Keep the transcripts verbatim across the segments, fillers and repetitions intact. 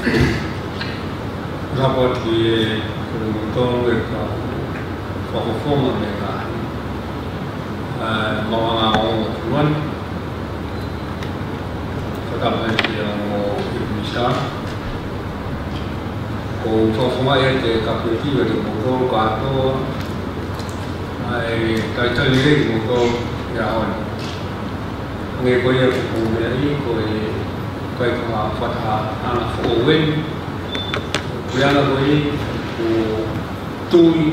Ka poti e kimoutolu e kau fakafofonga mei he ngaahi, ē, maʻuʻanga ʻo e fonua ni. Fakatapu ki he Minisitā. ʻOku ou fakafofongaʻi ʻa e kapeti ʻa kimoutolu kātoa, ʻa e talitali lelei kimoutolu he ʻaho ni. Hangē ko ia ʻoku ou meaʻi, ko e ʻikai ko ha fakatahaʻanga foʻou eni. Ko e anga ko ē ʻoku tui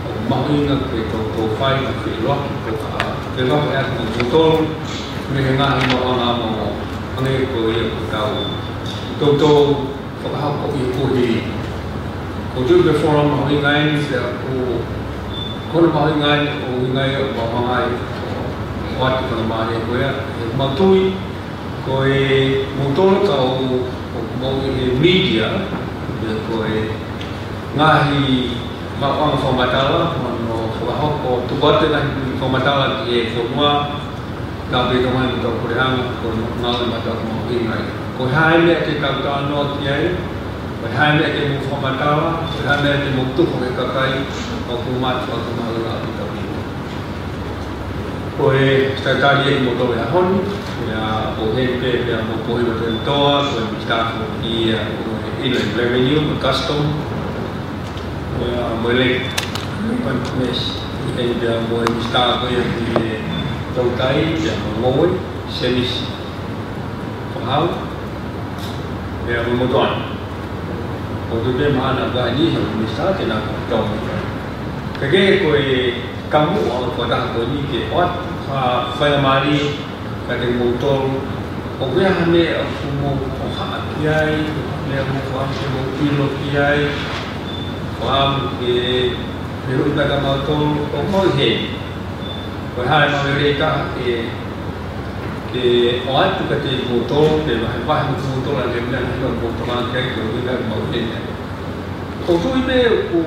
ʻoku mahuʻinga ke tau, tau fai ha feʻiloaki, ko ha feʻiloaki ʻa kimoutolu mei he ngaahi maʻuʻanga ʻo e fonua. Hangē ko ia ʻoku tau, tau, tau fakahoko ʻi he kuohili. ʻOku ou tui ko e forum mahuʻinga eni, pea ko, ko hono mahuʻinga eni, ʻoku ʻuhinga ia ʻo e maʻuʻanga ʻo e ʻoatu faingamālie ko ia, he ʻoku mau tui, ko kimoutolu kau, ʻoku mou ʻi he media, pea ko e ngaahi maʻuʻanga fakamatala, mo hono fakahoko, tuku atu e ngaahi fakamatala ki he fonua, tau pē tau mai mo tau puleʻanga, ko e ngaahi maʻuʻanga mahuʻinga ia. Ko e hā e meʻa te tau talanoa ki ai, ko e hā e meʻa te mou fakamatala, ko e hā e meʻa te mou tuku ki he kakai, ʻoku mātuʻaki mahuʻinga ʻaupito. Ko e talitali ʻa kimoutolu he ʻaho ni, pea ʻoku heni pē, pea mo Pohiva Temitoa, ko e Minisitā foki ia ʻo e Inland Revenue, mo e Custom, pea mo e Lake, Lake Commerce, ʻi heni pea mo e Minisitā ko ia ki he Toutai, pea mo Ngoue, Semisi Fakahau, pea mo Motuʻa. ʻOku ou tui pē mahalo ʻe ʻi ai ha Minisitā te na tau. Ka ko e, ko e kamuʻa ʻo e fakataha ko eni ke ʻoatu ha faingamālie kiate kimoutolu. ʻOku ʻi ai ha meʻa ʻoku mou hohaʻa ki ai, meʻa ʻoku mou fakaʻamu ke mou ʻilo ki ai, fakaʻamu ke fehuʻi mai kia mautolu, ʻoku mau ʻi heni. Ko e hā e maʻu lelei taha ke, ke ʻoatu kiate kimoutolu, pe vahevahe mo kimoutolu ʻa e meʻa naʻa mou tokanga ki ai, ko e ʻuhinga ʻoku mau ʻi heni. ʻOku ou tui pē ʻoku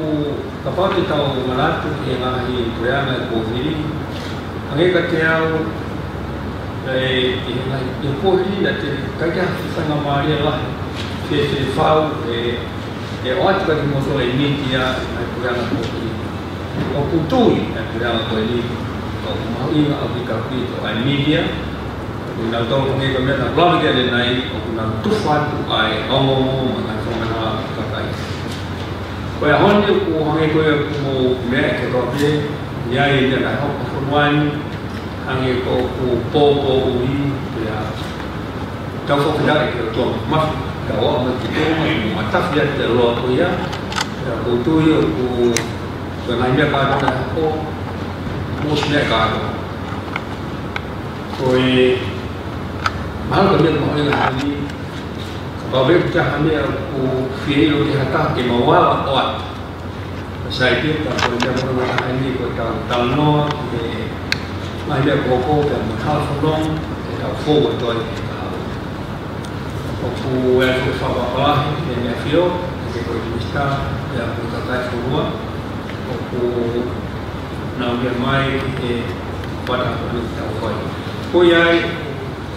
kapau te tau manatu ki he ngaahi puleʻanga ʻi he kuohili. Hangē kiate au, ē, ʻi he ngaahi, ʻi he kuohili naʻe ʻikai ke ʻi ai ha faingamālie lahi ke, ke fai ʻe, ʻe ʻoatu kiate kimoutolu ʻe he media ʻi he ngaahi puleʻanga kuohili. ʻOku ou tui ʻa e puleʻanga ko eni, ʻoku mahuʻinga ʻaupito ʻaupito ʻa e media, ʻoku nau tau hangē ko e meʻa naʻa ku lave ki ai ʻanenai, ʻoku nau tufa atu ʻa e ongoongo mo e ngaahi fakamatala ki he kakai. Ko e ʻaho ni ʻoku hangē ko ia ʻoku mou meʻa ke tau pē, ʻi ai e meʻa naʻe hoko he fonua ni, hangē ko ʻeku pōpōʻuli, pea tau fakafetaʻi ki he ʻOtua Māfimafi, tau ō mai ki Tonga, mo matafi atu e loa ko ia, pea ʻoku ou tui ʻoku, ko e ngaahi meʻa kātoa naʻe hoko, mo e meʻa kātoa. Ko e, mahalo ko e meʻa mahuʻinga ʻaupito, kapau ʻoku ʻi ai ha meʻa ʻoku fie ʻilo ki ai ha taha ke mau ala ʻo ʻoatu. Sai pē ka ko e meʻa mahuʻinga ʻeni ko ʻetau talanoa ki he ngaahi meʻa kuo hoko pea mo e hala fononga, ke tau fou atu ai ki he kahaʻu. ʻOku ou ʻai atu e fakatapu lahi ki he ʻEne ʻAfio, ʻa e Minisitā, pea mo e kakai ʻo e fonua, ʻoku nau meʻa mai ki he fakataha ko eni ʻoku tau fai. Ko ia ai,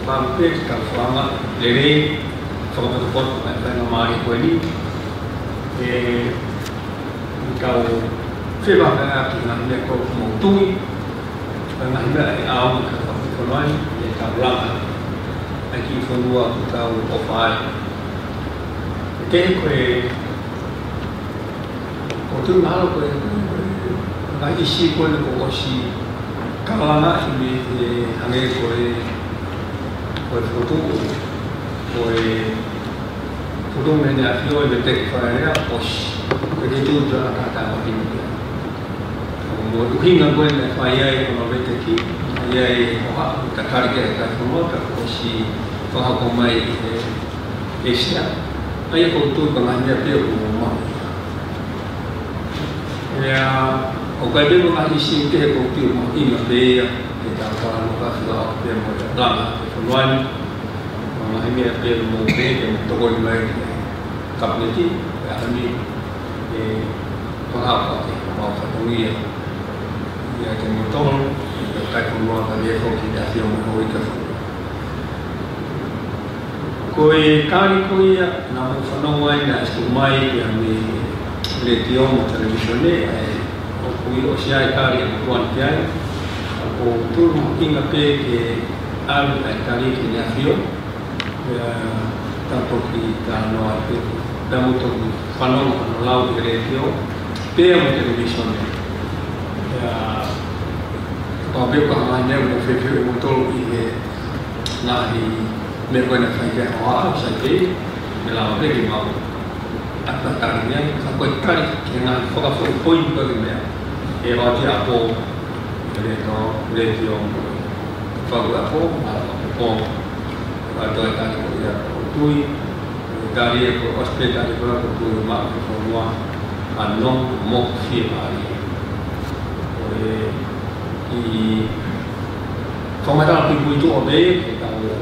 pea pē ke tau fakaʻamu lelei, fakapotopoto ʻa e faingamālie ko eni. ʻE, ʻi heʻetau fepaki ʻaki e ngaahi meʻa ʻoku mou tui, ʻa e ngaahi meʻa ʻe ʻaonga ke fakafonu ai, ʻetau langa ʻa e kiʻi fonua ʻoku tau ʻofa ai. ʻE, ko e, ʻoku ou tui mahalo ko e, ko e, ko e ngaahi ʻīsiu ko eni kuo ʻosi kalanga ʻi he, ʻe, hangē ko e, ko e fokotuʻu, ko e fokotuʻu mei he ʻEne ʻAfio e veteki fakaʻalia, ʻosi. Ko e kei tuʻu ʻa e kātaki ʻa e māhina. Ko e ʻuhinga ko ē naʻe fai ai hono veteki, ʻi ai e hohaʻa, ʻo tatali ki ai e kakai fonua, ka kuo ʻosi fakahoko mai ʻi he ʻĒsia. ʻA ia ʻoku ou tui ko e ngaahi meʻa pē ʻoku mahuʻinga. Pea, ʻoku ʻi ai pē mo e ngaahi ʻīsiu kehe ʻoku ou tui ʻoku mahuʻinga pē ia, ke tau talanoa ki ai ʻo pehē mo e langa ʻa e fonua ni. Ko e ngaahi meʻa pē ʻoku mou pehē ke mou tokoni mai ki he Kapineti, pea hangē, ʻe, fakahoko ʻaki ʻemau fatongia. ʻIa kimoutolu, ʻa e kakai fonua, kae ʻumaʻā foki ʻa e ʻAfio mo e Houʻeiki ʻo e fonua. Ko e kali ko ia naʻa mou fanongo ai naʻe ʻosi tuʻu mai ia mei he letiō mo e televīsone, ʻa ē ʻoku ʻi ʻosi ai e kali ʻoku tuʻu ki ai. ʻOku ou tui mahuʻinga pē ke ʻalu ʻa e kali ki ʻEne ʻAfio. Pea tau toki talanoa pē, pea mou toki fanongo hono lau ki he letiō pea mo e televīsone. Pea kapau pē ʻoku ʻi ai ha meʻa ʻoku mou fiefia ʻoku mou tolu ʻi he ngaahi meʻa ko ē naʻe fai ki ai e hoa, sai pē, ʻe lava pē ke mau ʻatā tali ai, ka ko e kali ki he ngaahi fakafoʻou poini ko ē ki he meʻa. ʻE ʻoatu ia ʻapō, ʻe letiō, letiō, fau ʻapō, ma ʻapō, ʻa e toe kali ko ia ʻoku ou tui, tali ē ko e ʻosi pē tali ko ia ʻoku ou tui maʻu ʻe he fonua ʻa e nonga mo e fiemālie. Ko e kiʻi fakamatala puipuituʻa pē ke tau ē,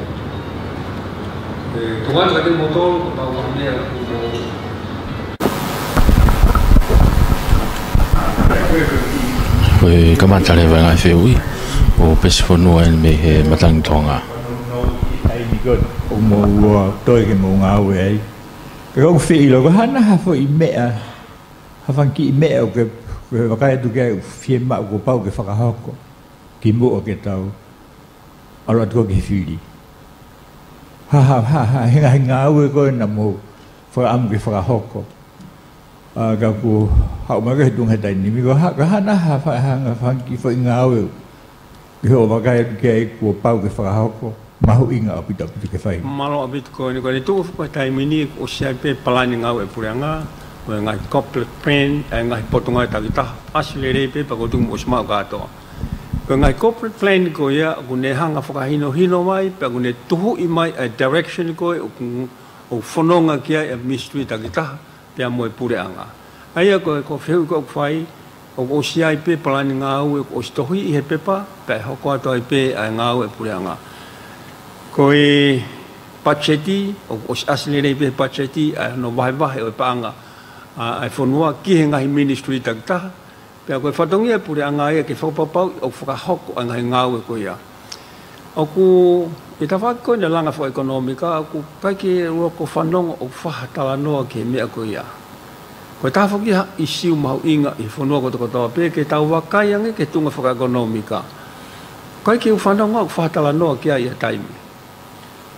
tuku atu kiate kimoutolu, ko e tau ʻa e meʻa ʻoku mou. Ko e kamata leva e ngaahi fehuʻi ʻo e pesi fonua eni mei he Matangi Tonga. ʻAi ni ko, ʻoku mou ō ʻo toe ke mou ngāue ai. Pea ʻoku ou fie ʻilo, ko e hā nai ha foʻi meʻa, ha fanga kiʻi meʻa ʻoku ke, ke vakai atu ki ai ʻoku fiemaʻu kuo pau ke fakahoko kimuʻa ke tau ʻalu atu ko ē ki he fili. Ha, ha, ha, ha, he ngaahi ngāue ko ē naʻa mou fakaʻamu ke fakahoko. ʻA, ka kuo haʻu mai ko ē he tuʻunga he taimi ni, ko e hā, ko e hā nai ha fa-, ha, ha fanga kiʻi foʻi ngāue ke hoʻo vakai atu ki ai kuo pau ke fakahoko, mahuʻinga ʻaupito ʻaupito ke fai. Mālō ʻaupito. Ko eni, ko eni tuʻu ko e taimi ni kuo ʻosi ʻi ai pē palani ngāue ʻa e puleʻanga, ko e ngaahi corporate plan ʻa e ngaahi potungāue takitaha, ʻasi lelei pē pea ʻoku ou tui kuo ʻosi maʻu kātoa. Ko e ngaahi corporate plan ko ia, ʻoku ne hanga ʻo fakahinohino mai, pea ʻoku ne tuhuʻi mai ʻa e direction ko ē ʻoku, ʻoku fononga ki ai ʻa e ministry takitaha, pea mo e puleʻanga. ʻA ia ko e, ko e fehuʻi ko ē ʻoku fai, ʻoku ʻosi ʻi ai pē palani ngāue, ʻoku ʻosi tohiʻi he pepa, pea ʻe hoko atu ai pē ʻa e ngāue ʻa e puleʻanga. Ko e patiseti, ʻoku ʻosi ʻasi lelei pē he patiseti ʻa hono vahevahe ʻo e paʻanga ʻa, ʻa e fonua ki he ngaahi ministry takitaha, pea ko e fatongia ʻa e puleʻanga ia ke fakapapauʻi ʻoku fakahoko ʻa e ngaahi ngāue ko ia. ʻOku, ʻi he tafaʻaki ko eni ʻo e langa fakaʻekonōmika, ʻoku ʻikai ke u loko fanongo ʻoku fai ha talanoa ki he meʻa ko ia. Ko e taha foki ha ʻīsiu mahuʻinga ʻi he fonua kotokotoa pē ke tau vakai ange ki he tuʻunga fakaʻekonōmika. ʻIkai ke u fanongo ʻoku fai ha talanoa ki ai ʻi ha taimi.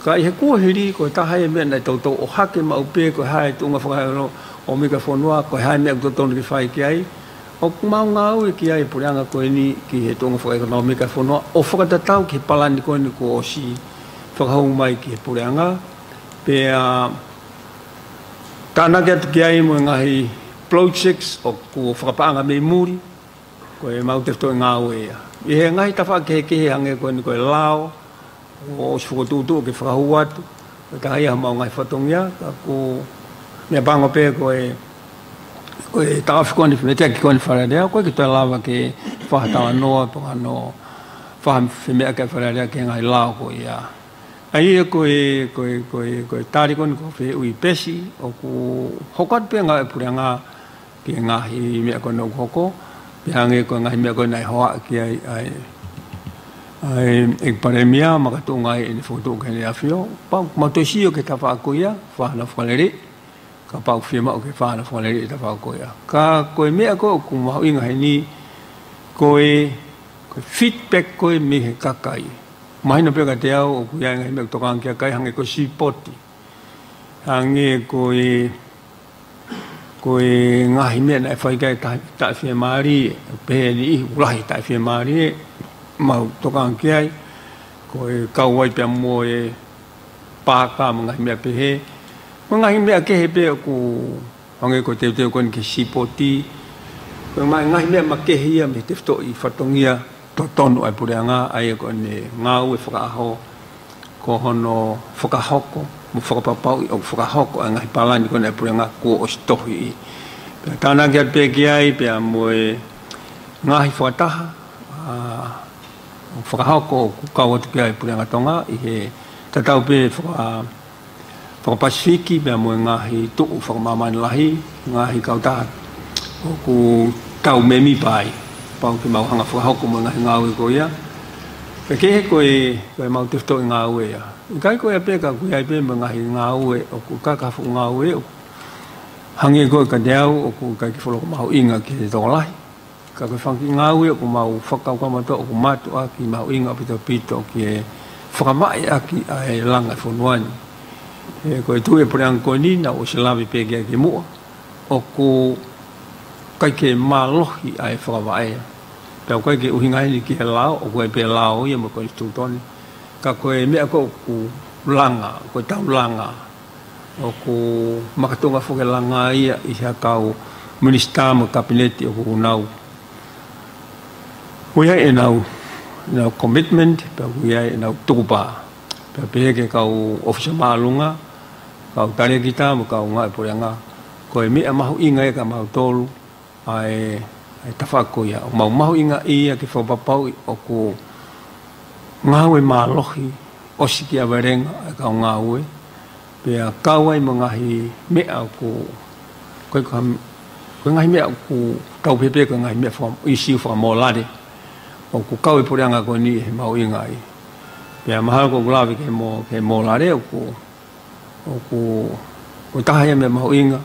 Ka ʻi he kuohili, ko e taha e meʻa naʻe toutou ʻohake maʻu pē, ko e hā e tuʻunga fakaʻekonōmika ʻo e fonua, ko e hā e meʻa ʻoku totonu ke fai ki ai. ʻOku mau ngāue ki ai ʻa e puleʻanga ko eni ki he tuʻunga fakaʻekonōmika ʻo e fonua, ʻo fakatatau ki he palani ko eni kuo ʻosi fakahū mai ki he puleʻanga. Pea tānaki atu ki ai mo e ngaahi projects ʻoku fakapaʻanga mei muli, ko ʻemau tefitoʻi ngāue ia. ʻI he ngaahi tafaʻaki kehekehe hangē ko eni ko e lao, ʻoku ʻosi fokotuʻutuʻu ke fakahū atu, ko e taha ia ʻo ʻemau ngaahi fatongia, ka ʻoku meʻapango pē ko e, ko e taʻofi ko eni, meʻa ko eni Fale Alea, ʻoku ʻikai ke toe lava ke fai ha talanoa, pe ko hano fai ha femeʻaʻaki ʻa Fale Alea ki he ngaahi lao ko ia. ʻA ia ko e, ko e, ko e, ko e tali ko eni ki hoʻo fehuʻi pesi, ʻoku hoko atu pē ngāue ʻa e puleʻanga ki he ngaahi meʻa ko eni ʻoku hoko, pea hangē ko e ngaahi meʻa ko eni naʻe hoa ki ai ʻa e, ʻa e ʻEiki Palēmia, makatuʻunga ai ʻene fokotuʻu ki heʻene ʻAfio, pea ʻoku mau toe sio ki he tafaʻaki ko ia, fai hano fakalele, kapau ʻoku fiemaʻu ke fai hano fakalele ʻi he tafaʻaki ko ia. Ka ko e meʻa ko ē ʻoku mahuʻinga heni, ko e, ko e feedback ko ē mei he kakai. Mahino pē kiate au ʻoku ʻi ai e ngaahi meʻa ʻoku tokanga ki ai e kakai hangē ko e sipoti. Hangē ko e, ko e ngaahi meʻa naʻe fai ki ai e taʻe, taʻefiemālie, pehē ʻe niʻihi ʻoku lahi e taʻefiemālie, mau tokanga ki ai, ko e kau ai pea mo e paaka mo e ngaahi meʻa pehē. Mo e ngaahi meʻa kehe pē ʻoku hangē ko e teuteu ko eni ki he sipoti. Ko e ngaahi, ngaahi meʻa makehe ia mei he tefitoʻi fatongia totonu ʻa e puleʻanga, ʻa ia ko ʻene ngāue fakaʻaho, ko hono fakahoko, mo fakapapauʻi ʻoku fakahoko ʻa e ngaahi palani ko eni ʻa e puleʻanga kuo ʻosi tohiʻi. Pea tānaki atu pē ki ai, pea mo e ngaahi fakataha, ʻa, ʻoku fakahoko ʻoku kau atu ki ai e puleʻanga Tonga, ʻi he tatau pē faka-, fakapasifiki pea mo e ngaahi tuʻu fakamāmani lahi, ngaahi kautaha ʻoku tau mēmipa ai, pau ke mau hanga ʻo fakahoko mo e ngaahi ngāue ko ia. Pea kehe ko e, ko ʻemau tefitoʻi ngāue ia. ʻIkai ko ia pē ka ʻoku ʻi ai pē mo e ngaahi ngāue ʻoku ʻikai ke fuʻu ngāue ʻoku hangē ko e ka te au ʻoku ʻikai ke fuʻu loko mahuʻinga ki he tokolahi. Ka ko e fanga kiʻi ngāue ʻoku mau fakakaukau mautolu ʻoku mātuʻaki mahuʻinga ʻaupito ʻaupito ki he fakamaʻi ʻaki ʻa e langa e fonua ni. He ko e tuʻu e puleʻanga ko eni naʻe ʻosi lave pē ki ai ki muʻa. ʻOku ʻikai ke mālohi ʻa e fakavaʻe. Pea ʻoku ʻikai ke ʻuhinga heni ki he lao, ʻoku ʻi ai pē lao ia mo e konisitūtone. Ka ko e meʻa ko ē ʻoku langa, ko e tau langa. ʻOku makatuʻunga foki e langa ia ʻi he kau minisitā mo e kapineti ʻoku nau ʻoku ʻi ai ʻenau, ʻenau commitment, pea ʻoku ʻi ai ʻenau tukupā. Pea pehē ki he kau ʻōfisa māʻolunga, kau talēkita mo e kau ngāue puleʻanga. Ko e meʻa mahuʻinga ia kia mautolu, ʻa e, ʻa e tafaʻaki ko ia. ʻOku mau mahuʻingaʻia ke fakapapauʻi ʻoku ngāue mālohi, ʻosi ki avalenga ʻa e kau ngāue. Pea kau ai mo e ngaahi meʻa ʻoku, ko e, ko e ngaahi meʻa ʻoku tau pehē pē ko e ngaahi meʻa faka-, ʻisiū fakamōlale. ʻOku kau e puleʻanga ko eni he mahuʻinga ai. Pea mahalo ko ʻeku lave ki he mō-, ki he mōlale ʻoku, ʻoku, ko e taha ia e meʻa mahuʻinga,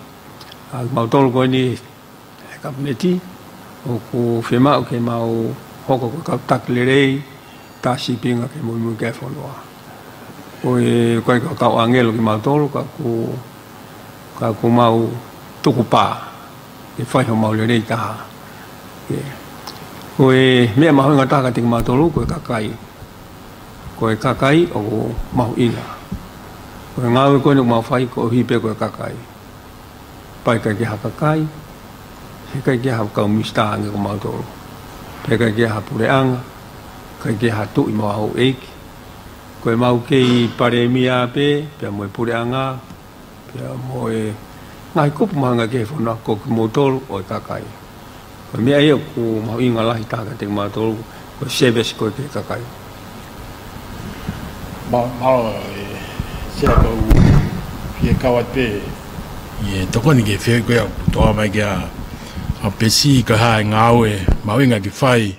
ʻa mautolu ko eni he kapineti, ʻoku fiemaʻu ke mau hoko ko e kau taki lelei, tā sīpinga ke muimui ki he fonua. Ko e, ʻoku ʻikai ko e kau ʻāngelo kimautolu, ka ʻoku, ka ʻoku mau tukupā ke fai homau lelei taha. Ke, ko e meʻa mahuʻinga taha kiate kimautolu, ko e kakai. Ko e kakai ʻoku mahuʻinga. Ko e ngāue ko eni ʻoku mau fai koeʻuhi pē ko e kakai. Pea ʻikai ke ʻi ai ha kakai, heʻikai ke ʻi ai ha kau minisitā hangē ko mautolu. Pea ʻikai ke ʻi ai ha puleʻanga, ʻikai ke ʻi ai ha tuʻi mo ha houʻeiki. Ko e mau kei palēmia pē, pea mo e puleʻanga, pea mo e ngaahi kupu mahuʻinga ki he fonua, ko kimoutolu ʻo e kakai. Ko e meʻa ia ʻoku mahuʻinga lahi taha kiate kimautolu, ko e service ko ē ki he kakai. Ma-, mālō, ē, Sea, ko u fie kau atu pē ʻi he tokoni ki he fehuʻi ko ia ʻoku toʻo mai kia, ʻa Pesi, ko e hā e ngāue mahuʻinga ke fai.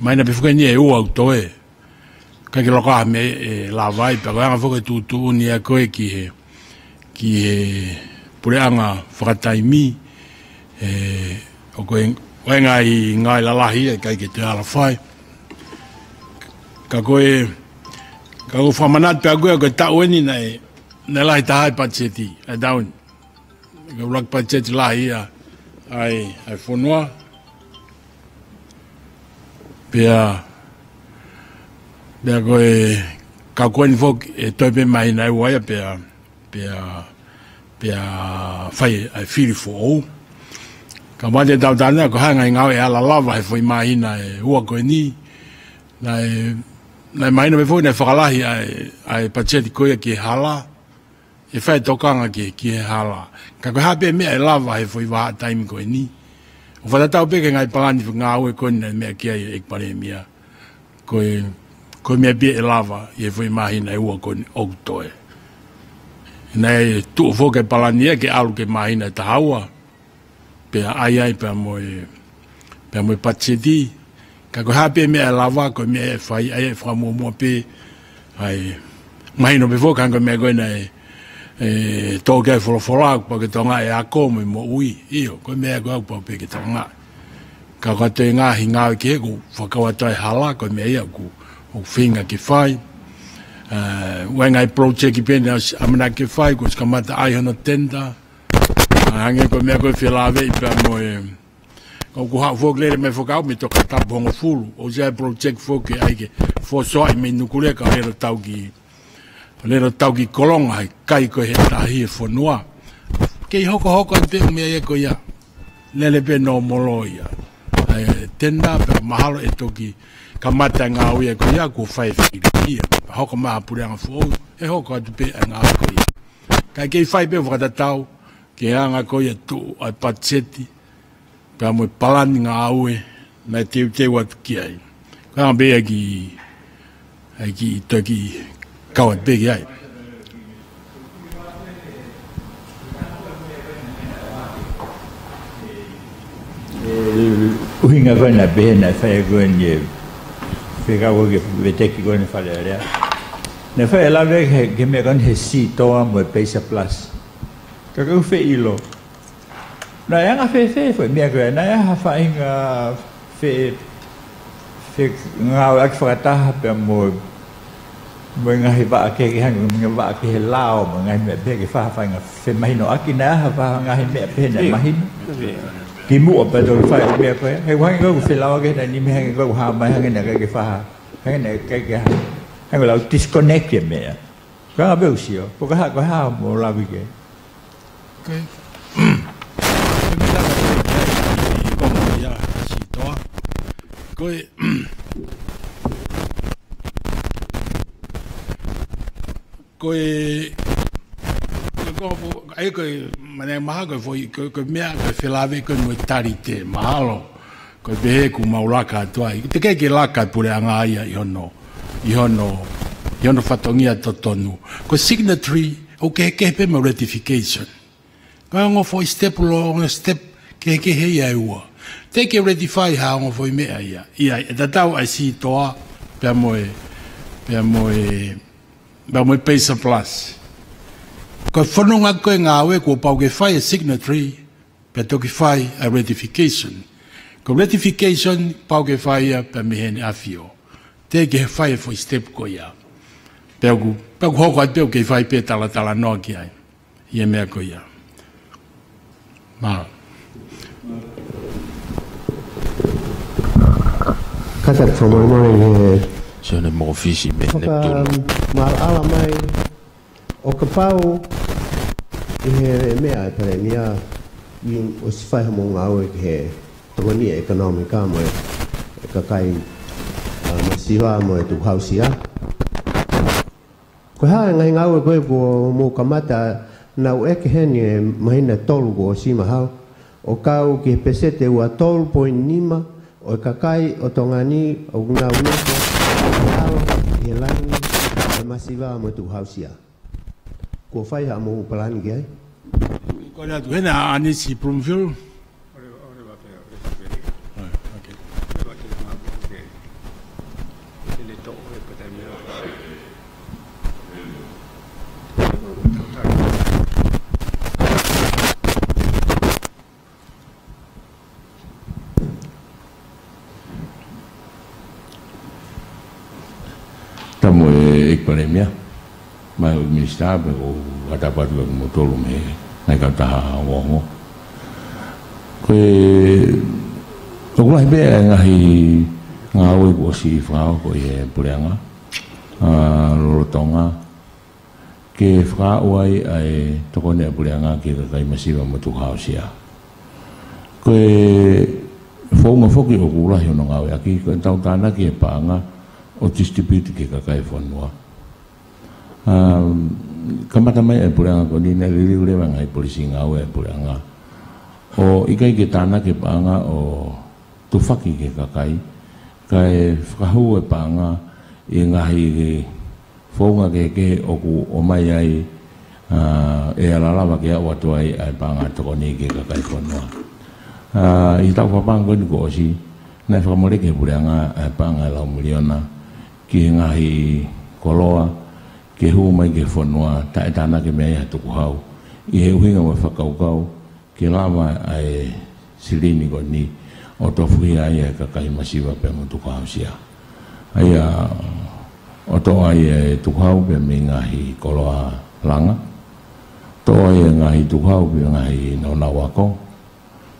Mahino pē foki eni e ua ʻoku toe. ʻIkai ke loko ʻi ai ha meʻa ʻe lava ai, pea ko e anga foki e tuʻutuʻuni ia ko ē ki he, ki he puleʻanga fakataimi, ē, ʻoku ʻi ai e ngaahi ngāue lalahi ia ʻikai ke toe ala fai. Ka ko e, ka ʻoku ou fakamanatu pē au ko e taʻu eni naʻe, naʻe lahi taha e patiseti, ʻa e taʻu ni. Ka ʻuluaki patiseti lahi ia ʻa e, ʻa e fonua. Pea, pea ko e, ka ko eni foki, ʻe toe pē māhina ʻe ua ia, pea, pea, pea fai ʻa e fili foʻou. Ka mate tau tāna, ko e hā e ngaahi ngāue ʻe ala lava he foʻi māhina ʻe ua ko eni. Naʻe, naʻe mahino pē foki naʻe fakalahi ʻa e, ʻa e patiseti ko ia ki he hala. ʻE fai tokanga ki, ki he hala. Ka ko e hā pē meʻa ʻe lava he foʻi vahaʻa taimi ko eni. ʻOku fakatatau pē ki he ngaahi palani ngāue ko eni naʻe meʻa ki ai e ʻEiki Palēmia. Ko e, ko e meʻa pē ʻe lava ʻi he foʻi māhina ʻe ua ko eni ʻoku toe. Naʻe tuʻu foki e palani ia ke ʻalu ki he māhina ʻe taha ua. Pea ʻai ai pea mo e, pea mo e patiseti. Ka ko e hā pē meʻa ʻe lava, ko e meʻa ʻe fai, ʻai ʻe fakamuʻomuʻa pē, ʻai, mahino pē foki hangē ko e meʻa ko ē naʻe, ʻe, toʻo ki ai e folofola, kuo pau ke tokangaʻi e ako mo e moʻui, ʻio, ko e meʻa ko ē kuo pau pē ke tokangaʻi. Ka ko e toe ngaahi ngāue kehe ʻoku fakakau atu ai e hala, ko e meʻa ia ʻoku, ʻoku feinga ke fai. Ē, ʻoku ʻi ai e ngaahi project pē naʻe ʻosi ʻamanaki ke fai, kuo ʻosi kamata ʻai hono tender, ʻA, hangē ko e meʻa ko ē felāveʻi pea mo e. Ka ʻoku haʻu foki lele mai fakaʻau mei Tongatapu hongofulu. ʻOsi ʻai e project foki ʻai ke fosoaʻi mei Nukulea ka lele ʻo tau ki, lele ʻo tau ki Kolonga he kai ko ē he tahi e fonua. Kei hokohoko atu pē meʻa ia ko ia. Lele pē nōmolo ia. ʻAi e tender pea mahalo ʻe toki kamata e ngāue ia ko ia kuo fai e fili ia. Hoko mai ha puleʻanga foʻou, ʻe hoko atu pē e ngāue ko ia. Kae kei fai pē fakatatau, ki he anga ko ia tuʻu ʻa e patiseti, pea mo e palani ngāue, naʻe teuteu atu ki ai. Ko e anga pē ia ki, ai ki toki kau atu pē ki ai. ʻUhinga ko ē naʻe pehē naʻe fai ko eni e fekau ko ē ki he veteki ko eni Fale Alea. Naʻe fai e lave ki he, ki he meʻa ko eni he C toa mo e PACER Plus. Ka ʻoku ou fie ʻilo, naʻe anga fēfē foʻi meʻa ko ē, naʻe ʻi ai ha faʻahinga fe-, fengāueʻaki fakataha pea mo, mo e ngaahi vaʻa kehekehe, hangē ko e ngaahi vaʻa ki he lao, mo e ngaahi meʻa pehē ke fai ha faʻahinga femahinoʻaki, naʻe ʻi ai ha faʻahinga ngaahi meʻa pehē naʻe mahino. Kimuʻa pea toki fai e meʻa ko ē. He ʻoku hangē ʻoku feʻiloaki he taimi ni, hangē ʻoku hā mai hangē naʻe ʻikai ke fai ha, hangē naʻe ʻikai ke ha, hangē ʻoku lau disconnect e meʻa. Ko e anga pē ʻeku sio, pe ko e hā, ko e hā hoʻomou lave ki ai? Okay. Ko e meʻa ko ē, ko e meʻa ia, C toa. Ko e, ko e, ko e, ko e, ʻai ko e, mane maha ko e foʻi, ko e, ko e meʻa, ko e felāveʻi ko ē mo e talite, mahalo. Ko e pehē ʻoku mau laka atu ai. Teʻeki ke laka e puleʻanga ia ʻi hono, ʻi hono, ʻi hono fatongia totonu. Ko e signatory, ʻoku kehekehe pē mo e ratification. Ko e ongo foʻi step, lo-, ongo step kehekehe ia ʻe ua. Teʻeki ke ratify ha ongo foʻi meʻa ia. ʻA ia, ʻe tatau ʻa e C toa, pea mo e, pea mo e, pea mo e PACER Plus. Ko e fononga ko ē ngāue kuo pau ke fai e signatory, pea toki fai ʻa e ratification. Ko e ratification, pau ke fai ia pea mei Heʻene ʻAfio. Teʻeki ke fai e foʻi step ko ia. Pea ʻoku, pea ʻoku hoko atu pē ʻoku kei fai pē talatalanoa ki ai. ʻI he meʻa ko ia. Mālō. Kātaki fakamolemole he Sione Mofisi mei Neptune. Fakamaʻalaʻala mai. ʻO kapau ʻi he meʻa ʻe Palēmia, ʻi, ʻosi fai haʻamou ngāue ki he tokoni ʻekonōmika mo e kakai, ʻa, masiva mo e tukuhausia. Ko e hā e ngaahi ngāue ko ē kuo mou kamata, naʻe ʻeke heni he māhina ʻe tolu kuo ʻosi mahalo, ʻo kau ki he peseti ʻe ua tolu poini nima ʻo e kakai ʻo Tonga ni ʻoku nau nofo ʻi he ʻao ʻi he langi ʻo e masiva mo e tukuhausia. Kuo fai haʻamou palani ki ai? Ko ena atu hena ʻa ʻAnisi Bloomfield. ʻOi, ʻoku ʻi ai pē, ʻoku ʻi ai pē. ʻOi, okay. ʻOku ʻi ai pē, ʻoku ʻi ai pē. Tapu mo e ʻEiki Palēmia, mo e Minisitā, pea ko e fakatapu atu kiate kimoutolu mei he ngaahi kautaha ongoongo. Ko e, ʻoku lahi pē ʻa e ngaahi ngāue kuo ʻosi fakahoko ʻe he puleʻanga, ʻa, lolotonga, ke fakaaʻu ai ʻa e tokoni ʻa e puleʻanga ki he kakai masiva mo tukuhausia. Ko e founga foki ʻoku lahi hono ngāueʻaki, ko ʻetau tānaki e paʻanga ʻo distribute ki he kakai e fonua. Um, kamata mai e puleʻanga ko eni naʻe liliu leva e ngaahi polisi ngāue e puleʻanga ʻo ʻikai ke tānaki e paʻanga ʻo tufaki ki he kakai, kae fakahū e paʻanga ʻi he ngaahi founga kehekehe ʻoku ʻomai ai, ʻa, ʻe ala lava ke aʻu atu ai ʻa e paʻanga tokoni ki he kakai e fonua. ʻA, ʻi he taʻu fakapaʻanga ko eni kuo ʻosi, naʻe fakamoleki ʻe he puleʻanga ʻa e paʻanga ʻe lau miliona ki he ngaahi koloa ke hū mai ki he fonua taʻetānaki mei ai ha tukuhau, ʻi he ʻuhinga mo e fakakaukau ke lava ʻa e silini ko eni ʻo tofuhia ai e kakai masiva pea mo tukuhausia. ʻA ia, ʻo toʻo ai e tukuhau pea mei he ngaahi koloa langa, toʻo ai e ngaahi tukuhau pea mei he ngaahi nāunau ako,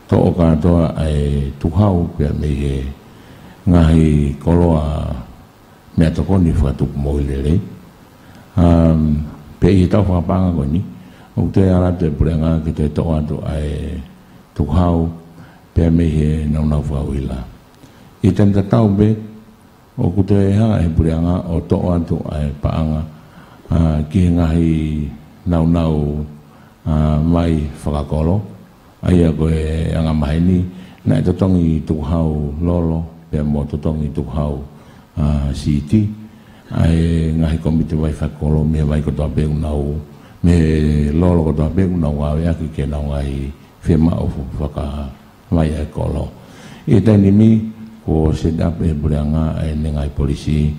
toʻo kātoa ʻa e tukuhau pea mei he ngaahi koloa meʻatokoni fakatupu moʻui lelei. Um, pea ʻi he taʻu fakapaʻanga ko eni, ʻoku toe ala atu e puleʻanga ke toe toʻo atu ʻa e tukuhau pea mei he nāunau fakauhila. ʻI he taimi tatau pē, ʻoku toe hanga ʻe he puleʻanga ʻo toʻo atu ʻa e paʻanga, ʻa, ki he ngaahi nāunau, ʻa, vai fakakolo, ʻa ia ko e angamaheni, naʻe totongi tukuhau lolo, pea mo totongi tukuhau, ʻa, siʻi tī, ʻa e ngaahi kōmiti vai fakakolo, mei he vai kotoa pē ʻoku nau, mei he lolo kotoa pē ʻoku nau ngāueʻaki ke nau ngaahi fiemaʻu fakavai ʻa e kolo. ʻI he taimi ni, kuo set up ʻe he puleʻanga ʻa ʻene ngaahi polisi,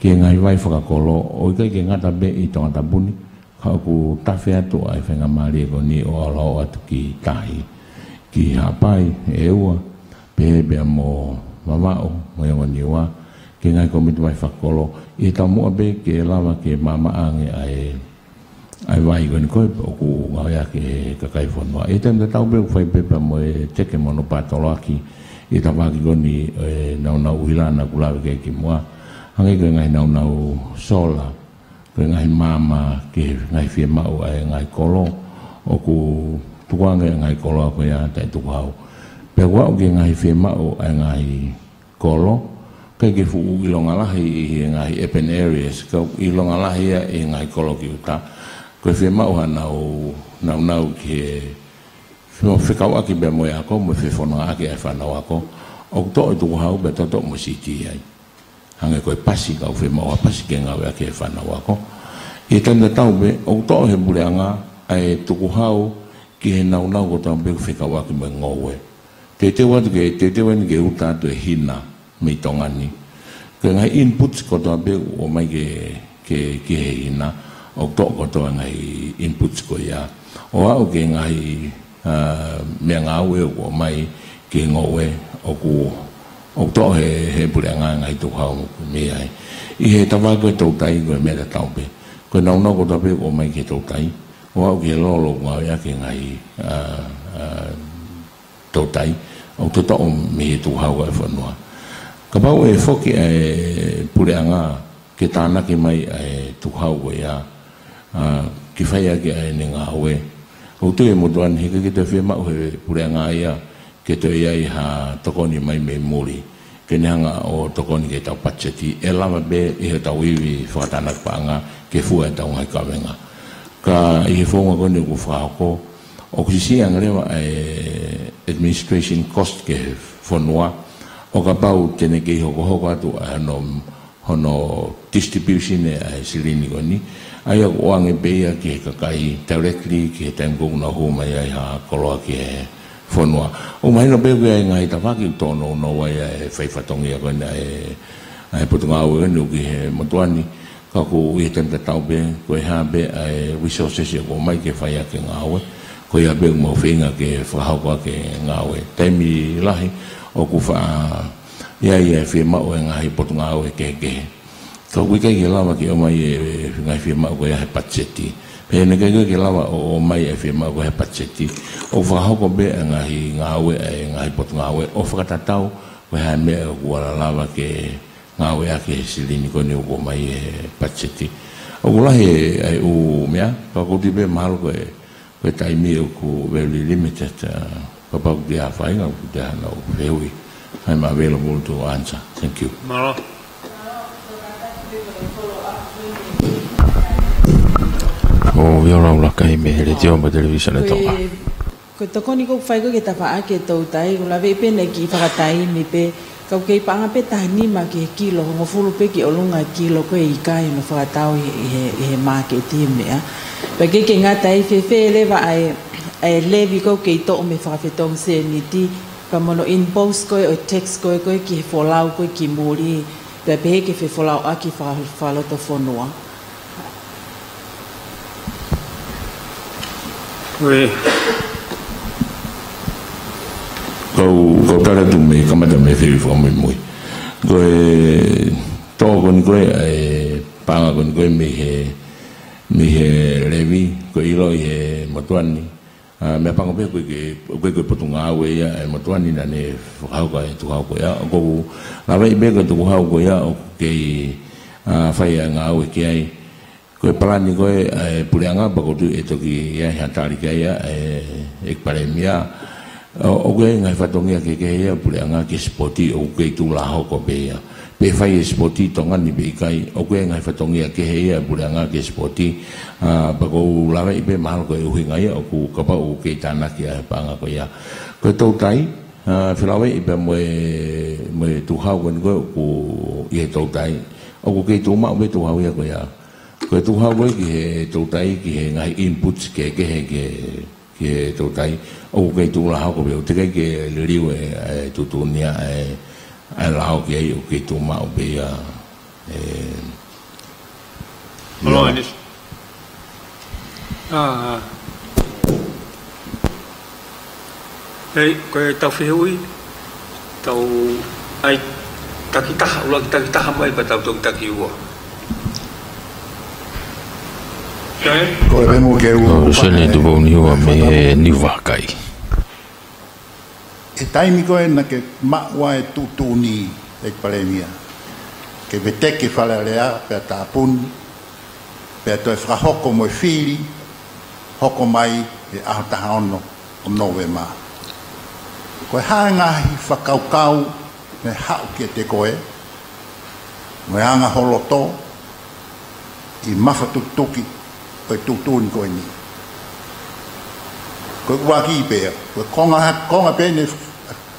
ki he ngaahi vai fakakolo, ʻo ʻikai ke ngata pē ʻi Tongatapu ni, ka ʻoku tafe atu ʻa e faingamālie ko eni ʻo ʻalu atu ki tahi, ki Haʻapai, ʻEua, pehē pea mo Vavaʻu, mo e ongo Niua, ki he ngaahi kōmiti vai fakakolo, ʻi he taumuʻa pē ke lava ke maʻamaʻa ange ʻa e ʻa e vai ko eni ko ē ʻoku ngāueʻaki ʻe he kakai fonua. ʻI he taimi tatau pē ʻoku fai pē pea mo e teke mo hono pātoloaki ʻi he tafaʻaki ko eni ʻo e naunau ʻuhila naʻa ku lave ki ai kimuʻa. Hangē ko e ngaahi naunau sola, ko e ngaahi maama ki he ngaahi fiemaʻu ʻa e ngaahi kolo, ʻoku tukuange ʻa e ngaahi kolo ko ia taʻetukuhau. Pea ʻoku aʻu ki he ngaahi fiemaʻu ʻa e ngaahi kolo, ʻikai ke fuʻu ʻilonga lahi ʻi he ngaahi urban areas, ka ʻilonga lahi ia ʻi he ngaahi kolo ki ʻuta. Ko e fiemaʻu haʻanau naunau ki he fe-, fekauʻaki pea mo e ako, mo e fefonongaʻaki ʻa e fānau ako, ʻoku toʻo e tukuhau pea toʻo mo e siti ai. Hangē ko e pasi, ka ʻoku fiemaʻu ha pasi ke ngāueʻaki ʻe he fānau ako. ʻI he taimi tatau pē, ʻoku toʻo ʻe he puleʻanga ʻa e tukuhau ki he naunau kotoa pē ʻoku fekauʻaki mo e ngoue. Teuteu atu ke, teuteu eni ke uta atu e hina mei Tonga ni. Ko e ngaahi inputs kotoa pē ʻoku ʻomai ke, ke, ki he hina, ʻoku toʻo kotoa e ngaahi inputs ko ia. ʻO aʻu ki he ngaahi, ā, meʻangāue ʻoku ʻomai ki he ngoue, ʻoku, ʻoku toʻo ʻe he, he puleʻanga e ngaahi tukuhau mei ai. ʻI he tafaʻaki ko e toutai ko e meʻa tatau pē. Ko e naunau kotoa pē ʻoku ʻomai ki he toutai, ʻo aʻu ki he lolo ʻoku ngāueʻaki he ngaahi, ā, ā, toutai, ʻoku toʻo mei he tukuhau ʻa e fonua. Kapau ʻe foki ʻa e puleʻanga ke tānaki mai ʻa e tukuhau ko ia, ā, ke fai ʻaki ʻa ʻene ngāue, ʻoku tui ʻe he motuʻa ni he ʻikai ke toe fiemaʻu ʻe he puleʻanga ia ke toe ʻi ai ha tokoni mai mei muli ke ne hanga ʻo tokoni ki heʻetau patiseti, ʻe lava pē ʻe heʻetau ivi fakatānaki paʻanga ke fua ʻetau ngaahi kavenga. Ka ʻi he founga ko eni ʻoku fakahoko, ʻoku siʻisiʻi ange leva ʻa e administration cost ki he fonua, ʻo kapau te ne kei hokohoko atu ʻa hono, hono distribution ʻa e silini ko eni, ʻa ia ʻoku ʻoange pē ia ki he kakai directly, ki he taimi ko ē ʻoku nau hū mai ai ha koloa ki he fonua. ʻOku mahino pē ʻoku ʻi ai e ngaahi tafaʻaki ʻoku tōnounou ai ʻa e fai fatongia ko eni ʻa e, ʻa e potungāue ko eni ʻoku ʻi he motuʻa ni, ka ʻoku ʻi he taimi tatau pē, ko e hā pē ʻa e resources ʻoku ʻomai ke fai ʻaki e ngāue, ko ia pē ʻoku mau feinga ke fakahoko ʻaki e ngāue. Taimi lahi, ʻoku faʻa ʻi ai e fiemaʻu ʻa e ngaahi potungāue kehekehe. Ka ʻoku ʻikai ke lava ke ʻomai e, e ngaahi fiemaʻu ko ia he patiseti. Pea ʻe ʻikai ke lava ʻo, ʻomai e fiemaʻu ko ia he patiseti. ʻOku fakahoko pē ʻa e ngaahi ngāue ʻa e ngaahi potungāue ʻo fakatatau ko e hā e meʻa ʻoku ala lava ke ngāueʻaki he silini ko eni ʻoku ʻomai he patiseti. ʻOku lahi e, ʻa e ʻū meʻa, ka ʻoku ou tui pē mahalo ko e, ko e taimi ʻoku very limited, ā, kapau ʻoku ʻi ai ha faʻahinga ʻoku ʻi ai haʻanau fehuʻi, I'm available to answer. Thank you. Mālō. ʻO Viola Ulakai mei he Letiō mo e Televīsone Tonga. Ko e tokoni ʻoku fai ko ē ki he tafaʻaki e toutai, ʻoku laveʻi pē naʻe kiʻi fakataimi pē, ka ʻoku kei paʻanga pē taha nima ki he kilo, hongofulu pē ki ʻolunga e kilo ko ē ʻe ʻikai hono fakatau ʻi he, ʻi he, ʻi he māketi e meʻa. Pea ʻikai ke ngata ai, fēfē leva ʻa e, ʻa e levy ko ē ʻoku kei toʻo mei he fakafetongi sēniti, pea mo hono impose ko ē ʻo e tax ko ē, ko ē ki he folau ko ē ki muli, pea pehē ki he fefolauʻaki faka-, fakalotofonua. Ui. Kau, kau tala atu mei he kamata mei he fehuʻi fakamuimui. Ko e toʻo ko eni ko ē, ʻa e paʻanga ko eni ko ē mei he, mei he levy, ʻoku ʻiloʻi ʻe he motuʻa ni. Ā, meʻapango pē ʻoku ʻikai ke, ʻoku ʻikai ko e potungāue ia ʻa e motuʻa ni naʻa ne fakahoko e tukuhau ko ia. ʻOku ou laveʻi pē ko e tukuhau ko ia ʻoku kei, ā, fai ʻa e ngāue ki ai. Ko e palani ko ē ʻa e puleʻanga pea ʻoku ou tui ʻe toki ʻi ai ha tali ki ai ʻa e ʻEiki Palēmia. ʻO, ʻoku ʻi ai e ngaahi fatongia kehekehe ia ʻa e puleʻanga ke sipoti, ʻoku kei tuʻu lāhoko pē ia. Pe fai e sipoti ʻi Tonga ni pe ʻikai, ʻoku ʻi ai e ngaahi fatongia kehe ia ʻa e puleʻanga ke sipoti, ā, pea ʻoku ou laveʻi pē mahalo ko e ʻuhinga ia ʻoku kapau ʻoku kei tānaki ʻa e paʻanga ko ia. Ko e toutai, ā, felāveʻi pea mo e, mo e tukuhau ko eni ko ē ʻoku ʻi he toutai, ʻoku kei tuʻu maʻu pē tukuhau ia ko ia. Ko e tukuhau ko ē ki he toutai, ki he ngaahi inputs kehekehe ki he ki he toutai, ʻoku kei tuʻu lāhoko pē, ʻoku teʻeki ai ke liliu e, e tuʻutuʻuni ʻa e, ʻa e lao ki ai, ʻoku kei tuʻu maʻu pē ia, e, Mālō, ʻIo. Anis. ʻA, ʻa. Hei, ko e tau fehuʻi, tau ʻai takitaha, ʻuluaki takitaha mai pea tau toki taki ua. Ko e pē mo ke u- Ko Sene Tupouniua mei he Niu Vakai. ʻI he taimi ko ē naʻa ke maʻu ai e tuʻutuʻuni ʻEiki Palēmia ke veteki Fale Alea pea tāpuni, pea toe fakahoko mo e fili, hoko mai he ʻaho taha ono ʻo Nōvema. Ko e hā e ngaahi fakakaukau naʻe haʻu kiate koe, mo e anga ho loto ʻi he mafatukituki ʻo e tuʻutuʻuni ko eni? Ko e ʻuluaki pē, ko e konga, konga pē eni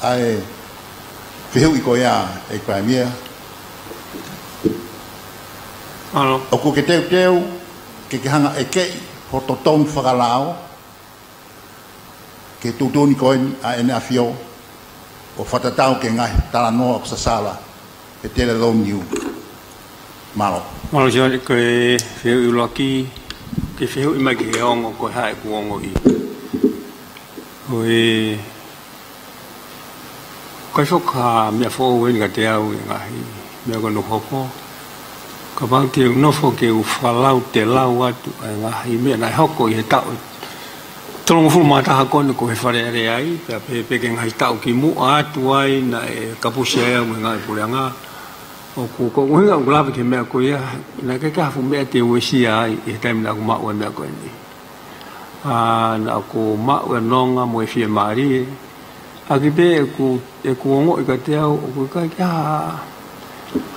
ʻa e fehuʻi ko ia, ʻEiki Palēmia. Mālō. ʻOku ke teuteu ke ke hanga ʻo ʻekeʻi ho totonu fakalao ki he tuʻutuʻuni ko eni ʻa ʻEne ʻAfio, ʻo fakatatau ki he ngaahi talanoa ʻoku sasala he Televīsone Niu? Mālō. Mālō Sione, ko e fehuʻi ʻuluaki, ke fehuʻi mai ki he ongo, ko e hā ʻeku ongoʻi. Ko e, ʻikai foki ha meʻa foʻou eni kiate au e ngaahi meʻa ko eni ʻoku hoko. Kapau te u nofo ke u fakalautelau atu e ngaahi meʻa naʻe hoko ʻi he taʻu tolungofulu mā taha ko eni ko e Fale Alea ai, pea pehē pē ki he ngaahi taʻu kimuʻa atu ai naʻe kapusi ai au mo e ngaahi puleʻanga. ʻOku, ko e ʻuhinga ʻoku ou lave ki he meʻa ko ia, naʻe ʻikai ke ʻi ai ha fuʻu meʻa te u uesia ai ʻi he taimi naʻa ku maʻu e meʻa ko eni. ʻA, naʻa ku maʻu e nonga mo e fiemālie. ʻAki pē ʻeku, ʻeku ongoʻi kiate au, ʻoku ʻikai ke ʻi ai ha,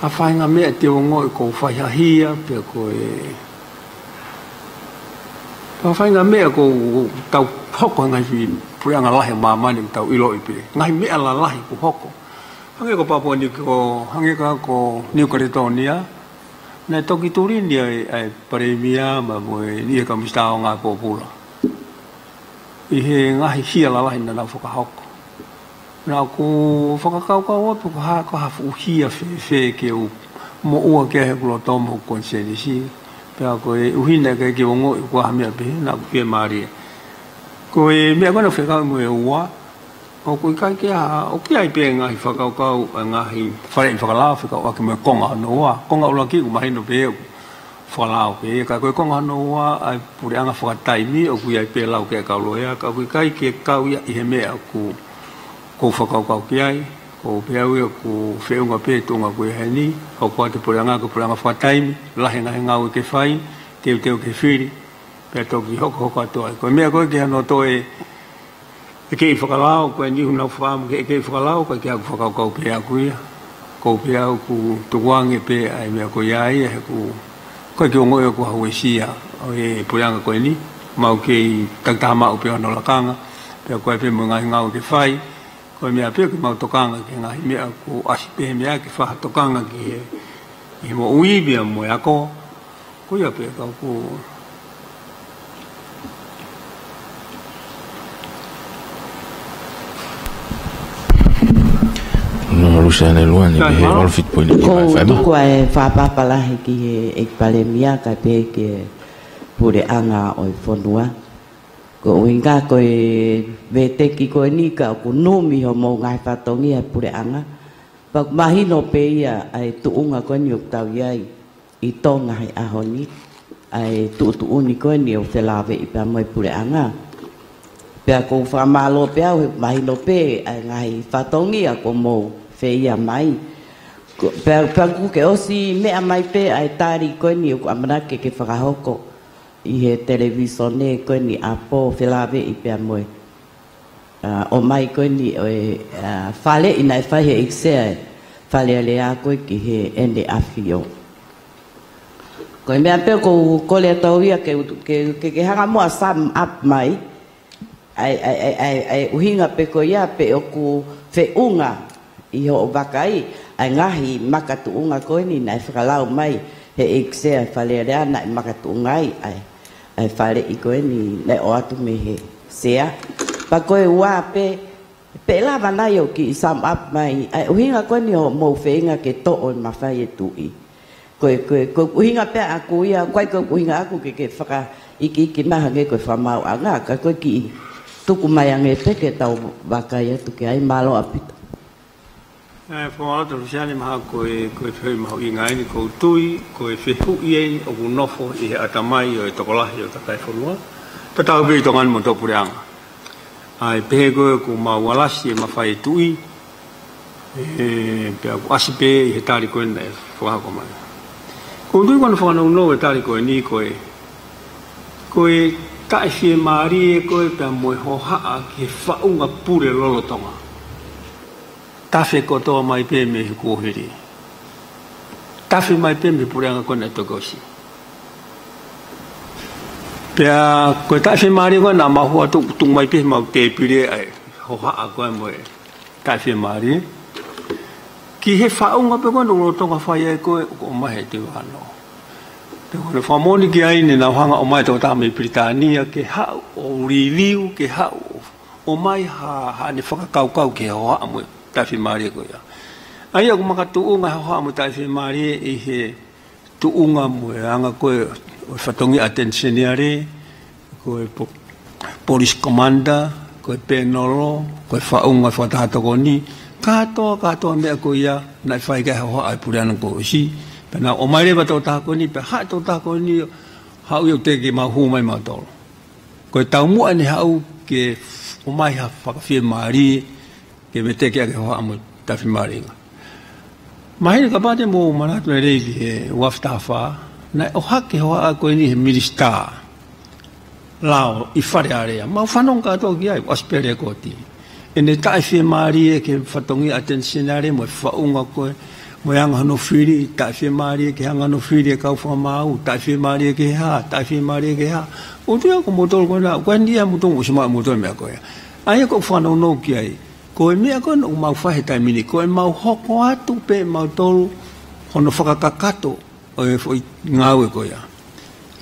ha faʻahinga meʻa te u ongoʻi ʻoku ou faihahia, pe ko e, pe ko ha faʻahinga meʻa ʻoku, ʻoku tau hoko he ngaahi puleʻanga lahi ʻo māmani ʻoku tau ʻiloʻi pē. Ngaahi meʻa lalahi ʻoku hoko. Hangē ko Papua Niu-, ko, hangē ko, ko Niu Kaletōnia, naʻe toki tuli ni ai, ʻa e Palēmia mo, mo e niʻihi kau Minisitā ʻo e Ngāue Pōpula ʻi he ngaahi hia lalahi naʻa nau fakahoko. Naʻa ku fakakaukau atu ko e hā, ko e hā ha fuʻu hia fēfē ke u moʻua ki ai heʻeku loto mo hoku konisēnisi. Pea ko e ʻuhinga ke, ke u ongoʻi ko e hā e meʻa pehē, naʻa ku fiemālie. Ko e meʻa ko ena fekau mo e ua, ʻoku ʻikai ke ʻi ai, ʻoku ʻi ai pē ngaahi fakakaukau, ʻa e ngaahi faleʻi fakalao fekauʻaki mo e konga hono ua. Konga ʻuluaki ʻoku mahino pē ʻoku fakalao pē, ka ko e konga hono ua ʻa e puleʻanga fakataimi, ʻoku ʻi ai pē lau ki ai e kau loea, ka ʻoku ʻikai ke kau ia ʻi he meʻa ʻoku, ʻoku ou fakakaukau ki ai. ʻOku ou pehē au ia ʻoku feʻunga pē tuʻunga ko ē heni, hoko atu e puleʻanga ko e puleʻanga fakataimi, lahi e ngaahi ngāue ke fai, teuteu ke fili, pea toki hokohoko atu ai. Ko e meʻa ko ē ke hano toe ʻekeʻi fakalao, ko eni ʻoku nau fakaʻamu ke ʻekeʻi fakalao, ʻikai ke ʻi ai haʻaku fakakaukau pē ʻaʻaku ia. ʻOku ou pehē au ʻoku tukuange pē ʻa e meʻa ko ia ia, he ʻoku, ʻikai ke u ongoʻi ʻoku ou uesia ʻa e puleʻanga ko eni, mau kei takitaha maʻu pē hono lakanga, pea ʻoku ʻi ai pē mo e ngaahi ngāue ke fai, ko e meʻa pē ke mau tokanga ki he ngaahi meʻa ʻoku ʻasi pē he meʻa ke fai ha tokanga ki he, ki he moʻui pea mo e ako, ko ia pē ka ʻoku. Nō Luseane Luane, ʻi he ʻalu fitu poini ʻi he ʻoku ou tuku ʻa e fakapapālangi ki he ʻEiki Palēmia kae pehē ki he puleʻanga ʻo e fonua. Ko e ʻuhinga ko e veteki ko eni ka ʻoku numi hoʻomou ngaahi fatongia he puleʻanga. Pea ʻoku mahino pē ia ʻa e tuʻunga ko eni ʻoku tau ʻi ai ʻi Tonga he ʻaho ni, ʻa e tuʻutuʻuni ko eni ʻoku felāveʻi pea mo e puleʻanga. Pea ʻoku ou fakamālō pē au he mahino pē ʻa e ngaahi fatongia kuo mou feia mai. Ko, pea, pea ʻoku ke ʻosi meʻa mai pē ʻa e tali ko eni ʻoku ʻamanaki ke fakahoko ʻi he televīsone ko eni ʻapō felāveʻi pea mo e, ʻa, ʻomai ko eni ʻo e, ʻa, faleʻi naʻe fai he ʻEiki Sea e Fale Alea ko ē ki heʻene ʻAfio. Ko e meʻa pē ʻoku ou kole atu au ia ke, ke, ke, ke hanga muʻa ʻo sum up mai ʻa e, ʻa e, ʻa e, ʻa e, ʻa e ʻuhinga pē ko ia pe ʻoku feʻunga ʻi hoʻo vakai ʻa e ngaahi makatuʻunga ko eni naʻe fakalau mai he ʻEiki Sea Fale Alea naʻe makatuʻunga ai ʻa e, ʻa e faleʻi ko eni naʻe ʻoatu mei he Sea. Pea ko e ua pē, pe ʻe lava nai ʻo kiʻi sum up mai ʻa e ʻuhinga ko eni hoʻomou feinga ke toʻo e mafai e tuʻi. Ko e, ko e, ko e ʻuhinga pē ʻaku ia, ko e, ko e ʻuhinga ʻaku ke, ke fakaikiiki mai hangē ko e fakamaauʻanga, ka ko e kiʻi tuku mai ange pē ke tau vakai atu ki ai. Mālō ʻaupito. ʻE, fakamālō atu Lusiane, mahalo ko e, ko e fehuʻi mahuʻinga eni, ʻoku ou tui ko e fehuʻi eni ʻoku nofo ʻi he ʻatamai ʻo e tokolahi ʻo e kakai e fonua. Tatau pē ʻi Tonga ni mo e puleʻanga. ʻA ia pehē ko ē ʻoku mau alasi e mafai e tuʻi, ʻe, pea ʻoku ʻasi pē ʻi he tali ko ē naʻe fakahoko mai. ʻOku ou tui ko hono fakanounou e tali ko eni ko e, ko e taʻefiemālie ko ē pea mo e hohaʻa ki he faʻunga pule lolotonga. Tafe kotoa mai pē mei he kuohili. Tafe mai pē mei he puleʻanga ko ē naʻe toki ʻosi. Pea ko e taʻefiemālie ko ē naʻa mau hua tu-, tuku mai pē ʻemau tēpile ʻa e hohaʻa ko ē mo e taʻefiemālie. Ki he faʻunga pē ko ē naʻe lolotonga fai ai ko ē, ʻoku ʻomai he tui vano. Pea ko hono fakamoʻoni ki ai naʻa nau hanga ʻo ʻomai e tokotaha mei Pilitānia ke haʻu ʻo review, ke haʻu ʻo ʻomai ha, haʻane fakakaukau ki he hohaʻa mo e taʻefiemālie ko ia. ʻA ia ʻoku makatuʻunga e hohaʻa mo e taʻefiemālie ʻi he tuʻunga mo e anga ko ē ʻo e fatongia ʻAteni Seniale, ko e po-, police commander, ko e pēnolo, ko e faʻunga fakataha tokoni, kātoa, kātoa meʻa ko ia naʻe fai ki ai e hohaʻa ʻa e puleʻanga kuo ʻosi. Pea nau ʻomai leva e tokotaha ko eni, pea haʻu e tokotaha ko eni, haʻu ia ʻo teʻeki ke mau hū mai mautolu. Ko e taumuʻa eni haʻu ke ʻomai ha fakafiemālie ke veteki ʻaki e hohaʻa mo e taʻefiemālie. Mahino kapau te mou manatu lelei ki he ua afe taha fā, naʻe ʻohake e hohaʻa ko eni he minisitā lao ʻi Fale Alea. Mau fanongo kātoa ki ai, ʻoku ʻasi pē he lēkooti. ʻEne taʻefiemālie ki he fatongia ʻAteni Seniale mo e faʻunga ko ē, mo e anga hono fili, taʻefiemālie ki he anga hono fili e kau fakamaau, taʻefiemālie ki he hā, taʻefiemālie ki he hā. ʻOku ou tui au ko moutolu ko ena, ko eni ia moutolu ʻosi maʻu moutolu e meʻa ko ia. ʻA ia ʻoku ou fakanounou ki ai. Ko e meʻa ko ena ʻoku mau fai he taimi ni, ko ʻemau hoko atu pē mautolu hono fakakakato ʻo e foʻi ngāue ko ia.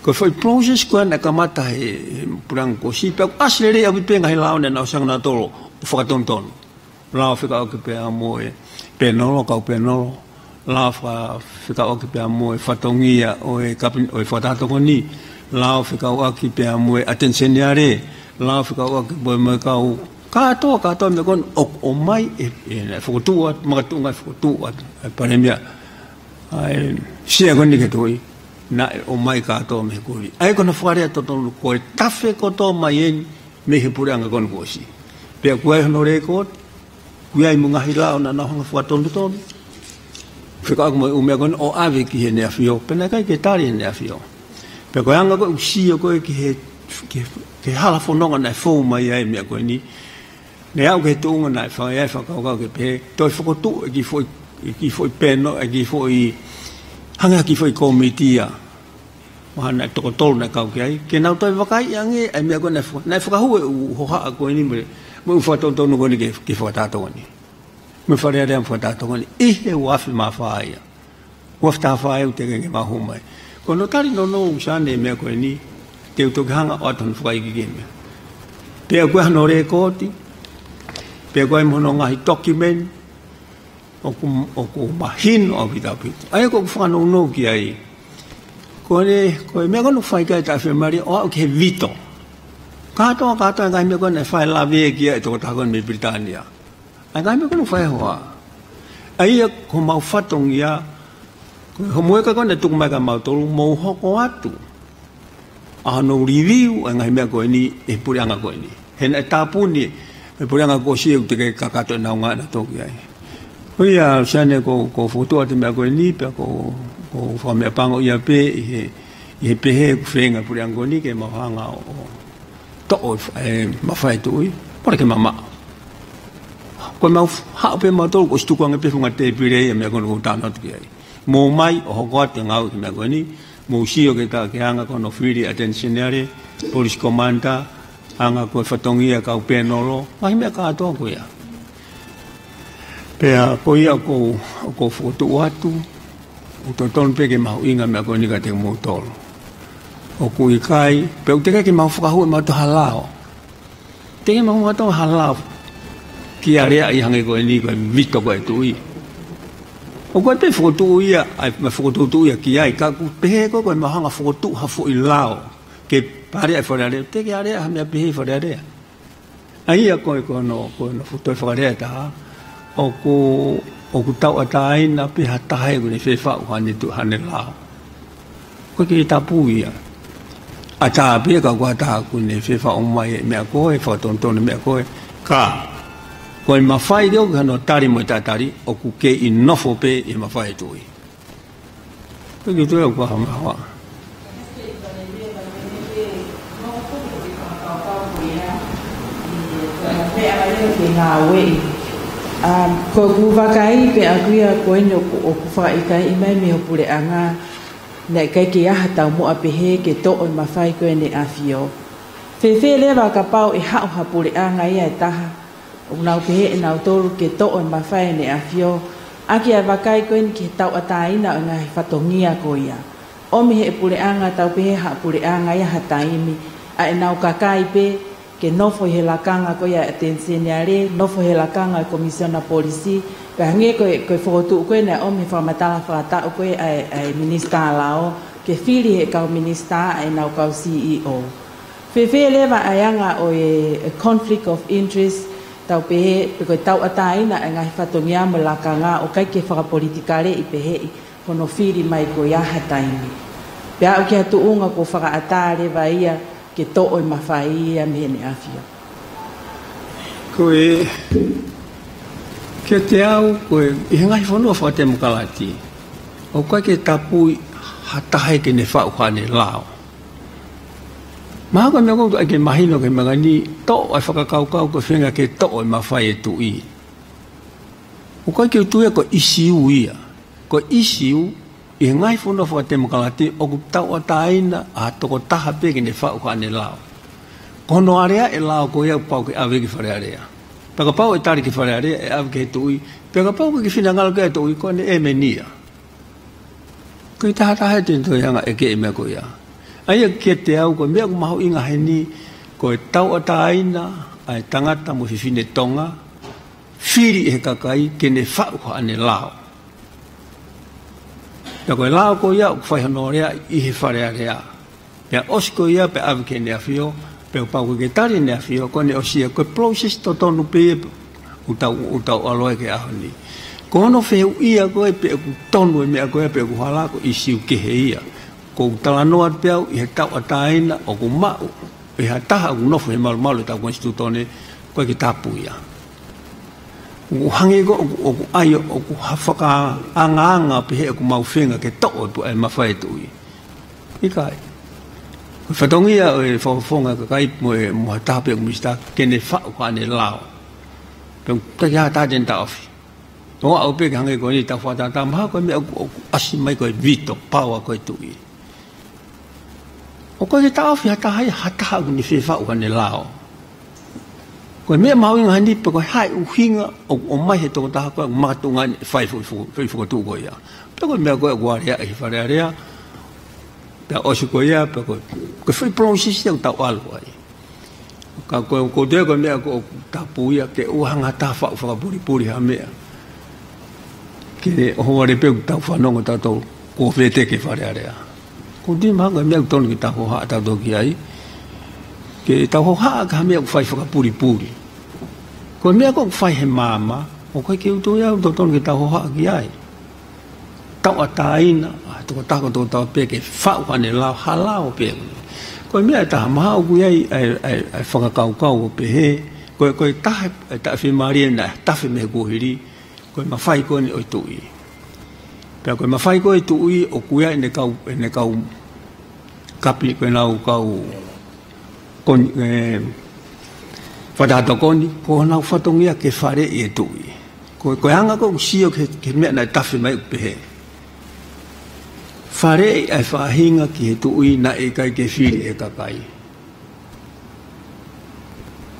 Ko e foʻi process ko ena naʻe kamata he, he puleʻanga kuo ʻosi, pea ʻoku ʻasi lelei ʻaupito pē e ngaahi lao naʻa nau ʻosi hanga nautolu ʻo fakatonutonu. Lao fekauʻaki pea mo e pēnolo, kau pēnolo, lao faka-, fekauʻaki pea mo e fatongia ʻo e kapin-, ʻo e fakataha tokoni, lao fekauʻaki pea mo e ʻAteni Seniale, lao fekauʻaki pea mo e kau, kātoa, kātoa e meʻa ko ena ʻoku ʻomai e, e, naʻe fokotuʻu atu, makatuʻunga e fokotuʻu atu e palēmia, ʻa e sea ko eni ki he tuʻi, naʻe ʻomai kātoa mei he kuohili. ʻA ia ko hono fakalea totonu ko e tafe kotoa mai eni mei he puleʻanga ko ena kuo ʻosi. Pea ʻoku ʻi ai hono lēkooti, ʻoku ʻi ai mo e ngaahi lao naʻa nau hanga ʻo fakatonutonu, fekauʻaki mo e ʻū meʻa ko ena ʻo ʻave ki Heʻene ʻAfio, pea naʻe ʻikai ke tali ʻe Heʻene ʻAfio. Pea ko e anga ko ē ʻoku sio ko ē ki he, ki he, ki he hala fononga naʻe fou mai ai e meʻa ko eni, naʻe aʻu ki he tuʻunga naʻe fai ai e fakakaukau ke pehē, toe fokotuʻu e kiʻi foʻi, e kiʻi foʻi pēnolo, e kiʻi foʻi, hangē ha kiʻi foʻi kōmiti ia. Mahalo naʻe toko tolu naʻe kau ki ai, ke nau toe vakaiʻi ange e meʻa ko ē naʻe faka-, naʻe fakahū e ʻū hohaʻa ko eni mo e, mo e ʻū fakatonutonu ko eni ki he, ki he fakataha tokoni, mo e Fale Alea mo e fakataha tokoni, ʻi he ua afe mā fā ia. Ua afe taha fā ia ʻoku teʻeki ke mau hū mai. Ko hono tali nounou Lusiane e meʻa ko eni, te u toki hanga ʻo ʻoatu hono fakaikiiki e meʻa. Pea ʻoku ʻi ai hono lēkooti, pea ʻoku ʻi ai mo hono ngaahi document, ʻoku, ʻoku mahino ʻaupito ʻaupito. ʻA ia ʻoku ou fakanounou ki ai. Ko ʻene, ko e meʻa ko ena naʻe fai ki ai e taʻefiemālie ʻo aʻu ki he veto. Kātoa, kātoa e ngaahi meʻa ko ena naʻe fai e lave ki ai e tokotaha ko ena mei Pilitānia. ʻA e ngaahi meʻa ko ena naʻe fai he hohaʻa. ʻA ia ko homau fatongia, ko e homework ko ena naʻe tuku mai kia mautolu, mou hoko atu ʻa hono review e ngaahi meʻa ko eni ʻe he puleʻanga ko eni. He naʻe tāpuni ʻe he puleʻanga kuo ʻosi ʻoku teʻeki ke kakato ʻenau ngāue naʻa nau tō ki ai. Ko ia, Lusiane, ʻoku ou, ʻoku ou fokotuʻu atu e meʻa ko eni, pea ʻoku ou, ʻoku ou fakameʻapangoʻia pē ʻi he, ʻi he pehē ʻoku feinga e puleʻanga ko eni ke mau hanga ʻo, ʻo toʻo e mafai e tuʻi, pole ke mamaʻo. Ko ʻemau f-, haʻu pē mautolu, kuo ʻosi tuku ange pē e funga tēpile ia e meʻa ko ena ʻoku ou talanoa atu ki ai. Mou ō mai ʻo hoko atu e ngāue ki he meʻa ko eni, mou sio ki he ta-, ki he anga ko ē hono fili e ʻAteni Seniale, police commander, anga ko ē e fatongia e kau pēnolo, ngaahi meʻa kātoa ko ia. Pea ko ia ʻoku ou, ʻoku ou fokotuʻu atu, ʻoku totonu pē ke mahuʻinga e meʻa ko eni kiate kimoutolu. ʻOku ʻikai, pea ʻoku teʻeki ke mau fakahū ʻe mautolu ha lao. Teʻeki ke mau fakahū ha lao ki he aleaʻi hangē ko eni ko e veto ko ē ʻa e tuʻi. ʻOku ʻi ai pē fokotuʻu ia, ʻa e, mo e fokotuʻutuʻu ia ki ai, ka ʻoku pehē ko e, ko e mahanga fokotuʻu ha foʻi lao ke alea ʻe Fale Alea, teʻeki ke alea ha meʻa pehē ʻe Fale Alea. ʻA ia ko e, ko hono, ko hono toe fakalea ʻe taha, ʻoku, ʻoku tauʻatāina pē ha taha ʻoku ne fefaʻu haʻane tuʻi, haʻane lao. ʻOku ʻikai ke tapu ia. ʻAtā pē ka ʻoku ʻatā ʻoku ne fefaʻu mai e meʻa ko ē, fakatonutonu e meʻa ko ē. Ka, ko e mafai ke ʻoku hano tali mo e tatali, ʻoku kei nofo pē ʻi he mafai e tuʻi. Pea ke toe au ka hamawa. Um, ko ʻeku vakai pē ʻaku ia ko eni ʻoku, ʻoku fakaʻikaiʻi mai mei ho puleʻanga, naʻe ʻikai ke ʻi ai ha taumuʻa pehē ke toʻo e mafai ko eni ʻa e ʻAfio. Fēfē leva kapau ʻe haʻu ha puleʻanga ia ʻe taha, ʻoku nau pehē ʻe nautolu ke toʻo e mafai ʻa e ʻAfio, ʻaki ʻa e vakai ko eni ki he tauʻatāina ʻo e ngaahi fatongia ko ia. ʻOmi ʻe he puleʻanga, tau pehē ha puleʻanga ia ha taimi, ʻa ʻenau kakai pē, ke nofo ʻi he lakanga ko ia ʻa e ʻAteni Seniale, nofo ʻi he lakanga ʻo e Komisiona Polisi, pea hangē ko e, ko e fokotuʻu ko ē naʻe ʻomi he fakamatala fakataʻu ko ē ʻa e, ʻa e Minisitā Lao, ke fili ʻe he kau minisitā ʻa ʻenau kau C E O. Fēfē leva ʻa e anga ʻo e, e conflict of interest, tau pehē, pe ko e tauʻatāina ʻa e ngaahi fatongia mo e lakanga ʻo ʻikai ke fakapolitikaleʻi pehē ʻi hono fili mai ko ia ha taimi. Pea aʻu ki ha tuʻunga kuo fakaʻatā leva ia ke toʻo e mafai ia mei heʻene ʻAfio. Ko e, kiate au, ko e, ʻi he ngaahi fonua fakatemokalati, ʻoku ʻikai ke tapu ia ha taha ke ne faʻu haʻane lao. Mahalo ko e meʻa ʻoku ʻai ke mahino ki he meʻa ni, toʻo ʻa e fakakaukau ko e feinga ke toʻo e mafai e tuʻi. ʻOku ʻikai ke u tui ia ko e ʻisiū ia. Ko e ʻisiū, ʻi he ngaahi fonua fakatemokalati, ʻoku tauʻatāina ʻa e tokotaha pē ke ne faʻu haʻane lao. Ko hono alea e lao ko ia ʻoku pau ke ʻave ki Fale Alea. Pea kapau ʻe tali ki Fale Alea, ʻe ʻave ki he tuʻi. Pea kapau ʻoku ʻikai ke finangalo ki ai e tuʻi, ko ʻene ʻēmeni ia. Ko e taha taha ʻe te toe hanga ʻeke e meʻa ko ia. ʻA ia kiate au ko e meʻa ʻoku mahuʻinga heni, ko e tauʻatāina ʻa e tangata mo e fefine Tonga, fili ʻe he kakai ke ne faʻu haʻane lao. Pea ko e lao ko ia ʻoku fai hono alea ʻi he Fale Alea. Pea ʻosi ko ia pea ʻave ki heʻene ʻAfio, pea pau ke tali ʻene ʻAfio, ko ʻene ʻosi ia ko e process totonu pē ia ʻoku tau, ʻoku tau ʻalu ai ki he ʻaho ni. Ko hono fehuʻia ko ē pe ʻoku tonu e meʻa ko ē pe ʻoku hala, ko e ʻisiū kehe ia. ʻOku ou talanoa pē au ʻi he tauʻatāina ʻoku maʻu ʻe ha taha ʻoku nofo he malumalu ʻetau konisitūtone, ʻoku ʻikai ke tapu ia. ʻOku hangē ko ē ʻoku, ʻoku ʻai, ʻoku ha fakaangaanga pehē ʻoku mau feinga ke toʻo e pu-, e mafai e tuʻi. ʻIkai. Ko e fatongia ʻo e fakafofonga kakai mo e, mo ha taha pē ʻoku minisitā ke ne faʻu haʻane lao. Pea ʻoku ʻikai ha taha te ne taʻofi. ʻO aʻu pē ke hangē ko eni tau fakatātā mahalo ko e meʻa ʻoku, ʻoku ʻasi mai ko e veto power ko e tuʻi. ʻOku ʻikai ke taʻofi ha taha ia, ha taha ʻoku ne fefaʻu haʻane lao. Ko e meʻa mahuʻinga heni pe ko e hā e ʻuhinga ʻoku ʻomai he tokotaha ko ē ʻoku makatuʻunga ʻene fai foʻi fo-, foʻi fokotuʻu ko ia. Pe ko e meʻa ko ē ʻoku alea ʻi Fale Alea. Pea ʻosi ko ia, pe ko, ko e foʻi process ia ʻoku tau ʻalu ai. Ka ko, ko e toe ko e meʻa ko ʻoku tapu ia ke ʻoua hanga ha taha faʻu fakapulipuli ha meʻa. Ke ne ʻohovale pē ʻoku tau fanongo tautolu ko e veteki Fale Alea. ʻOku ou tui mahalo ko e meʻa ʻoku totonu ke tau hohaʻa tautolu ki ai. Ke tau hohaʻa ki ha meʻa ʻoku fai fakapulipuli. Ko e meʻa ko ē ʻoku fai he maama, ʻoku ʻikai ke u tui au ʻoku totonu ke tau hohaʻa ki ai. Tauʻatāina ʻa e tokotaha ko e tokotaha pē ke faʻu haʻane lao, ha lao pē. Ko e meʻa ʻe taha mahalo ʻoku ʻi ai ʻa e, ʻa e, ʻa e fakakaukau ʻo pehē, ko e, ko e taha e taʻefiemālie naʻe tafe mei he kuohili, ko e mafai ko eni ʻo e tuʻi. Pea ko e mafai ko ē ʻo e tuʻi ʻoku ʻi ai ʻene kau, ʻene kau kapi, ko ʻenau kau koni, ē, fakataha tokoni, ko honau fatongia ke faleʻi e tuʻi. Ko, ko e anga ko ē ʻoku sio ki he, ki he meʻa naʻe tafe mai ʻo pehē, faleʻi ʻa e faʻahinga ki he tuʻi naʻe ʻikai ke fili ʻe he kakai.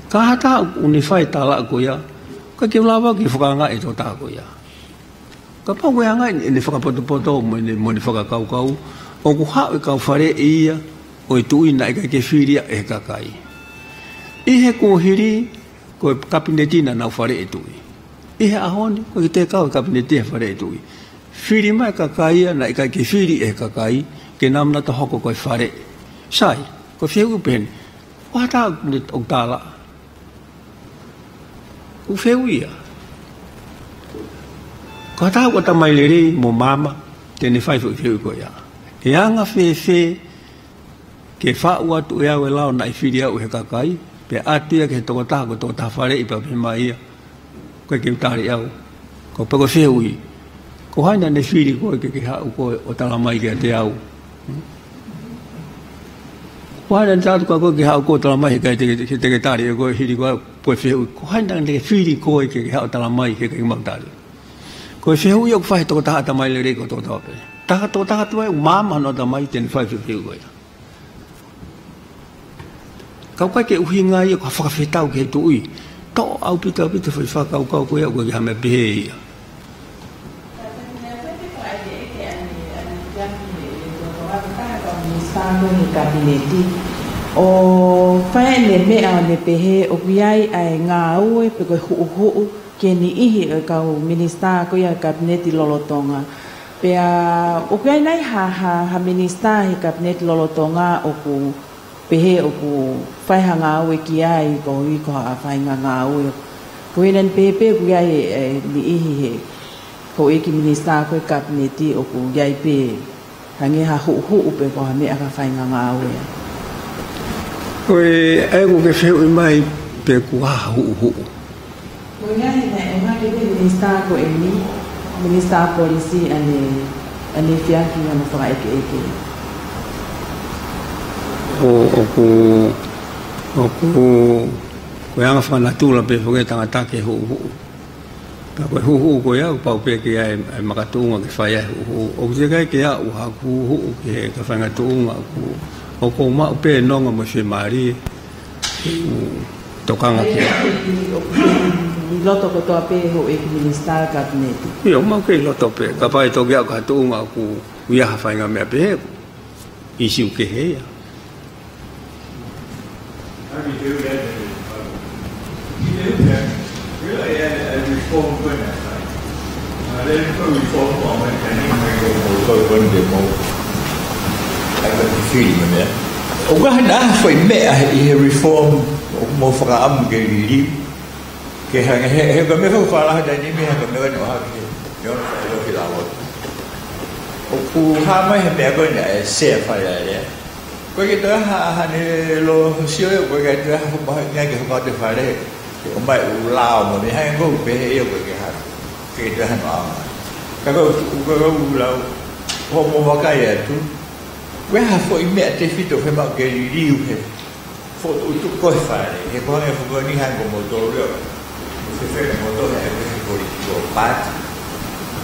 Ka ha taha ʻoku ne fai e tala ko ia, ʻikai ke u lava ke fakaangaʻi e tokotaha ko ia. Kapau ʻoku ʻi ai ʻene fakapotopoto mo ʻene, mo ʻene fakakaukau, ʻoku haʻu e kau faleʻi ia ʻo e tuʻi naʻe ʻikai ke fili ia ʻe he kakai. ʻI he kuohili, ko e kapineti naʻa nau faleʻi e tuʻi. ʻI he ʻaho ni, ʻoku ʻikai ke toe kau he kapineti ia he faleʻi e tuʻi. Fili mai e kakai ia, naʻe ʻikai ke fili ʻe he kakai, ke nau manato hoko ko e fale. Sai, ko e fehuʻi pē eni. Ko ha taha ʻoku ne ʻoku tala. ʻOku fehuʻi ia. Ko ha taha ʻoku ʻatamai lelei mo maama, te ne fai foʻi fehuʻi ko ia. ʻE anga fēfē ke faʻu atu ʻe au e lao naʻe fili au ʻe he kakai, pea ʻatu ia ki he tokotaha, ko e tokotaha faleʻi pea pehē mai ia. ʻOku ʻikai ke u tali au. Ko e pē ko e fehuʻi. Ko hai naʻa ne fili koe ke ke haʻu koe ʻo tala mai kiate au? Ko hai naʻa ne tala atu kia koe ke haʻu koe ʻo tala mai he ʻikai te ke, te ke tali ʻe koe hili ko ē, ko e fehuʻi. Ko hai naʻa ne fili koe ke ke haʻu ʻo tala mai he ʻikai ke mau tali? Ko e fehuʻi ʻoku fai he tokotaha ʻatamai lelei ko e tokotaha pē. Taha tokotaha tuai ʻoku maama hono ʻatamai te ne fai e fehuʻi ko ia. Ka ʻoku ʻikai ke ʻuhinga ia ko ha fakafetau ki he tuʻi. Toʻo ʻaupito ʻaupito e foʻi fakakaukau ko ia ʻoku ʻikai ke ha meʻa pehē ia. ʻO fai ʻene meʻa ʻo ne pehē ʻoku ʻi ai ʻa e ngāue pe ko e huʻuhuʻu ki he niʻihi ʻo e kau minisitā ko ia ʻo e Kapineti lolotonga. Pea ʻoku ʻi ai nai ha, ha, ha minisitā he Kapineti lolotonga ʻoku pehē ʻoku fai ha ngāue ki ai koeʻuhi ko ha faʻahinga ngāue. Ko ia naʻa ne pehē pē ʻoku ʻi ai e, e niʻihi he houʻeiki minisitā ko ē Kapineti ʻoku ʻi ai pē hangē ha huʻuhuʻu pe ko ha meʻa ki ha faʻahinga ngāue. Ko e, ʻa ia ʻoku ke fehuʻi mai pe ko e hā ha huʻuhuʻu. Ko ia he naʻe ʻomai pē minisitā ko eni, minisitā polisi ʻa ne, ʻa ne fiaki ʻa hono fakaʻekeʻeke. ʻO, ʻoku, ʻoku, ko e anga fakanatula pē foki e tangata ke huʻuhuʻu. Ka ko e huʻuhuʻu ko ia, ʻoku pau pē ke ʻi ai e, e makatuʻunga ke fai ai e huʻuhuʻu. ʻOku teʻeki ai ke aʻu haku huʻuhuʻu ki he, ki ha faʻahinga tuʻunga ʻoku, ʻoku ou maʻu pē nonga mo e fiemālie. ʻOku tokanga ki ai. ʻI loto kotoa pē houʻeiki minisitā Kapineti. ʻIo, ʻoku mau kei loto pē. Kapau ʻe toki aʻu ki ha tuʻunga ʻoku ʻi ai ha faʻahinga meʻa pehē, ʻoku ʻisiū kehe ia. ʻOku ʻi ai ha foʻi meʻa he, ʻi he reform ʻoku mou fakaʻamu ke liliu. Ke hangē he, he ko e meʻa fakaʻofoʻofa he taimi ni, he ko e meʻa ʻoku ne ʻohake he, he ʻoku ne fai ʻo ki lalo. ʻOku hā mai he meʻa ko eni ʻa e Sea Fale Alea. ʻOku ʻikai ke toe ha, ha ne lo sio ia, ʻoku ʻikai ke toe ha fuʻu mahuʻinga ke hoko atu e fale. Ke ʻomai ʻū lao mo e meʻa hangē ko ē ʻoku pehē ia ʻoku ʻikai ke ha, ʻikai ke toe ha noa mai. Ka ko e, ko e ʻū lao, ʻoku mou vakai atu. Ko e hā ha foʻi meʻa tefito ʻoku fiemaʻu ke liliu he fokotuʻutuʻu ko ē e fale, he ko e hangē foki eni hangē ko moutolu ia. Ko e fefeka moutolu he, he political party.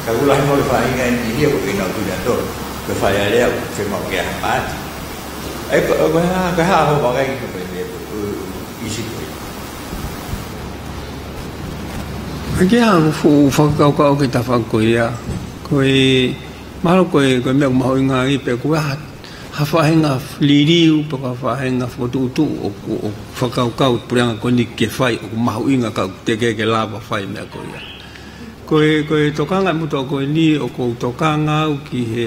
Ka ʻoku lahi mo e faʻahinga ʻe niʻihi ia ʻoku ʻikai ke nau tui nautolu ko e Fale Alea ʻoku fiemaʻu ke ʻi ai ha paati. ʻE ko, ko e hā, ko e hā hoʻo vakai ki he meʻa ko ē, ʻisi ko ē. ʻIkai ke ʻi ai haku fuʻu fakakaukau ki he tafaʻaki ko ia. Ko e, mahalo ko e, ko e meʻa ʻoku mahuʻinga ai pē ko e hā ha faʻahinga liliu, pe ko ha faʻahinga fokotuʻutuʻu ʻoku, ʻoku fakakaukau e puleʻanga ko eni ke fai ʻoku mahuʻinga ka ʻoku teʻeki ke lava fai e meʻa ko ia. Ko e, ko e tokanga ʻa e motuʻa ko eni ʻoku ou tokanga au ki he,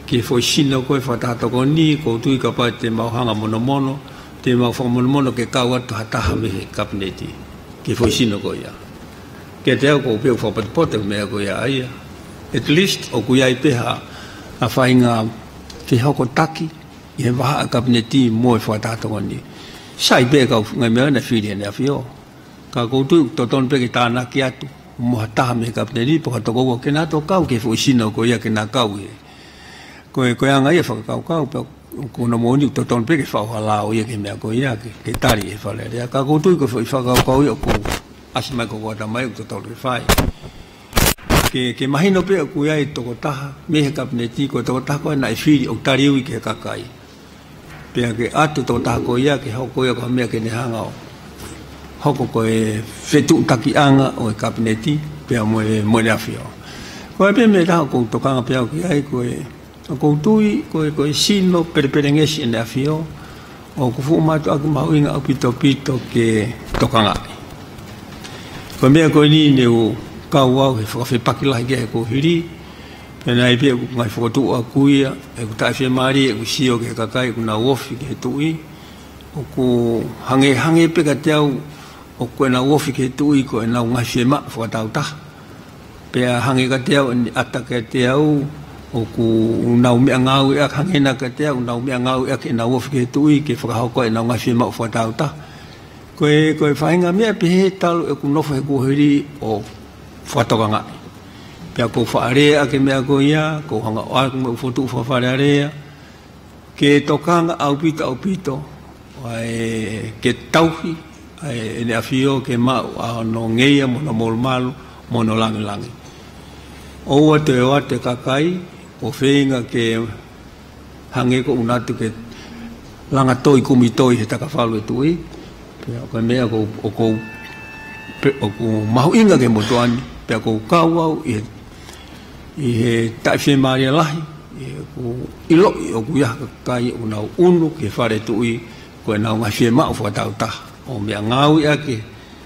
ki he foʻi sino ko ē fakataha tokoni, ʻoku ou tui kapau te mau hanga ʻo monomono, te mau fakamonomono ke kau atu ha taha mei he Kapineti ki he foʻi sino ko ia. Kiate au ʻoku ou pehē ʻoku fakapotopoto e meʻa ko ia ʻa ia. At least ʻoku ʻi ai pē ha, ha faʻahinga fehokotaki ʻi he vahaʻa Kapineti mo e fakataha tokoni. Sai pē e kau ngaahi meʻa naʻe fili ʻe he ʻAfio. Ka ʻoku ou tui ʻoku totonu pē ke tānaki atu mo ha taha mei he Kapineti pe ko ha tokoua ke na toe kau ki he foʻi sino ko ia ke na kau ia. Ko e, ko e anga ia e fakakaukau, pea ko hono moʻoni ʻoku totonu pē ke faʻu ha lao ia ki he meʻa ko ia ke, ke tali ʻe he Fale Alea. Ka ʻoku ou tui ko e foʻi fakakaukau ia ʻoku ʻasi mai ki hoku ʻatamai ʻoku totonu ke fai. Ke, ke mahino pē ʻoku ʻi ai e tokotaha mei he Kapineti, ko e tokotaha ko ē naʻe fili ʻoku taliui ki he kakai. Pea ke ʻatu e tokotaha ko ia ke hoko ia ko ha meʻa ke ne hanga ʻo hoko ko e fetuʻutakiʻanga ʻo e Kapineti pea mo e, mo e ʻAfio. Ko e pē meʻa ʻe taha ʻoku ou tokanga pē au ki ai ko e, ʻoku ou tui ko e, ko e sino pelepelengesi ʻene ʻAfio, ʻoku fuʻu mātuʻaki mahuʻinga ʻaupito ʻaupito ke tokangaʻi. Ko e meʻa ko eni ne u kau au he fakafepaki lahi ki ai he kuohili, Pea naʻe pē ʻeku ngaahi fokotuʻu ʻaʻaku ia, ʻeku taʻefiemālie ʻeku sio ki he kakai ʻoku nau ofi ki he tuʻi, ʻoku hangē, hangē pē kiate au ʻoku ʻenau ofi ki he tuʻi ko ʻenau ngaahi fiemaʻu fakatāutaha. Pea hangē kiate au, ʻeni ʻata kiate au, ʻoku nau meʻangāueʻaki, hangē na kiate au, nau meʻangāueʻaki ʻenau ofi ki he tuʻi ke fakahoko ʻenau ngaahi fiemaʻu fakatāutaha. Ko e, ko e faʻahinga meʻa pehē talu ʻeku nofo he kuohili ʻo fakatokangaʻi. Pea ʻoku ou faʻa lea ʻaki e meʻa ko ia, ʻoku ou hanga ʻo ʻai mo e fokotuʻu fakafalealea, ke tokanga ʻaupito, ʻaupito, ʻa e ke tauhi ʻa ʻEne ʻAfio ke maʻu ʻa hono ngeia mo hono molumalu mo hono langilangi. ʻOua te ʻoatu e kakai ʻo feinga ke hangē ko ʻenau ʻatu ke langa toi kumi toi he takafalu e tuʻi. Pea ko e meʻa ʻoku, ʻoku, pe-, ʻoku mahuʻinga ki he motuʻa ni, pea ʻoku ou kau au ʻi he, ʻi he taʻefiemālie lahi, ʻi heʻeku ʻiloʻi ʻoku ʻi ai ha kakai ʻoku nau ʻunu ki he fale tuʻi, ko ʻenau ngaahi fiemaʻu fakatāutaha, ʻo meʻangāueʻaki e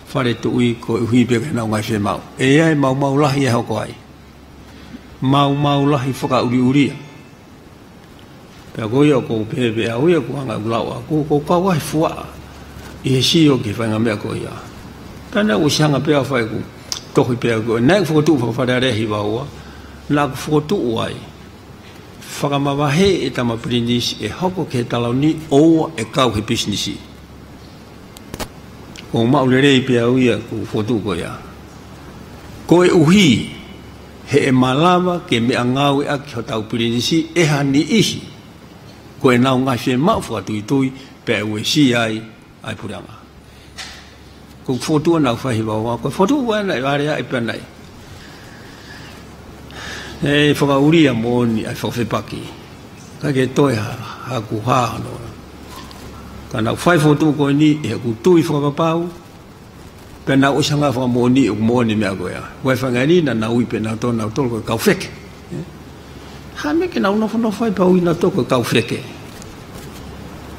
fale tuʻi koeʻuhi pē ko ʻenau ngaahi fiemaʻu. ʻE ʻi ai e maumau lahi ʻe hoko ai. Maumau lahi fakaʻuliʻulia. Pea ko ia ʻoku ou pehē pē au ia ʻoku ou hanga ʻo lau ʻaʻaku, ʻoku ou kau ai fuaʻa ʻi he sio ki he faʻahinga meʻa ko ia. Pea naʻe ʻosi hanga pē ʻo fai ʻeku tohi pē au ko ē. Naʻe fokotuʻu fakafalealea ʻi Vaoa, naʻa ku fokotuʻu ai. Fakamavaheʻi e tama pilinisi ʻe hoko ki he taloni ʻoua ʻe kau he pisinisi. ʻOku ou maʻu lelei pē au ia ʻeku fokotuʻu ko ia. Koeʻuhi, he ʻe malava ke meʻangāueʻaki hotau pilinisi ʻe ha niʻihi, ko ʻenau ngaahi fiemaʻu fakatuitui, pea ʻe uesia ai ʻa e puleʻanga. Ko e fokotuʻu naʻa ku fai ʻi Vaoa, ko e fokotuʻu ʻa ena ʻe vale ai pea naʻe ʻe fakaʻulia moʻoni ʻa e fakafepaki. Ka ke toe ha, haku hā hono. Ka naʻa ku fai e fokotuʻu ko eni ʻi heʻeku tui fakapapau, pea naʻa ku ʻosi hanga ʻo fakamoʻoniʻi ʻoku moʻoni e meʻa ko ia. Ko e faʻahinga ni naʻa nau ui pē nautolu, nautolu ko e kau feke. Ha meʻa ke nau nofonofo ai pea ui nautolu ko e kau feke.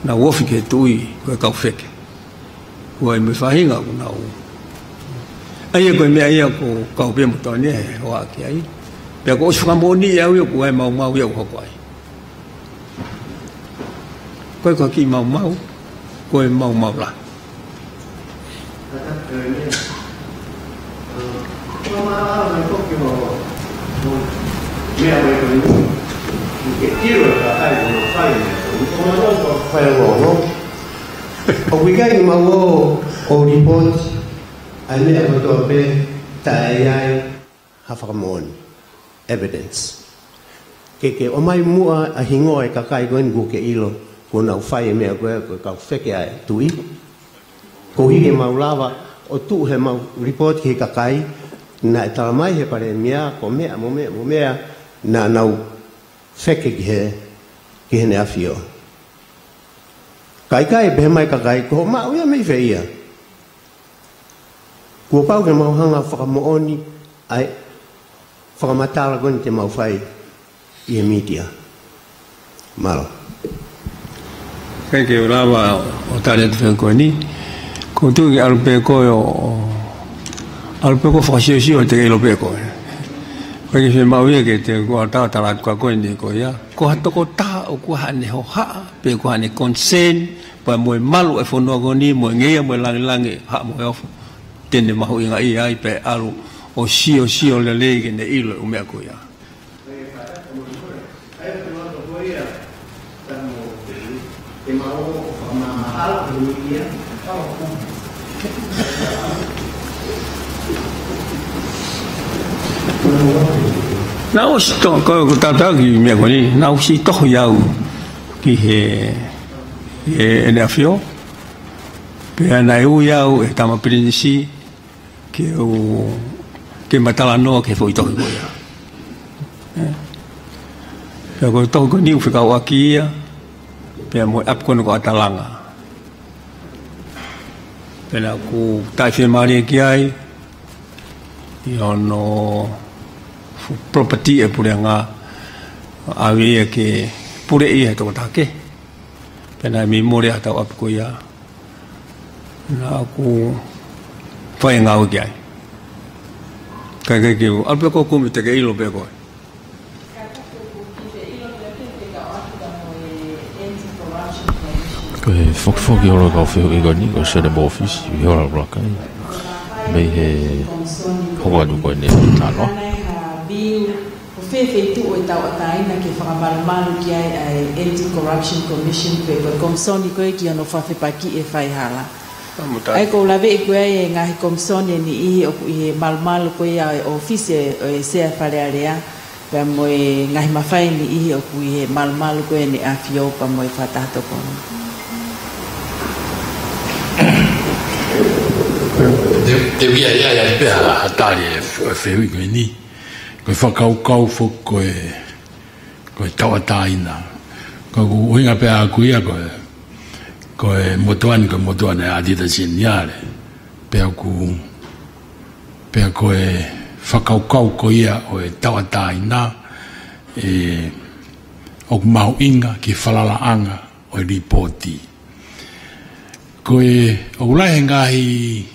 Nau ofi ki he tuʻi ko e kau feke. Ko e meʻa faʻahinga ʻoku nau. ʻA ia ko e meʻa ia ʻoku ou kau pē mo Tony he hoʻatā ki ai. Pea kuo ʻosi fakamoʻoniʻi au ia ʻoku ʻi ai e maumau ia ʻoku hoko ai. Ko e, ko e kiʻi maumau, ko e maumau lahi. ʻOku ʻikai ke mau ō ʻo lipooti ʻa e meʻa kotoa pē taʻe ʻi ai ha fakamoʻoni, evidence. Ke, ke ʻomai muʻa ʻa e hingoa ʻo e kakai ko eni kuo ke ʻilo kuo nau fai e meʻa ko ē, ko e kau feke ʻa e tuʻi. Koeʻuhi ke mau lava ʻo tuʻu heʻemau lipooti ki he kakai, naʻe talamai ʻe he palēmia ko e meʻa mo e meʻa mo e meʻa naʻa nau feke ki he, ki heʻene ʻafio. Ka ʻikai, pehē mai e kakai, ko hoʻo maʻu ia mei fē ia? Kuo pau ke mau hanga ʻo fakamoʻoni ʻa e fakamatala ko eni te mau fai ʻi he mītia. Mālō. Kae kehe, ʻoku ou lava ʻo tali atu e fehuʻi ko eni. ʻOku ou tui ke ʻalu pē koe ʻo, ʻo, ʻalu pē koe ʻo fakasiosio, te ke ʻilo pē koe. ʻOku ʻikai ke fiemaʻu ia ke te u ʻatā ʻo tala atu kia koe e meʻa ko ia. Ko ha tokotaha ʻoku ʻi ai haʻane hohaʻa, pe ko haʻane concern, pea mo e malu ʻa e fonua ko eni, mo e ngeia, mo e langilangi, haʻa mo e ofo, te ne mahuʻingaʻia ai pea ʻalu ʻo siosio lelei ke ne ʻilo e ʻū meʻa ko ia. Naʻe ʻosi to-, ko, ko e tataki meʻa ko eni, naʻe ʻosi tohi au ki he, he ʻEne ʻAfio. Pea naʻe ui au ʻe he tama pilinisi ke u, ke ma talanoa ki he foʻi tohi ko ia. ʻE. Pea ko e tohi ko eni ʻoku fekauʻaki ia pea mo e ʻapi ko ena ko ʻAtalanga. Pea naʻa ku taʻefiemālie ki ai, ʻi hono fuʻu property ʻa e puleʻanga, ʻave ia ke puleʻi ʻe he tokotaha kehe. Pea naʻe mei mole ʻa hotau ʻapi ko ia. Naʻa ku fai e ngāue ki ai. Kae kehe, ʻalu pē koe ʻo kumi, te ke ʻilo pē koe. Ko e fokifoki holo kau fehuʻi ko eni, ko Sele Mofisi, ʻi he ola ʻuluaki. Mei he hoko atu ko eni ʻa e talanoa. Ko e fē feituʻu ʻe tauʻatāina ke fakamalumalu ki ai ʻa e Anti-Corruption Commission pe ko e komisoni ko ē ki hono fakafepakiʻi e faihala? ʻA ia ʻoku ou laveʻi ko ē ʻa e ngaahi komisoni ʻe niʻihi ʻoku ʻi he malumalu ko ia ʻo e ʻōfisi ʻo e Sea Fale Alea, pea mo e ngaahi mafai ʻe niʻihi ʻoku ʻi he malumalu ko ē ʻEne ʻAfio pea mo e Fakataha Tokoni. Te, te u ʻai, ʻai, ʻai pē ha, ha tali e f-, e fehuʻi ko eni. Ko e fakakaukau foki ko e, ko e tauʻatāina. Ko ʻeku ʻuhinga pē ʻaʻaku ia ko e, ko e motuʻa ni, ko e motuʻa ʻa ʻAtita Seniale. Pea ʻoku, pea ko e fakakaukau ko ia ʻo e tauʻatāina, ē, ʻoku mahuʻinga ki he falalaʻanga ʻo e lipooti. Ko e, ʻoku lahi e ngaahi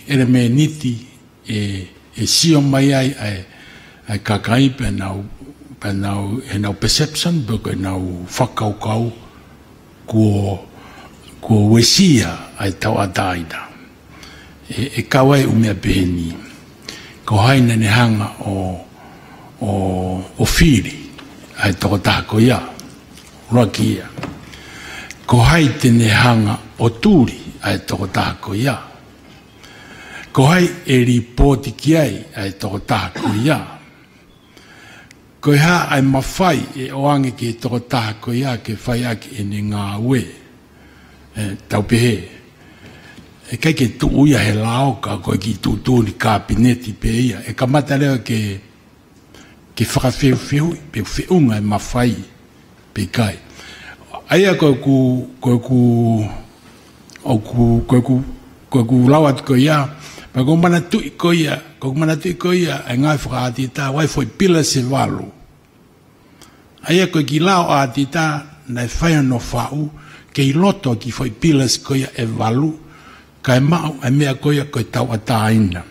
ʻelemēniti ʻe, ʻe sio mai ai ʻa e, ʻa e kakai pea nau, pea nau, ʻenau perception, pe ko ʻenau fakakaukau, kuo, kuo uesia ʻa e tauʻatāina. ʻE, ʻe kau ai e ʻū meʻa pehē ni. Ko hai naʻa ne hanga ʻo, ʻo, ʻo fili ʻa e tokotaha ko ia? ʻUluaki ia. Ko hai te ne hanga ʻo tuli ʻa e tokotaha ko ia? Ko hai ʻe lipooti ki ai ʻa e tokotaha ko ia? Ko e hā ʻa e mafai ʻe ʻoange ki he tokotaha ko ia ke fai ʻaki ʻene ngāue? ʻE, tau pehē, ʻe ʻikai ke tuʻu ia he lao ka ko e kiʻi tuʻutuʻuni kapineti pē ia. ʻE kamata leva ke, ke fakafeufeuʻi pe feʻunga e mafai pe ʻikai. ʻA ia ko ʻeku, ko ʻeku, ʻoku, ko ʻeku, ko ʻeku lau atu ko ia, pea ʻoku ou manatuʻi ko ia, ʻoku ou manatuʻi ko ia ʻa e ngāue fakaʻātita, ʻa e foʻi pilasi ʻe valu. ʻA ia ko e kiʻi lao ʻātita naʻe fai hono faʻu, kei loto ki he foʻi pilasi ko ia ʻe valu, kae maʻu ʻa e meʻa ko ia ko e tauʻatāina.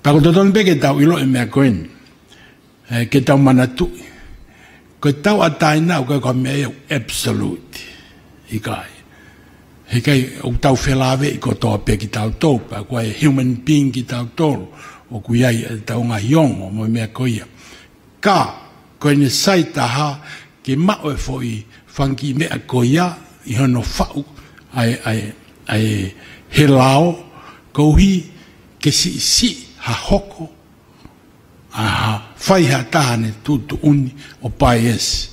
Pea ʻoku totonu pē ke tau ʻilo e meʻa ko eni. ʻE, ke tau manatuʻi. Ko e tauʻatāina ʻoku ʻikai ko ha meʻa ia ʻoku absolute. ʻIkai. He ʻikai ʻoku tau felāveʻi kotoa pē kitautolu, pea ko e human being kitautolu, ʻoku ʻi ai ʻetau ngaahi ongo mo e meʻa ko ia. Ka, ko ʻene sai taha, ke maʻu e foʻi fanga kiʻi meʻa ko ia, ʻi hono faʻu, ʻa e, ʻa e, ʻa e he lao, koeʻuhi ke siʻisiʻi ha hoko, ʻa ha, fai ha taha ʻene tuʻutuʻuni ʻo bias.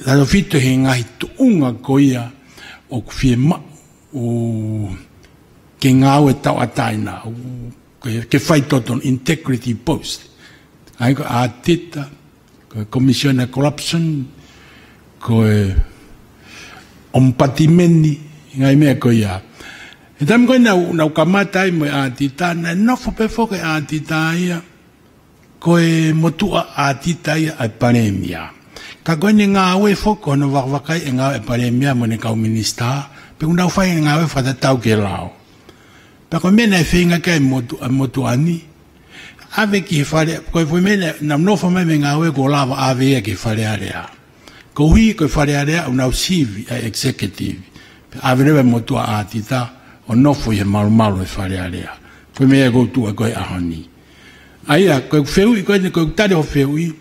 Tautefito he ngaahi tuʻunga ko ia ʻoku fiemaʻu ke ngāue tauʻatāina, ʻo ke, ke fai totonu, integrity post. ʻA ia ko e ʻātita, ko e Commissioner Corruption, ko e Ombudsman, ngaahi meʻa ko ia. He taimi ko ē naʻa ku, naʻa ku kamata ai mo e ʻātita, naʻe nofo pē foki e ʻātita ia, ko e motuʻa ʻātita ia ʻa e palēmia. Ka ko ʻene ngāue foki ko hono vakavakai e ngāue ʻa e palēmia mo ʻene kau minisitā, pea ʻoku nau fai e ngāue fakatatau ki he lao. Pea ko e meʻa naʻe feinga ki ai e motu-, ʻa e motuʻa ni, ʻave ki he fale, ko e foʻi meʻa naʻa, naʻa nau nofo mai mo e ngāue kuo lava ʻave ia ki he Fale Alea. Koeʻuhi ko e Fale Alea ʻoku nau sivi ʻa e executive. Pea ʻave leva e motuʻa ʻātita ʻo nofo ʻi he malumalu ʻo e Fale Alea. Ko e meʻa ia ʻoku ou tuʻu ai ko e ʻaho ni. ʻA ia, ko ʻeku fehuʻi ko eni, ko ʻeku tali hoʻo fehuʻi.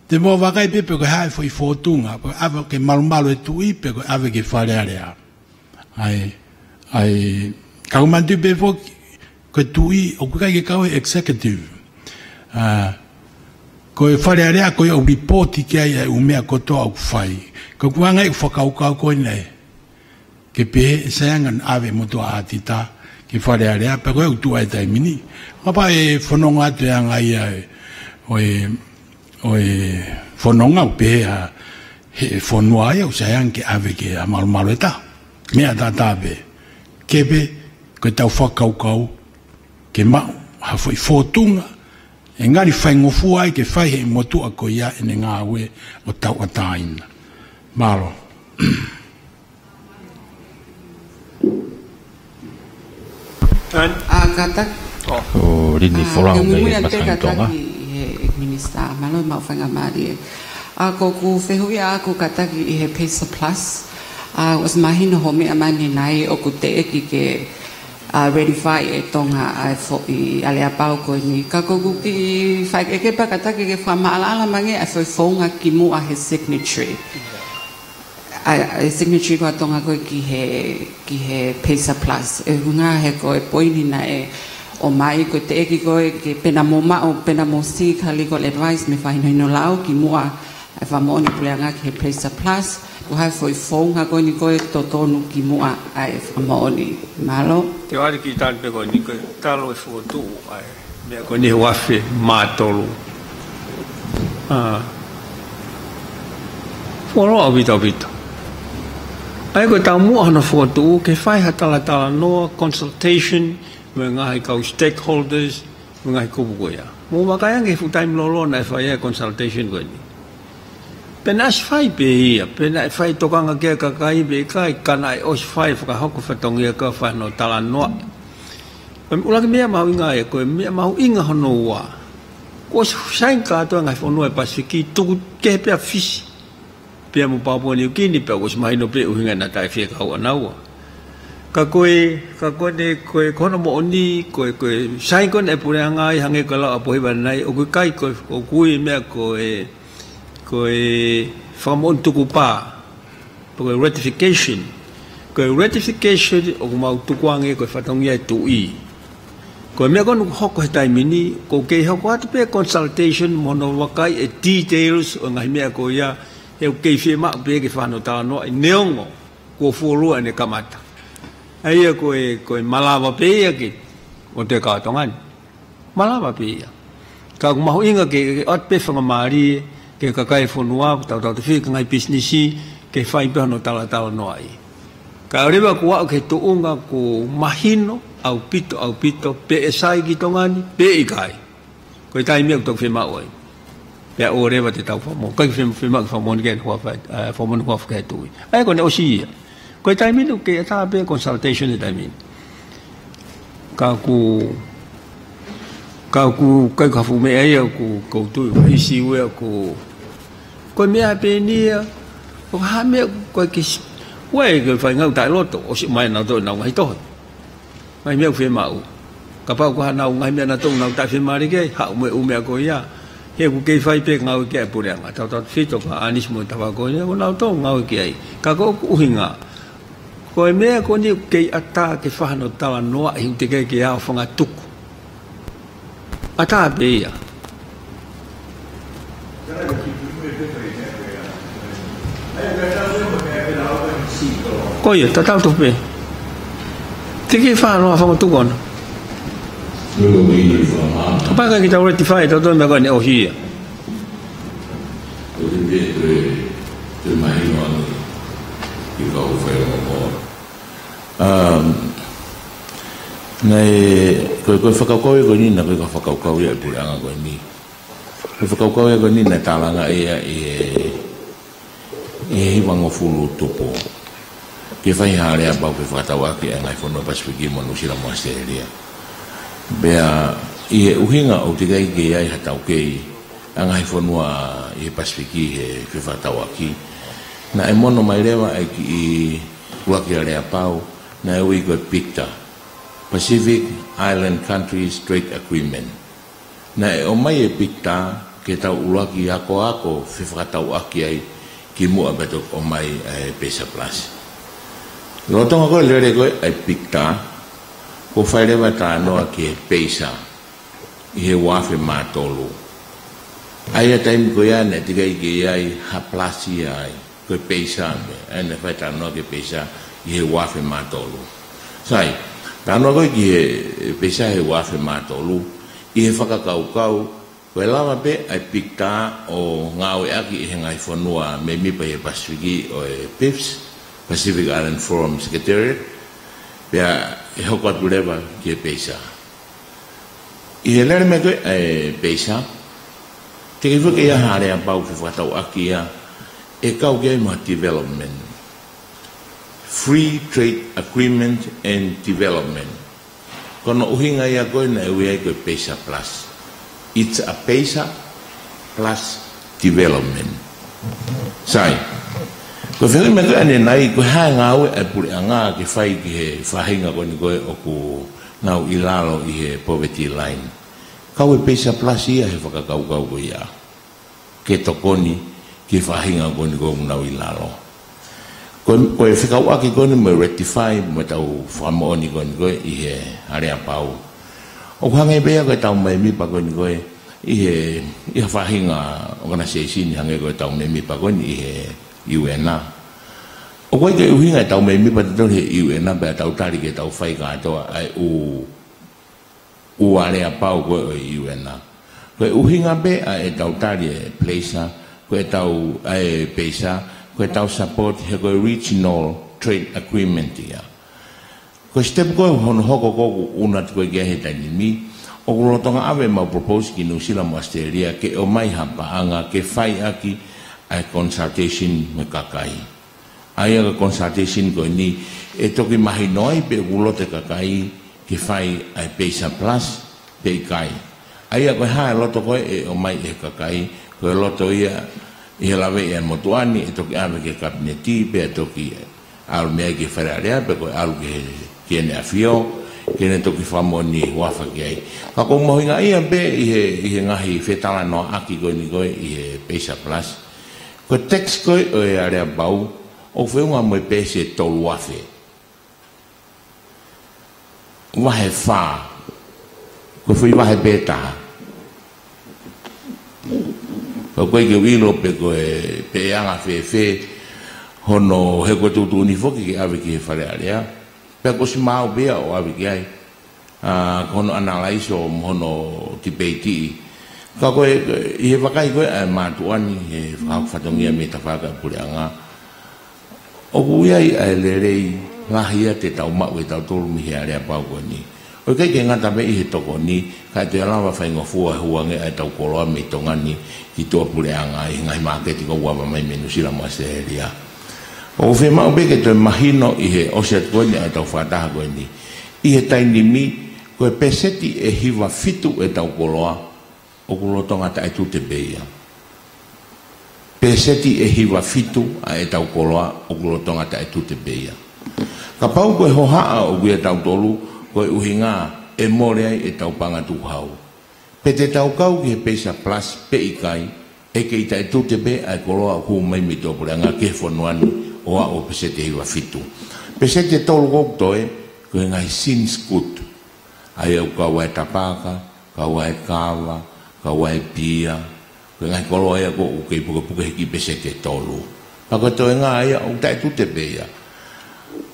Te mou vakai pē pe ko e hā e foʻi fōtunga, pe ko e ʻave ki he malumalu ʻo e tuʻi, pe ko e ʻave ki he Fale Alea. ʻA e, ʻa e, ka ʻoku ou manatuʻi pē foki, ko e tuʻi, ʻoku ʻikai ke kau he executive. ʻA, ko e Fale Alea, ko ia ʻoku lipooti ki ai ʻa e ʻū meʻa kotoa ʻoku fai. Ko ʻeku anga ʻeku fakakaukau ko eni ē. Ke pehē ʻe sai ange naʻa ʻave e motuʻa ʻātita ki he Fale Alea, pea ko ia ʻoku tuʻu ai he taimi ni. Kapau ʻe fononga atu e anga ia ʻo e, ʻo e fononga ʻo pehē ʻa e fonua ia ʻoku sai ange ke ʻave ki ha malumalu ʻe taha. Meʻa tatau pē. Ke pē, ko ʻetau fakakaukau, ke maʻu ha foʻi fōtunga, ʻe ngali faingofua ai ke fai ʻe he motuʻa ko ia ʻene ngāue ʻo tauʻatāina. Mālō. ʻA, kātaki. ʻO Lini Folau mei he Matangi Tonga. Kātaki he Minisitā, mālō e maʻu faingamālie. ʻA, ko ʻeku fehuʻi ʻaʻaku kātaki ʻi he PACER Plus. ʻA, ʻosi mahino hoʻo meʻa mai ni naʻe ʻoku teʻeki ke, ʻa, ratify ʻe Tonga ʻa e foʻi aleapau ko eni. Ka ko ʻeku kiʻi fakaʻekeʻeke pē kātaki ke fakamaʻalaʻala mai ange ʻa e foʻi founga kimuʻa he signatory. ʻA, ʻa e signatory ko ē ʻa Tonga ko ē ki he, ki he PACER Plus. ʻUhinga he ko e poini naʻe ʻomai ko e teʻeki ko ē ke pena mo maʻu, pena mo seek ha legal advice mei he fakahinohino lao kimuʻa ʻa e fakamoʻoni puleʻanga ki he PACER Plus, ko e hā e foʻi founga ko eni ko ē totonu kimuʻa ʻa e fakamoʻoni. Mālō. Te wali ki tan pe ko eni ko e talo e fokotuʻu ʻa e meʻa ko eni he uafe mā tolu. ʻA, fuoloa ʻaupito ʻaupito. ʻA ia ko e taumuʻa hono fokotuʻu ke fai ha talatalanoa, consultation, mo e ngaahi kau stakeholders, mo e ngaahi kupu ko ia. Mou vakai ange he fuʻu taimi lōloa naʻe fai ai e consultation ko eni. Pe naʻe ʻosi fai pē ia, pe naʻe fai tokanga ki ai e kakai pe ʻikai, ka naʻe ʻosi fai, fakahoko fatongia ke fai hono talanoa. Ko e ʻuluaki meʻa mahuʻinga ia, ko e meʻa mahuʻinga hono ua. Kuo ʻosi saini kātoa e ngaahi fonua ʻo e Pasifiki, tuku kehe pē ʻa Fisi pea mo Papua New Guinea, pea kuo ʻosi mahino pē ʻuhinga naʻe taʻefiekaua naua. Ka ko e, ka ko ʻene, ko e, ko hono moʻoni, ko e, ko e saini ko ē ʻa e puleʻanga ia hangē ko e lau ʻa Pohiva ʻanenai, ʻoku ʻikai ko e, ʻoku ui e meʻa ko e, ko e fakamoʻoni tukupā, pe ko e ratification. Ko e ratification ʻoku mau tukuange ko e fatongia e tuʻi. Ko e meʻa ko ē ʻoku hoko he taimi ni, ʻoku kei hoko atu pē consultation mo hono vakai e details ʻo e ngaahi meʻa ko ia, he ʻoku kei fiemaʻu pē ke fai hono talanoaʻi neongo kuo fuoloa ʻene kamata. ʻA ia ko e, ko e malava pē ia ke, ʻo te kau Tonga ni. Malava pē ia. Ka ʻoku mahuʻinga ke, ke ʻoatu pē faingamālie ki he kakai e fonua, tautautefito ki he ngaahi pisinisi, ke fai pē hono talatalanoaʻi. Kae ʻoua leva kuo aʻu ki he tuʻunga kuo mahino ʻaupito, ʻaupito, pe ʻe sai ki Tonga ni, pe ʻikai. Ko e taimi ia ʻoku toki fiemaʻu ai. Pea ʻoua leva te tau fakamoʻoni. ʻIkai ke fie-, fiemaʻu ke fakamoʻoni ki he huafa, ʻa, fakamoʻoni huafa ki he tuʻi. ʻA ia ko ʻene ʻosi ia. Ko e taimi ni ʻoku kei ʻatā pē consultation he taimi ni. Ka ʻoku, ka ʻoku, ʻikai ko ha fuʻu meʻa ia ʻoku, ʻoku ou tui, ko e ʻisiū ia ʻoku, ko e meʻa pē eni ia, ʻoku hā meʻa ʻoku ʻikai ke s-, ʻoua ʻe ke fai ngāue taʻeloto, ʻosi mai nautolu ʻenau ngaahi tohi. Ngaahi meʻa ʻoku fiemaʻu. Kapau ko haʻanau ngaahi meʻa nautolu ʻoku nau taʻefiemālie ki ai, haʻu mo e ʻū meʻa ko ia. He ʻoku kei fai pē ngāue ki ai e puleʻanga. Tautautefito kia ʻAnisi mo e tafaʻaki ko ia, ʻoku nau tō ngāue ki ai. Ka ko ʻeku ʻuhinga, ko e meʻa ko eni ʻoku kei ʻatā ke fai hono talanoaʻi, ʻoku teʻeki ai ke ʻi ai ha fanga tuku. ʻAtā pē ia. Ko ia, tatau tofu pē. Teʻeki ai ke fai ha fanga tuku ʻona. Kapau ʻikai ke tau ratify, tau tō meʻa ko eni ʻosi ia. Ko e te pē te, te mahino ange ki he kau faiako. Um, naʻe, ko e, ko e fakakaukau ia ko eni, naʻe ko e fakakaukau ia ʻa e puleʻanga ko eni. Ko e fakakaukau ia ko eni naʻe tālanga ia ʻi he, ʻi he hivangofulu tupu. Ke fai ha aleapau fefakatauʻaki ʻa e ngaahi fonua Pasifiki mo Nuʻusila mo ʻAositelēlia. Pea ʻi he ʻuhinga ʻoku teʻeki ai ke ʻi ai ha taukei ʻa e ngaahi fonua ʻi he Pasifiki he fefakatauʻaki. Naʻe mono mai leva ʻa e kiʻi ʻuluaki aleapau, naʻe ui ko e PICTA, Pacific Island Countries Trade Agreement. Naʻe ʻomai e PICTA ke tau ʻuluaki akoako fefakatauʻaki ai kimuʻa pea toki ʻomai e PACER Plus. Lolotonga ko e lele ko ē ʻa e PICTA, kuo fai leva e talanoa ki he PACER ʻi he uaafe mā tolu. ʻA ia taimi ko ia naʻe teʻeki ai ke ʻi ai ha plus ia ai, ko e PACER mei, ʻa ia naʻe fai e talanoa ki he PACER ʻi he uaafe mā tolu. Sai, talanoa ko ē ki he PACER he uaafe mā tolu, ʻi he fakakaukau, ko e lava pē ʻa e PICTA ʻo ngāueʻaki ʻe he ngaahi fonua mēmipa ʻi he Pasifiki ʻo e PIPS, Pacific Island Forum Secretariat, pea ʻe hoko atu leva ki he PACER. ʻI he lele mai ko ē ʻa e PACER, teʻeki foki ke ʻi ai ha aleapau fefakatauʻaki ia ʻe kau ki ai mo ha development. Free Trade Agreement and Development. Ko hono ʻuhinga ia ko ē naʻe ui ai ko e PACER Plus. It's a PACER plus development. Sai. Ko e fehuʻi mai ko ē ʻanenai, ko e hā e ngāue ʻa e puleʻanga ke fai ki he faʻahinga ko eni ko ē ʻoku nau ʻi lalo ʻi he poverty line. Kau e Paysa Plus ia he fakakaukau ko ia, ke tokoni ki he faʻahinga ko eni ko ē ʻoku nau ʻi lalo. Ko e, ko e fekauʻaki ko eni mo e rectify mo ʻetau fakamoʻoni ko eni ko ē ʻi he aleapau. ʻOku hangē pē ia ko ʻetau mēmipa ko eni ko ē ʻi he, ʻi ha faʻahinga organization hangē ko ʻetau mēmipa ko eni ʻi he U N. ʻOku ʻikai ke ʻuhinga ʻetau mēmipa ʻatautolu he U N pea tau tali ke tau fai kātoa ʻa e ʻū, ʻū aleapau ko ē ʻo e U N. Ko e ʻuhinga pē ʻa ʻetau tali e Paysa, ko ʻetau, ʻa e Paysa, ko ʻetau support he ko e regional trade agreement ia. Ko e step ko ē hono hoko ko ē ʻoku ʻuna atu ko ē ki ai he taimi ni, ʻoku lolotonga ʻave ʻemau propose ki Nuʻusila mo ʻAositelēlia ke ʻomai ha paʻanga ke fai ʻaki ʻa e consultation mo e kakai. ʻA ia ko e consultation ko eni, ʻe toki mahino ai pe ʻoku loto e kakai ke fai ʻa e Paysa Plus pe ʻikai. ʻA ia ko e hā e loto ko ē ʻe ʻomai ʻe he kakai, ko e loto ia ʻi he lave ʻa e motuʻa ni ʻe toki ʻave ki he Kapineti, pea toki ʻalu mei ai ki he Fale Alea, pe ko e ʻalu ki he, ki heʻene ʻafio, ke ne toki fakamoʻoni huafa ki ai. Ka ʻoku mahuʻinga ia pē ʻi he, ʻi he ngaahi fetalanoaʻaki ko eni ko ē ʻi he Paysa Plus. Ko e text ko ē ʻo e aleapau, ʻoku feʻunga mo e peesi ʻe tolu afe. Vahe fā. Ko e foʻi vahe pē taha. Ko e ʻikai ke u ʻilo pe ko e, pe ʻe anga fēfē hono, he ko e tuʻutuʻuni foki ke ʻave ki he Fale Alea. Pea kuo ʻosi maau pē ia ʻo ʻave ki ai. ʻA, ko hono ʻanalaiso mo hono tipeitiʻi. Ka ko e, ʻi he vakai ko ē ʻa e mātuʻa ni he fakahoko fatongia mei tafaʻaki ʻa e puleʻanga, ʻoku ʻi ai ʻa e lelei lahi ia te tau maʻu ʻe tautolu mei he aleapau ko eni. ʻOku ʻikai ke ngata pē ʻi he tokoni, kae toe lava faingofua e huange ʻa ʻetau koloa mei Tonga ni ki tuʻapuleʻanga ʻi he ngaahi māketi ko ē ʻoku ava mai mei Nuʻusila mo ʻAositelēlia. ʻOku fiemaʻu pē ke toe mahino ʻi he ʻosi atu ko eni ʻa ʻetau fakataha ko eni. ʻI he taimi ni, ko e peseti ʻe hiva fitu ʻetau koloa, ʻoku lolotonga taʻetute pē ia. Peseti ʻe hiva fitu ʻa ʻetau koloa ʻoku lolotonga taʻetute pē ia. Kapau ko e hohaʻa ʻoku ʻia tautolu, ko e ʻuhinga ʻe mole ai ʻetau paʻanga tukuhau. Pe te tau kau ki he Paysa Plus pe ʻikai, ʻe kei taʻetute pē ʻa e koloa ʻoku hū mai mei tuʻapuleʻanga ki he fonua ni ʻo aʻu peseti ʻe hiva fitu. Peseti ʻe tolu ko ē ʻoku toe, ko e ngaahi sins good. ʻA ia ʻoku kau ai e tapaka, kau ai e kava, kau ai e pia, ko e ngaahi koloa ia ko ē ʻoku kei pukepuke he kiʻi peseti ʻe tolu. Pea ko e toenga ia ʻoku taʻetute pē ia.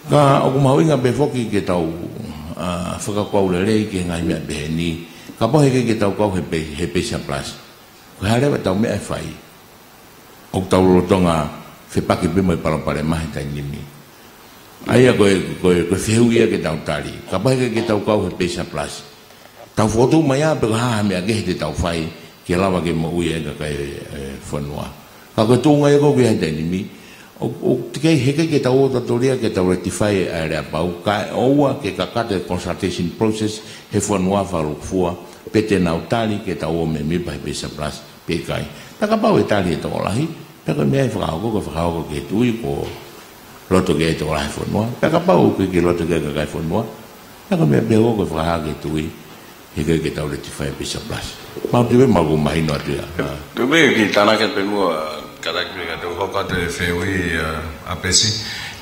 Ka ʻoku mahuʻinga pē foki ke tau, ʻa, fakakaukau lelei ki he ngaahi meʻa pehē ni, kapau heʻikai ke tau kau he Pay-, he Paysa Plus. Ko e hā leva ʻetau meʻa ʻe fai? ʻOku tau lolotonga fepaki pē mo e palopalema he taimi ni. ʻA ia ko e, ko e, ko e fehuʻi ia ke tau tali. Kapau heʻikai ke tau kau he Paysa Plus, tau fokotuʻu mai ā pe ko e hā ha meʻa kehe te tau fai ke lava ke moʻui ai e kakai e, e fonua. Ka ko e tuʻunga ia ko ē ʻoku ʻi ai he taimi ni, ʻo, ʻoku teʻeki ai, heʻikai ke tau ō tautolu ia ke tau rectify ʻa e aleapau, kae ʻoua ke kakato e consultation process he fonua fakalūkufua, pe te nau tali ke tau ō mēmipa he Paysa Plus pe ʻikai. Pea kapau ʻe tali ʻe he tokolahi, pea ko e meʻa ia ʻe fakahoko, ko e fakahoko ki he tuʻi, ko e loto ki ai e tokolahi e fonua. Pea kapau ʻoku ʻikai ke loto ki ai e kakai e fonua, pea ko e meʻa pē ia ko ē ʻe fakahā ki he tuʻi, heʻikai ke tau rectify e Paysa Plus. Mau tui pē, mau ʻoku mahino atu ia. ʻA. Tuku pē ke tānaki atu pē muʻa, kātaki pē ka te u hoko atu e fehuʻi, ʻa, ʻa Pesi.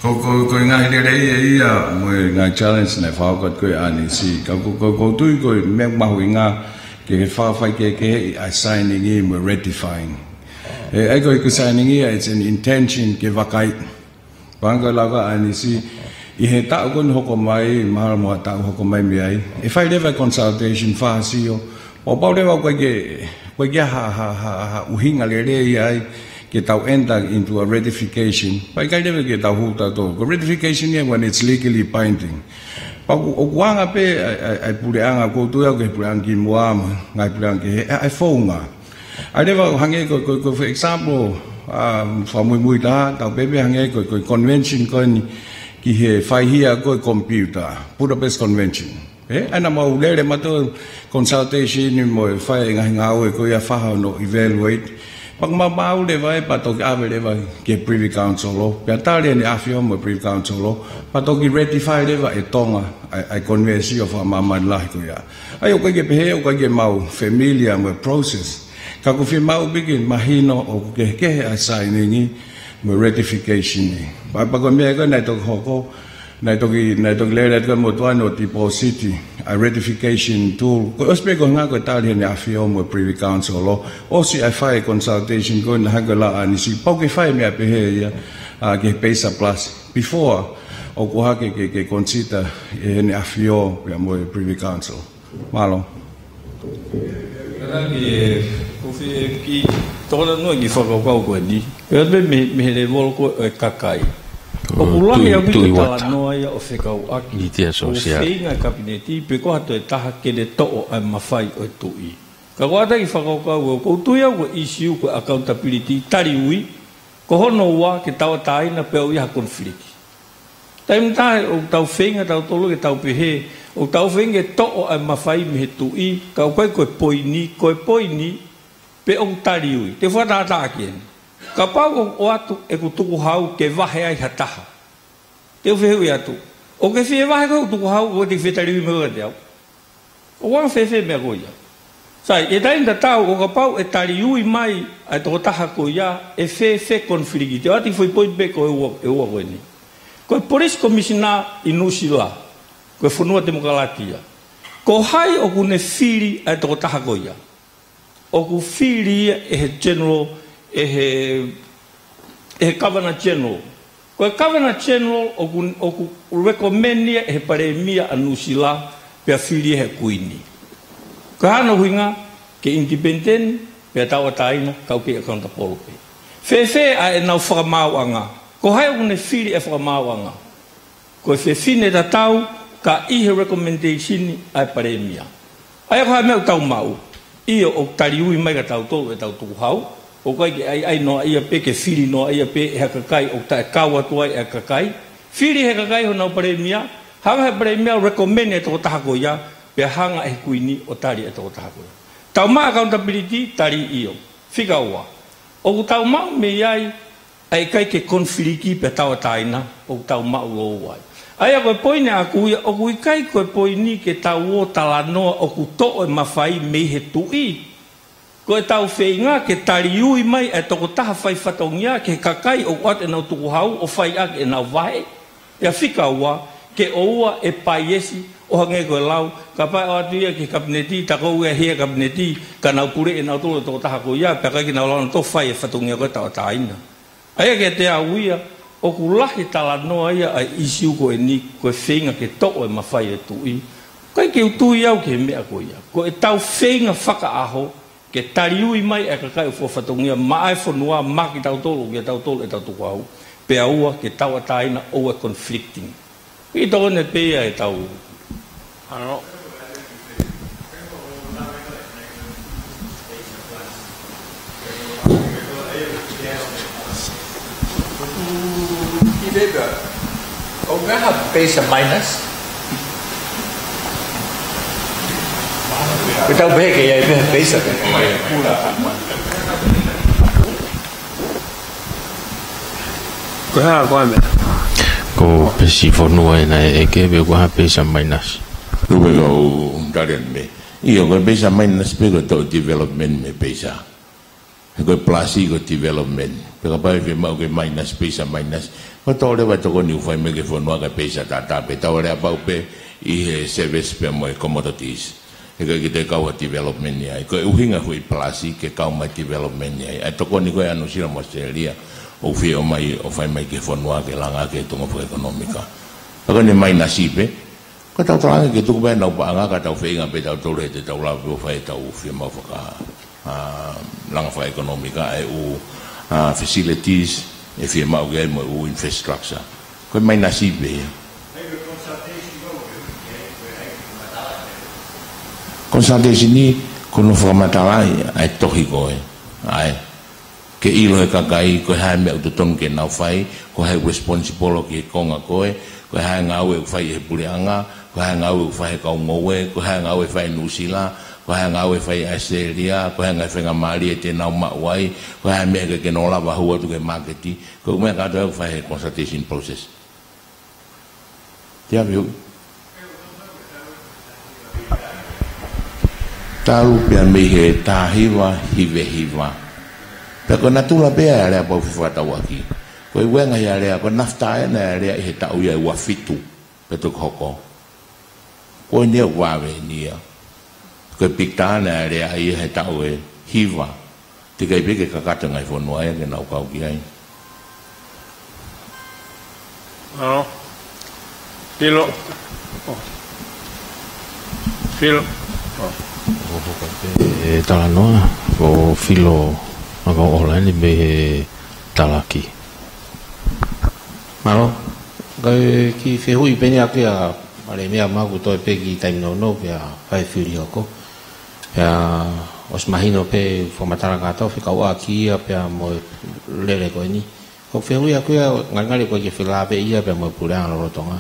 Ko, ko, ko e ngaahi lelei ia, ia, mo e ngaahi challenge naʻe fakahoko atu ko ē ʻe ʻAnisi. Ka ko, ko, ʻoku ou tui ko e meʻa mahuʻinga ke, ke fakafaikehekeheʻi ʻa e signing ia mo e ratifying. ʻE, ʻa ia ko e, ko e signing ia, it's an intention ke vakai. Pea hangē ko e lau ko ē ʻa ʻAnisi, ʻi he taʻu ko eni hoko mai, mahalo mo e taʻu hoko mai mei ai, ʻe fai leva e consultation, fai ha sio. ʻO pau leva ʻoku ʻikai ke, ʻoku ʻikai ha, ha, ha, ha ʻuhinga lelei ai ke tau enter into a ratification. Pea ʻikai leva ke tau hū tautolu. Ko e ratification ia when it's legally binding. Pea ʻoku, ʻoku anga pē ʻa e, ʻa e, ʻa e puleʻanga, ʻoku ou tui au ki he puleʻanga kimuʻa, ngaahi puleʻanga kehe, ʻa e, ʻa e founga. ʻA ia leva hangē ko, ko, ko, for example, ʻa, fakamuimui taha, tau pehē pē hangē ko, ko e convention ko eni ki he faihia ko e computer, Budapest Convention. ʻE, ʻa ia naʻa mau lele mautolu consultation mo e fai e ngaahi ngāue ko ia ʻo fai hono evaluate. Pea ʻoku maumau leva ē pea toki ʻave leva ki he Privy Council ʻo, pea tali ʻEne ʻAfio mo e Privy Council ʻo, pea toki ratify leva ʻe Tonga ʻa e, ʻa e konivesi ʻo e fakamāmani lahi ko ia. ʻA ia ʻoku ʻikai ke pehē, ʻoku ʻikai ke mau familiar mo e process. Ka ʻoku fiemaʻu pē ke mahino ʻoku kehekehe ʻa e signing mo e ratification ni. Pea, pea ko e meʻa ko ē naʻe toki hoko, naʻe toki, naʻe toki lele atu ko ē motuʻa ni ʻo deposit ʻa e ratification tool. Ko e ʻosi pē ko e ngaahi ko e tali ʻEne ʻAfio mo e Privy Council ʻo, ʻosi ʻa e fai consultation ko ē naʻe hangē ko e lau ʻa ʻAnisi. Pau ke fai meʻa pehē ia, ʻa, ki he PACER Plus. Before, ʻoku hake ke, ke consider ʻe ʻEne ʻAfio ia mo e Privy Council. Mālō. Ka ki, ʻoku ou fie kiʻi tokanga atu ki he fakakaukau ko eni. ʻE ʻoatu pē mei, mei he lēvolo ko ē ʻo e kakai. ʻOku lahi ʻaupito e talanoa ia ʻo fekauʻaki. ʻOku feinga e Kapineti, pe ko ha toe taha ke ne toʻo ʻa e mafai ʻo e tuʻi. Ka ʻoku ʻoatu e kiʻi fakakaukau ʻoku ou tui au ko e ʻīsiu ko e accountability, tali ui, ko hono ua ke tauʻatāina pea ʻoua ʻe ʻi ai ha konifiliki. Taimi ʻe taha ʻoku tau feinga tautolu ke tau pehē, ʻoku tau feinga ke toʻo ʻa e mafai mei he tuʻi, ka ʻoku ʻikai ko e poini, ko e poini, pe ʻoku tali ui. Te u fakatātā ki heni. Kapau ʻoku ʻoatu ʻeku tukuhau ke vahe ai ha taha. Te u fehuʻi atu. ʻOkú ke fie vahe koe hoku tukuhau, ʻoku ʻikai te ke fie tali ui mai kiate au? ʻOku anga fēfē e meʻa ko ia? Sai, ʻi he taimi tatau, ʻo kapau ʻe tali ui mai ʻa e tokotaha ko ia, ʻe fēfē e konifiliki? Te u ʻoatu e foʻi poini pē ko e ua, ʻe ua ko eni. Ko e Police Commissioner ʻi Nuʻusila, ko e fonua temokalati ia. Ko hai ʻoku ne fili ʻa e tokotaha ko ia? ʻOku fili ia ʻe he General, ʻe he, ʻe he Governor General. Ko e Governor General ʻoku, ʻoku recommend ia ʻe he Palēmia ʻa Nuʻusila pea fili ia ʻe he Kuini. Ko hono ʻuhinga ke independent pea tauʻatāina ka ʻoku kei accountable pē. Fēfē ʻa ʻenau fakamaauʻanga? Ko hai ʻoku ne fili e fakamaauʻanga? Ko e fefine tatau ka ʻi he recommendation ʻa e Palēmia. ʻA ia ko e hā e meʻa ʻoku tau maʻu? ʻIo, ʻoku tali ui mai kiate kitautolu ʻetau tukuhau, ʻoku ʻikai ke ʻai, ʻai noaʻia pē, ke fili noaʻia pē ʻe ha kakai ʻoku taʻekau atu ai ʻa e kakai. Fili ʻe he kakai honau Palēmia, hanga ʻe he Palēmia ʻo recommend e tokotaha ko ia, pea hanga ʻe he Kuini ʻo tali e tokotaha ko ia. Tau maʻu accountability, tali ʻio. Fika ua. ʻOku tau maʻu mei ai ʻa e ʻikai ke konifiliki pea tauʻatāina, ʻoku tau maʻu lōua ai. ʻA ia ko e poini ʻaʻaku ia, ʻoku ʻikai ko e poini ke tau ō talanoa ʻoku toʻo e mafai mei he tuʻi. Ko ʻetau feinga ke tali ui mai ʻa e tokotaha fai fatongia ki he kakai ʻoku ʻoatu ʻenau tukuhau ʻo fai ʻaki ʻenau vahe. Pea fika ua, ke ʻoua ʻe paiesi ʻo hangē ko e lau, kapau ʻe ʻoatu ia ki he Kapineti, tā ko ē ʻe hē ʻa e Kapineti, ka nau pule ʻe nautolu e tokotaha ko ia, pea ʻikai ke nau lava nautolu ʻo fai e fatongia ko ē tauʻatāina. ʻA ia kiate au ia, ʻoku lahi e talanoa ia ʻa e ʻīsiu ko eni, ko e feinga ke toʻo e mafai e tuʻi. ʻIkai ke u tui au ki he meʻa ko ia. Ko ʻetau feinga fakaʻaho, ke tali ui mai e kakai ʻoku fua fatongia maʻa e fonua, maʻa kitautolu, kiate kitautolu ʻetau tukuhau. Pea ua, ke tauʻatāina, ʻoua ʻe conflicting. Kiʻi tokoni pē ia ʻetau. Ano. Kiʻi pē pea. ʻOku ʻi ai ha plus and minus? Ko ʻetau pehē ke ʻi ai pē ha plus and minus. Ko e hā koā e meʻa? Ko e peisi fonua ʻena ē, ʻe ʻeke pe ko e hā e plus and minus. Ko e pē ko u tali atu mei. ʻIo, ko e plus and minus pē ko e toʻo development mei he plus. He ko e plus ko e development. Pea kapau ʻe fiemaʻu ke minus, plus and minus. Ko e toʻo leva e tokoni ʻoku fai mai ki he fonua kae plus and tātā pē. Tau lea pau pē ʻi he service pea mo e commodities. He ʻikai ke toe kau ha development ia ai. Ko e ʻuhinga foʻi plus ke kau mai development ia ai. ʻA e tokoni ko ē ʻa Nuʻusila mo ʻAositelēlia ʻoku fie ʻomai ʻo fai mai ki he fonua ke langa ki he tuʻunga fakaʻekonōmika. Ka ko ʻene minus pē. Ka tau talaange ke tuku pē ʻenau paʻanga ka tau feinga pē tautolu he te tau lava pē ʻo fai ʻetau fiemaʻu faka-, ʻa, langa fakaʻekonōmika ʻa e ʻū, ʻa, facilities ʻe fiemaʻu ki ai mo e ʻū infrastructure. Ko e minus pē. Consultation ni, ko hono fakamatalaʻi ʻa e tohi ko ē. ʻA e ke ʻilo ʻe he kakai, ko e hā e meʻa ʻoku totonu ke nau fai, ko hai ʻoku responsible ki he konga ko ē, ko e hā e ngāue ʻoku fai ʻe he puleʻanga, ko e hā e ngāue ʻoku fai ʻe he kau ngoue, ko e hā e ngāue ʻoku fai ʻe Nuʻusila, Ko e hā e ngāue ʻe fai ʻe ʻAositelēlia, ko e hā e ngaahi faingamālie te nau maʻu ai, ko e hā e meʻa ke, ke nau lava hū atu ki he māketi. Ko e meʻa kātoa ʻoku fai he consultation process. Te avi hu. Talu pē ia mei he taha hiva hiva hiva. Pea ko e natula pē ia e alea ʻoku fefakatauʻaki. Ko e ʻuhinga ia e alea, ko e NAFTA ʻena e alea ʻi he taʻu ia ʻe ua fitu. Pea toki hoko. Ko eni ʻoku vave eni ia. Ko e PICTA ʻena e alea ia he taʻu ʻe hiva. Teʻeki ai pē ke kakato e ngaahi fonua ia ke nau kau ki ai. Mālō. Filo. Oh. Filo. Oh. ʻOku hoko pē e talanoa, ko Filo ʻa ka o laini mei he talaki. Mālō. Ka e kiʻi fehuʻi pē eni ʻaku ia, ʻa e meʻa maku toe pē ki he taimi nounou pea fai fili hoko. Pea ʻosi mahino pē fakamatala kātoa fekauʻaki ia pea mo e lele ko eni. ʻOku fehuʻi ʻaku ia, ngalingali ko e kiʻi felāveʻi ia pea mo e puleʻanga lolotonga.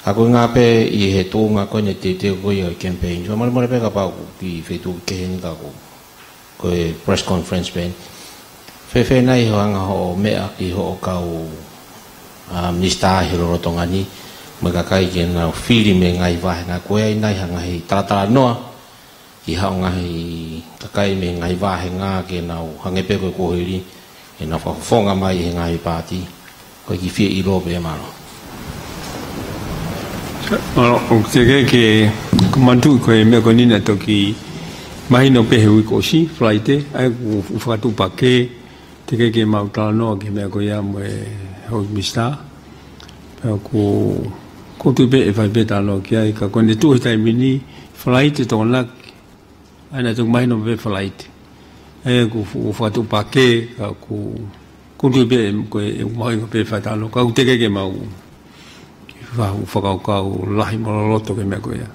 ʻA ko e ngaahi pē ʻi he tuʻunga ko eni teuteu ko ia e campaign. Fakamolemole pē kapau ʻoku kiʻi fetuʻu kehe eni ka ko e press conference pē eni. Fēfē nai hoʻo anga hoʻo meʻa ki hoʻo kau, ʻa, minisitā he lolotonga ni, mo e kakai ke nau fili mei he ngaahi vāhenga ko ē ʻi ai nai ha ngaahi talatalanoa ki haʻo ngaahi kakai mei he ngaahi vāhenga ke nau hangē pē ko e kuohili, ke nau fakafofonga mai he ngaahi paati. Ko e kiʻi fie ʻilo pē, mālō. Mālō, ʻoku teʻeki ke, ko e manatuʻi ko e meʻa ko eni naʻe toki mahino pē he uike kuo ʻosi, Falaite, ʻa ia ʻoku, ʻoku fakatuʻupakē, teʻeki ke mau talanoa ki he meʻa ko ia mo e houʻeiki minisitā. Pea ʻoku, ʻoku ou tui pē ʻe fai pē talanoa ki ai, ka ko ʻene tuʻu he taimi ni, Falaite Tokonaki, ʻa ia naʻe toki mahino pē Falaite. ʻA ia ʻoku, ʻoku fakatuʻupakē, ka ʻoku, ʻoku ou tui pē, ko e, ʻe mahuʻinga pē fai talanoa, ka ʻoku teʻeki ke mau kiʻi fakakaukau lahi mo loloto ki he meʻa ko ia.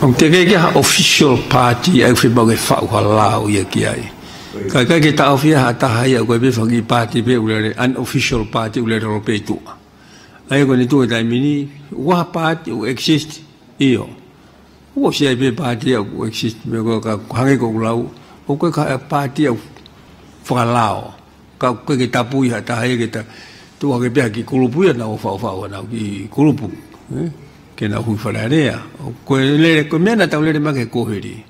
ʻOku teʻeki ke ʻi ai ha official paati ʻa ia ʻoku fiemaʻu ke faʻu ha lao ia ki ai. Ka ʻikai ke taʻofi ia ha taha ia, ko e pē fanga kiʻi paati pē ʻoku lele, unofficial paati ʻoku lele holo pē ʻi tuʻa. ʻA ia ko ʻene tuʻu he taimi ni, ʻoku ʻi ai ha paati ʻoku exist, ʻio. ʻOku ʻosi ʻi ai pē paati ia ʻoku exist, meʻa ko ē ka hangē ko ʻeku lau, ʻoku ʻikai ha paati ia ʻoku fakalao. Ka ʻoku ʻikai ke tapui ha taha ia ke ta-, tuʻu hake pē ha kiʻi kulupu ia nau faʻufaʻu ʻenau kiʻi kulupu, ē? Ke nau hui Fale Alea. Ko e lele, ko e meʻa naʻa tau lele mai ki he kuohili.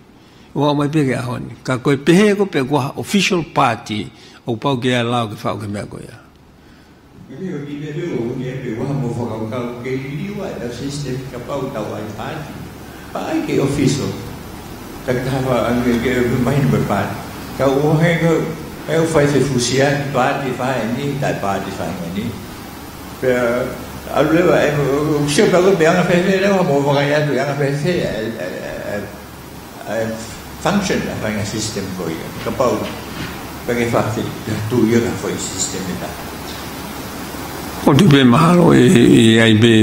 ʻO aʻu mai pē ki he ʻaho ni. Ka ko e pehē ko ē pe ko ha official paati, ʻoku pau ke ʻi ai e lao ke faʻu ki he meʻa ko ia. Ka ke o ki he pē o ni e pē ʻoku ʻi ai mo e fakakaukau ke liliu ʻa e system kapau tau ʻai paati. Pea ʻai ke official. Takitaha faʻa ʻai ke, ke mahino mo e paati. Ka ʻoku hangē ko e ʻoku fai fefusia, paati fai eni, taʻe paati fai eni. Pea ʻalu leva, ʻe, ʻo, ʻo, sio pē ko e anga fēfē leva, mo vakai atu, ʻe anga fēfē, ʻe, ʻe, ʻe, ʻe, function ʻa e faʻahinga system ko ia. Kapau, pea ke fafili, ka tu ia ka foʻi system ʻe taha. ʻOku ou tui pē mahalo ʻe, ʻe ʻi ai pē,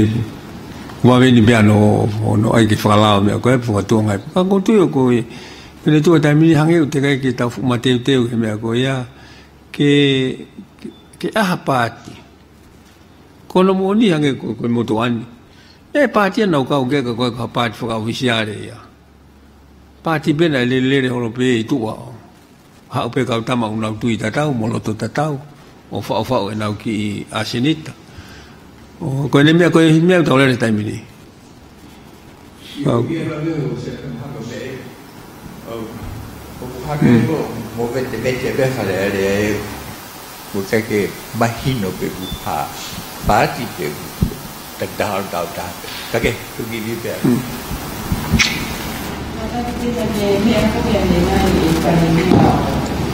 vave ni pē ʻa hono, hono ʻai ke fakalao meʻa ko ē, fakatuʻunga ai. Ka ʻoku ou tui ʻoku ʻi, pea ʻene tuʻu he taimi ni hangē ʻoku teʻeki ai ke tau fuʻu mateuteu ki he meʻa ko ia, ke, ke, ke ʻi ai ha paati. Ko hono moʻoni hangē ko, ko e motuʻa ni. ʻE paati ia naʻa nau kau ki ai ka ko e, ko ha paati fakaʻofisiale ia. Paati pē naʻe lele, lele holo pē ʻi tuʻa ʻo haʻu pē kau tama ʻoku nau tui tatau, mo loto tatau, ʻo faʻufaʻu ʻenau kiʻi ʻasenita. ʻO, ko ʻene meʻa, ko e meʻa ʻoku tau lele he taimi ni. ʻIo, ʻio, ʻio, ʻo se, ʻo, ʻo, ʻo, hake ko, mo vete, vete pē Fale Alea ē. ʻOku ʻikai ke mahino pe ʻoku ha paati pe ʻoku takitaha ʻo tau taha pē. Ka ke, tuki vi pē. Ka ke pita ke meʻa ko ia ne ngai e Palēmia ʻo,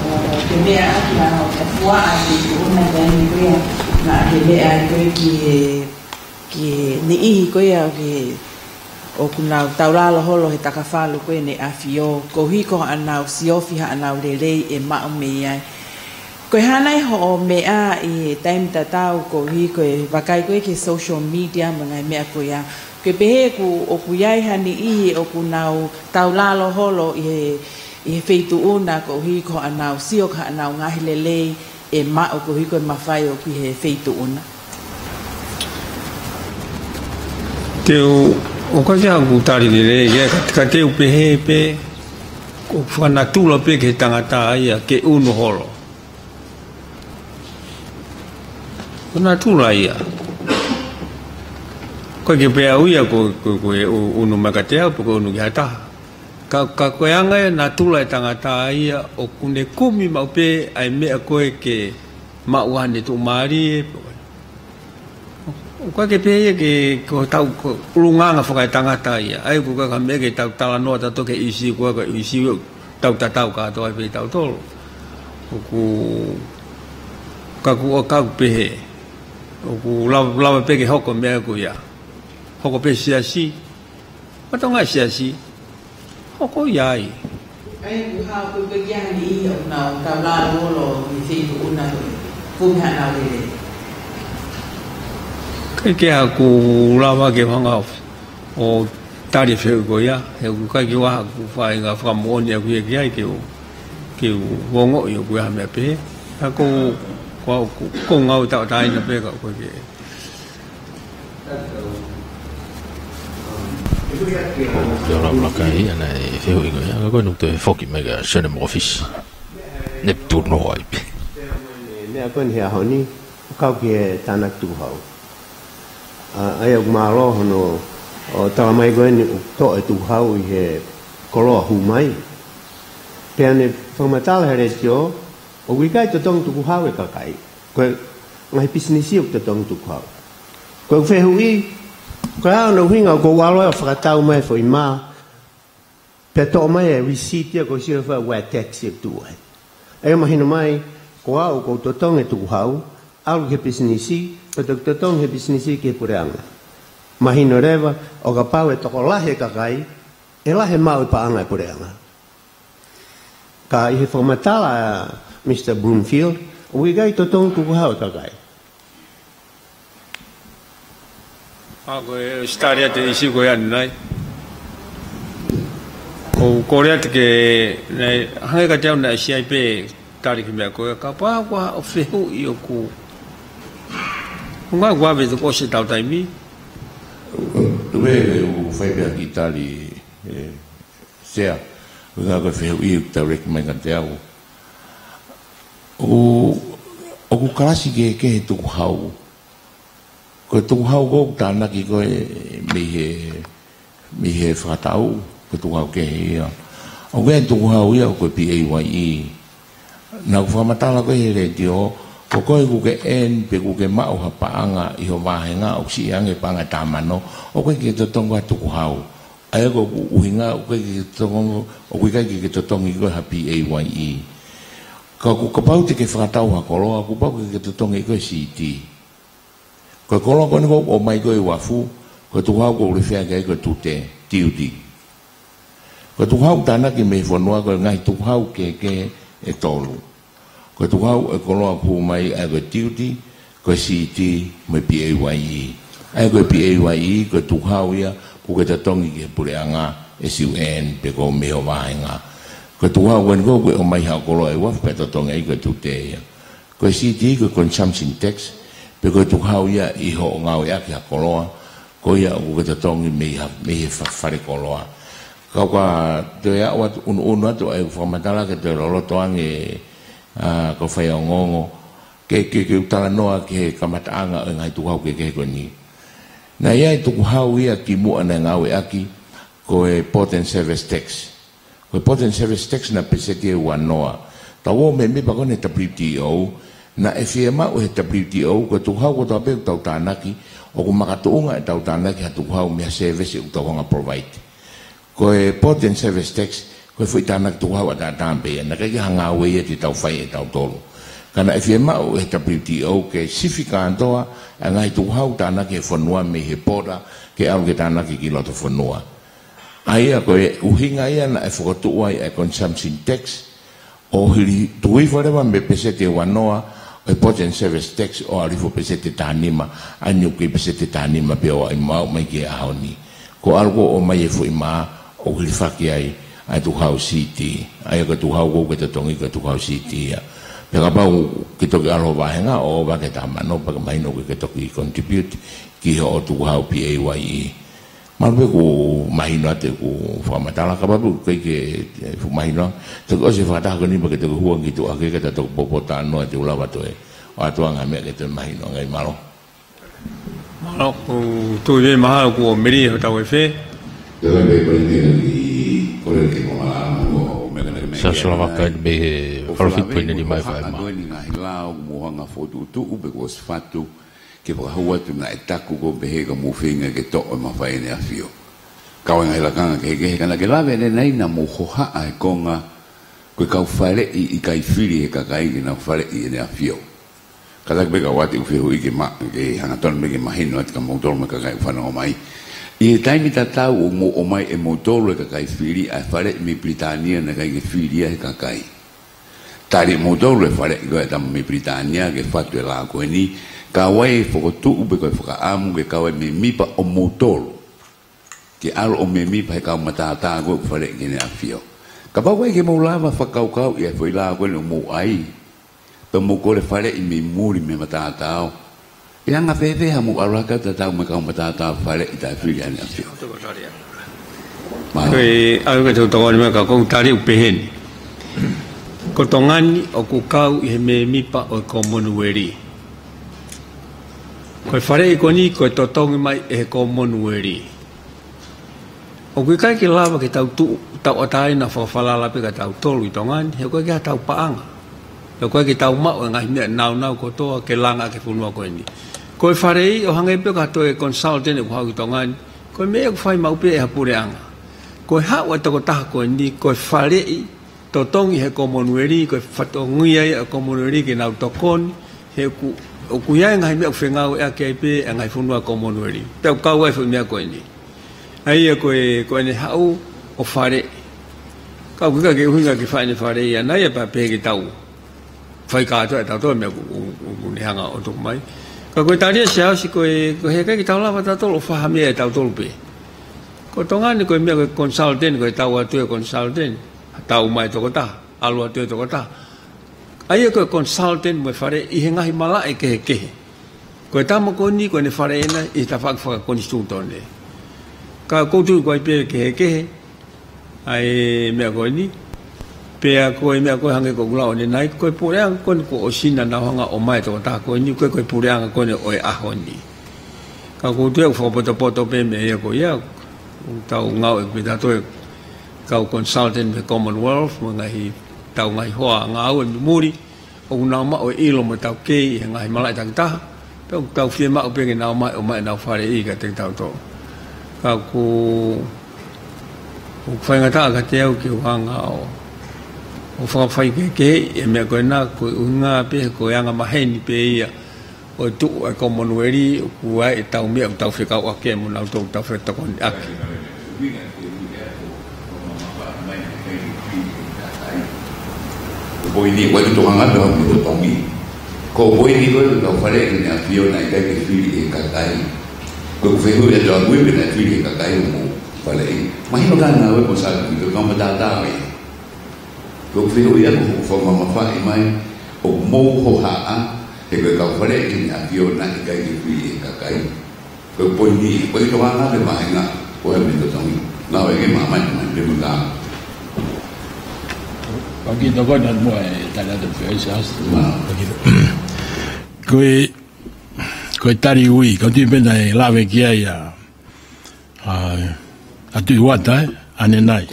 ʻo, ke meʻa ʻaki ʻa hono fuaʻa ki he ʻuna taimi ko ia, naʻa ke meʻa ai ko ē ki he, ki he niʻihi ko ia ʻoku, ʻoku nau taulalo holo he takafalu ko ē ʻEne ʻAfio, koeʻuhi ko haʻanau siofi, haʻanau lelei ʻe maʻu mei ai. Ko e hā nai hoʻo meʻa ʻi he taimi tatau koeʻuhi ko e vakai ko ē ki he social media mo e ngaahi meʻa ko ia, Ke pehē ʻoku, ʻoku ʻi ai ha niʻihi ʻoku nau taulalo holo ʻi he, ʻi he feituʻu na koeʻuhi ko haʻanau sio ki haʻanau ngaahi lelei ʻe maʻu koeʻuhi ko e mafai ʻoku ʻi he feituʻu na. Te u, ʻoku ʻikai ke u tali lelei, ia ka, ka te u pehē pē, ʻoku fakanatula pē ki he tangata ia ke ʻunu holo. Ko natula ia. Ko e ke pea au ia ko, ko, ko e ʻu-, ʻunu mai kiate au, pe ko e ʻunu ki ha taha. Ka, ka ko e anga e natula e tangata ia, ʻoku ne kumi maʻu pē ʻa e meʻa ko ē ke maʻu ʻa ʻene tuʻumālie, pe ko e. ʻOku ʻikai ke pehē ia ke, ko hotau, ko e ʻulungaanga fakaetangata ia. ʻA ia ʻoku ʻikai ko ha meʻa ke tau talanoa tautolu ki he ʻīsiu ko ē, ko e ʻīsiu ʻoku tau tatau kātoa pē tautolu. ʻOku, ka ʻoku, ʻoku ʻikai pehē. ʻOku lava, lava pē ke hoko e meʻa ko ia. Hoko pē siasi. Matonga siasi. Hoko ia ai. ʻA ia ʻoku hā ko e ʻikai ke ʻi ai ha niʻihi ʻoku nau taulalo holo ʻi he feituʻu na koeʻuhi ko haʻanau lelei. ʻIkai ke u lava ke u hanga ʻo tali e fehuʻi ko ia, he ʻoku ʻikai ke u ʻi ai haʻaku faʻahinga fakamoʻoni ʻaʻaku ia ki ai ke u, ke u ongoʻi ʻoku ʻi ai ha meʻa pehē. Ka ko, ko au ʻoku, ʻoku ou ngāue tauʻatāina pē ka ʻoku ʻikai ke Te o lava laka ia naʻe fehuʻi ko ia, ka ko e nuku toe foki mai kia Sione Mokofisi. Nepitū noa ai pē. Meʻa ko eni he ʻaho ni, ʻo kau ki he tānaki tukuhau. ʻA, ʻa ia ʻoku mālō hono, ʻo tala mai ko eni ʻoku toʻo e tukuhau ʻi he koloa hū mai. Pea ne fakamatala he letiō, ʻoku ʻikai totongi tukuhau e kakai. Ko e ngaahi pisinisi ʻoku totongi tukuhau. Ko e fehuʻi, ko e hā hono ʻuhinga ʻoku ou ʻalu ʻo fakatau mai e foʻi mā, pea toʻo mai e lisiti ia ko e sio fai ʻa e tax ia ʻoku tuʻu ai. ʻA ia ʻoku mahino mai, ko au ʻoku ou totongi e tukuhau, ʻalu ki he pisinisi, pea toki totongi he pisinisi ki he puleʻanga. Mahino leva, ʻo kapau ʻe tokolahi e kakai, ʻe lahi e maʻu e paʻanga e puleʻanga. Ka ʻi he fakamatala ʻa Mr Bloomfield, ʻoku ʻikai totongi tukuhau e kakai. ʻA ko e sitali atu e ʻīsiu ko ia ʻanenai. ʻOku ou kole atu ke, naʻe, hangē kiate au naʻe ʻi ai pē tali ki he meʻa ko ia, kapau ko ha fehuʻi ʻoku. ʻOku ou ngāue ʻoku ʻave atu ko e ʻosi ʻetau taimi. Tuku ke u fai pē ha kiʻi tali, ē, Sea, ʻuhinga ko e fehuʻi ʻoku tau leki mai kiate au. ʻOku, ʻoku kalasi kehekehe e tukuhau. Ko e tukuhau ko ē ʻoku tānaki ko ē mei he, mei he fakataʻu, ko e tukuhau kehe ia. ʻOku ʻi ai e tukuhau ia ko e P A Y E. Naʻa ku fakamatala ko ē he letiō, ko koe ʻoku ke earn pe ʻoku ke maʻu ha paʻanga ʻi ho vāhenga ʻoku siʻi ange paʻanga ʻe taha mano, ʻoku ʻikai ke totongi ha tukuhau. ʻA ia ko ʻeku ʻuhinga, ʻoku ʻikai ke totongi, ʻoku ʻikai ke totongi koe ha P A Y E. Ka ʻoku kapau te ke fakatau ha koloa, ʻoku pau ke ke totongi koe C T. Ko e koloa ko eni ʻoku ʻomai ko ē ʻi Uafu, ko e tukuhau ʻoku ou refer ki ai ko e tute, tiuti. Ko e tukuhau tānaki mei he fonua ko e ngaahi tukuhau kehekehe ʻe tolu. Ko e tukuhau ʻo e koloa ʻoku hū mai ʻa ia ko e tiuti, ko e C T, mo e P A Y E. ʻA ia ko e P A Y E, ko e tukuhau ia, ʻoku ke totongi ki he puleʻanga, S U N, pe ko e mei ho vāhenga. Ko e tukuhau ko eni ʻoku ʻomai ha koloa ʻi Uafu pea totongi ai ko e tute ia. Ko e C T ko e consumption tax, pe ko e tukuhau ia ʻi hoʻo ngāueʻaki ha koloa, ko ia ʻoku ke totongi mei ha, mei he fa-, fale koloa. Ka ʻoku ou toe aʻu atu, ʻunuʻunu atu ʻa ʻeku fakamatala ke toe loloto ange, ʻa, ko e fai ongoongo, ke, ke, ke u talanoa ki he kamataʻanga ʻo e ngaahi tukuhau kehekehe ko eni. Naʻe ʻi ai e tukuhau ia kimuʻa naʻe ngāueʻaki, ko e port and service tax. Ko e port and service tax naʻe peseti ʻe uanoa. Tau ō mei he meʻa ko eni W T O, naʻe fiemaʻu ʻe he W T O, ko e tukuhau kotoa pē ʻoku tau tānaki, ʻoku makatuʻunga ʻetau tānaki ha tukuhau mei ha service ʻoku tau hanga provide. Ko e port and service tax, ko e foʻi tānaki tukuhau ʻataʻatā pē ia, naʻe ʻikai ke ʻi ai ha ngāue ia te tau fai ʻe tautolu. Ka naʻe fiemaʻu ʻe he W T O ke sifi kātoa ʻa e ngaahi tukuhau tānaki ʻe he fonua mei he border ke ʻalu ke tānaki ki loto fonua. ʻA ia ko e ʻuhinga ia naʻe fokotuʻu ai e consumption tax, ʻo hili tuku hifo leva mei he peseti ʻe uanoa, ʻo e Port and Service Tax ʻo aʻu hifo peseti ʻe taha nima, ʻa eni ʻoku kei peseti ʻe taha nima pē ʻo aʻu mai ki he ʻaho ni. Ko e ʻalu ko ē ʻo ʻomai e foʻi mā ʻoku hilifaki ai ʻa e tukuhau C T, ʻa ia ko e tukuhau ʻoku ke totongi ko e tukuhau C T ia. Pea kapau ke toki ʻalu ho vāhenga ʻo ʻova ki he taha mano, pea ke mahino ʻoku ke toki contribute ki hoʻo tukuhau P A Y E. Mahalo pē ʻoku mahino atu ʻeku fakamatala, kapau pē ʻoku ʻikai ke, eh, fuʻu mahino, toki ʻosi e fakataha ko eni pea ke toki hū ange ki tuʻa ke, ke ta toki poupou talanoa te u lava toe ʻoatu ange ha meʻa ke toe mahino ange ai. Mālō. Mālō, ʻoku ou tui mahalo kuo melie hotau efe. Tēlā pē ko eni ʻi kole ke mo ala mo meʻa ke Sa sula waka eni mei he falofitu eni ni mai fai ma. Ko eni ngaahi lao mo hanga fotu tuʻu pe kuo ʻosi fatu ke fakahū atu naʻe taku ko pehē ka mou feinga ke toʻo e mafai ʻEne ʻAfio. Kau e ngaahi lakanga kehekehe ka naʻa ke lave ʻanenai naʻa mou hohaʻa he konga ko e kau faleʻi ʻikai fili he kakai ke nau faleʻi ʻEne ʻAfio. Kātaki pē ka ʻoatu ʻeku fehuʻi ke ma-, ke hangatonu mei ke mahino atu kia moutolu mo e kakai ʻoku fanongo mai. ʻI he taimi tatau ʻoku mou ʻomai ʻe moutolu e kakai fili ʻa e faleʻi mei Pilitānia naʻe ʻikai ke fili ia he kakai. Tali ʻe moutolu e faleʻi ko ē ʻa e tama mei Pilitānia ke fatu e lao ko eni, kau ai e fokotuʻu pe ko e fakaʻamu ke kau ai e mēmipa ʻo moutolu ke ʻalu ʻo mēmipa he kau mataotao ko ē ʻoku faleʻi ki Heʻene ʻAfio. Kapau ʻoku ʻikai ke mou lava fakakaukauʻi e foʻi lao ko eni ʻoku mou ʻai, pea mou kole faleʻi mei muli mei he mataotao, ʻe anga fēfē haʻamou ʻalu hake ʻo tatau mo e kau mataotao faleʻi taʻefili ʻa Heʻene ʻAfio? Mālō. Ko e ʻalu ke tau tokoni mai ka ʻoku ou tali ʻo pehē ni. Ko Tonga ni ʻoku kau ʻi he mēmipa ʻo e Commonwealth. Ko e faleʻi ko eni ko e totongi mai ʻe he Commonwealth. ʻOku ʻikai ke lava ke tau tuʻu, tauʻatāina fakafalala pē kia tautolu ʻi Tonga ni, he ʻoku ʻikai ke ʻi ai hatau paʻanga. He ʻoku ʻikai ke tau maʻu e ngaahi meʻa naunau kotoa ke langa ki he fonua ko eni. Ko e faleʻi ʻo hangē pē ko ha toe consultant ʻoku haʻu ki Tonga ni, ko e meʻa ʻoku fai maʻu pē ʻe ha puleʻanga. Ko e haʻu e tokotaha ko eni, ko e faleʻi, totongi he Commonwealth, ko e fatongia ia e Commonwealth ke nau tokoni, he ʻoku, ʻoku ʻi ai e ngaahi meʻa ʻoku fengāueʻaki ai pē e ngaahi fonua Commonwealth. Pea ʻoku kau ai e foʻi meʻa ko eni. ʻA ia ko e, ko ʻene haʻu ʻo faleʻi. Ka ʻoku ʻikai ke ʻuhinga ke fai ʻene faleʻi ʻana ia pea pehē ke tau fai kātoa ʻe tautolu e meʻa ʻoku, ʻoku, ʻoku ne hanga ʻo tuku mai. Ka ko e tali ʻa Siaosi ko e, ko e heʻikai ke tau lava tautolu ʻo fai ha meʻa ʻe tautolu pē. Ko Tonga ni ko e meʻa ko e consultant, ko e tau atu e consultant, tau mai tokotaha, ʻalu atu e tokotaha. ʻA ia ko e consultant mo e faleʻi ʻi he ngaahi malaʻe kehekehe. Ko e tama ko eni ko ʻene faleʻi ʻena ʻi he tafaʻaki fakakonisitūtone. Ka ʻoku ou tui ʻoku ʻi ai pē kehekehe ʻa e meʻa ko eni. Pea ko e meʻa ko ē hangē ko ʻeku lau ʻanenai, ko e puleʻanga ko eni kuo ʻosi nau hanga ʻo ʻomai e tokotaha ko eni, ko e, ko e puleʻanga ko eni ʻo e ʻaho ni. Ka ʻoku ou tui ʻoku fakapotopoto pē meʻa ia ko ia, ʻoku tau ngāueʻaki pē tautolu e kau consultant mei he Commonwealth, mo e ngaahi, tau ngaahi hoa ngāue mei muli, ʻoku nau maʻu e ʻilo mo e taukei ʻi he ngaahi malaʻe takitaha, pea ʻoku tau fiemaʻu pē ke nau mai ʻo ʻomai ʻenau faleʻi kiate kitautolu. Ka ʻoku, ʻoku faingataʻa kiate au ke u hanga ʻo, ʻo fakafaikehekeheʻi e meʻa ko ena, ko e ʻuhinga pē ko e anga maheni pē ia ʻo e tuʻu ʻa e Commonwealth, ʻoku ʻi ai ʻetau meʻa ʻoku tau fekauʻaki mo nautolu ʻoku tau fetokoniʻaki. Ko e poini, ʻoku ʻikai ke tokanga pē au mo e totongi. Ko e poini ko e kau faleʻi ki Heʻene ʻAfio naʻe ʻikai ke fili ʻe he kakai. Ko ʻeku fehuʻi atu, ʻoku ui pē naʻe fili ʻe he kakai hoʻomou faleʻi. Mahino ka naʻe ʻoku sai ki he kau mataotao ia. Ko ʻeku fehuʻi atu, ʻoku fakamamafaʻi mai ʻoku mou hohaʻa he ko e kau faleʻi ki Heʻene ʻAfio naʻe ʻikai ke fili ʻe he kakai. Ko e poini, ko e tokanga pē vāhenga, ko e meʻa totongi. Ngāueʻaki mai, mai, mai, pē mo tā. Paki toko na mo e tala de pesa. Ko e, ko e tali ui, ko e tui pē naʻe lave ki ai ʻa, ʻa, ʻa Tuʻi Uata, ē, ʻanenai.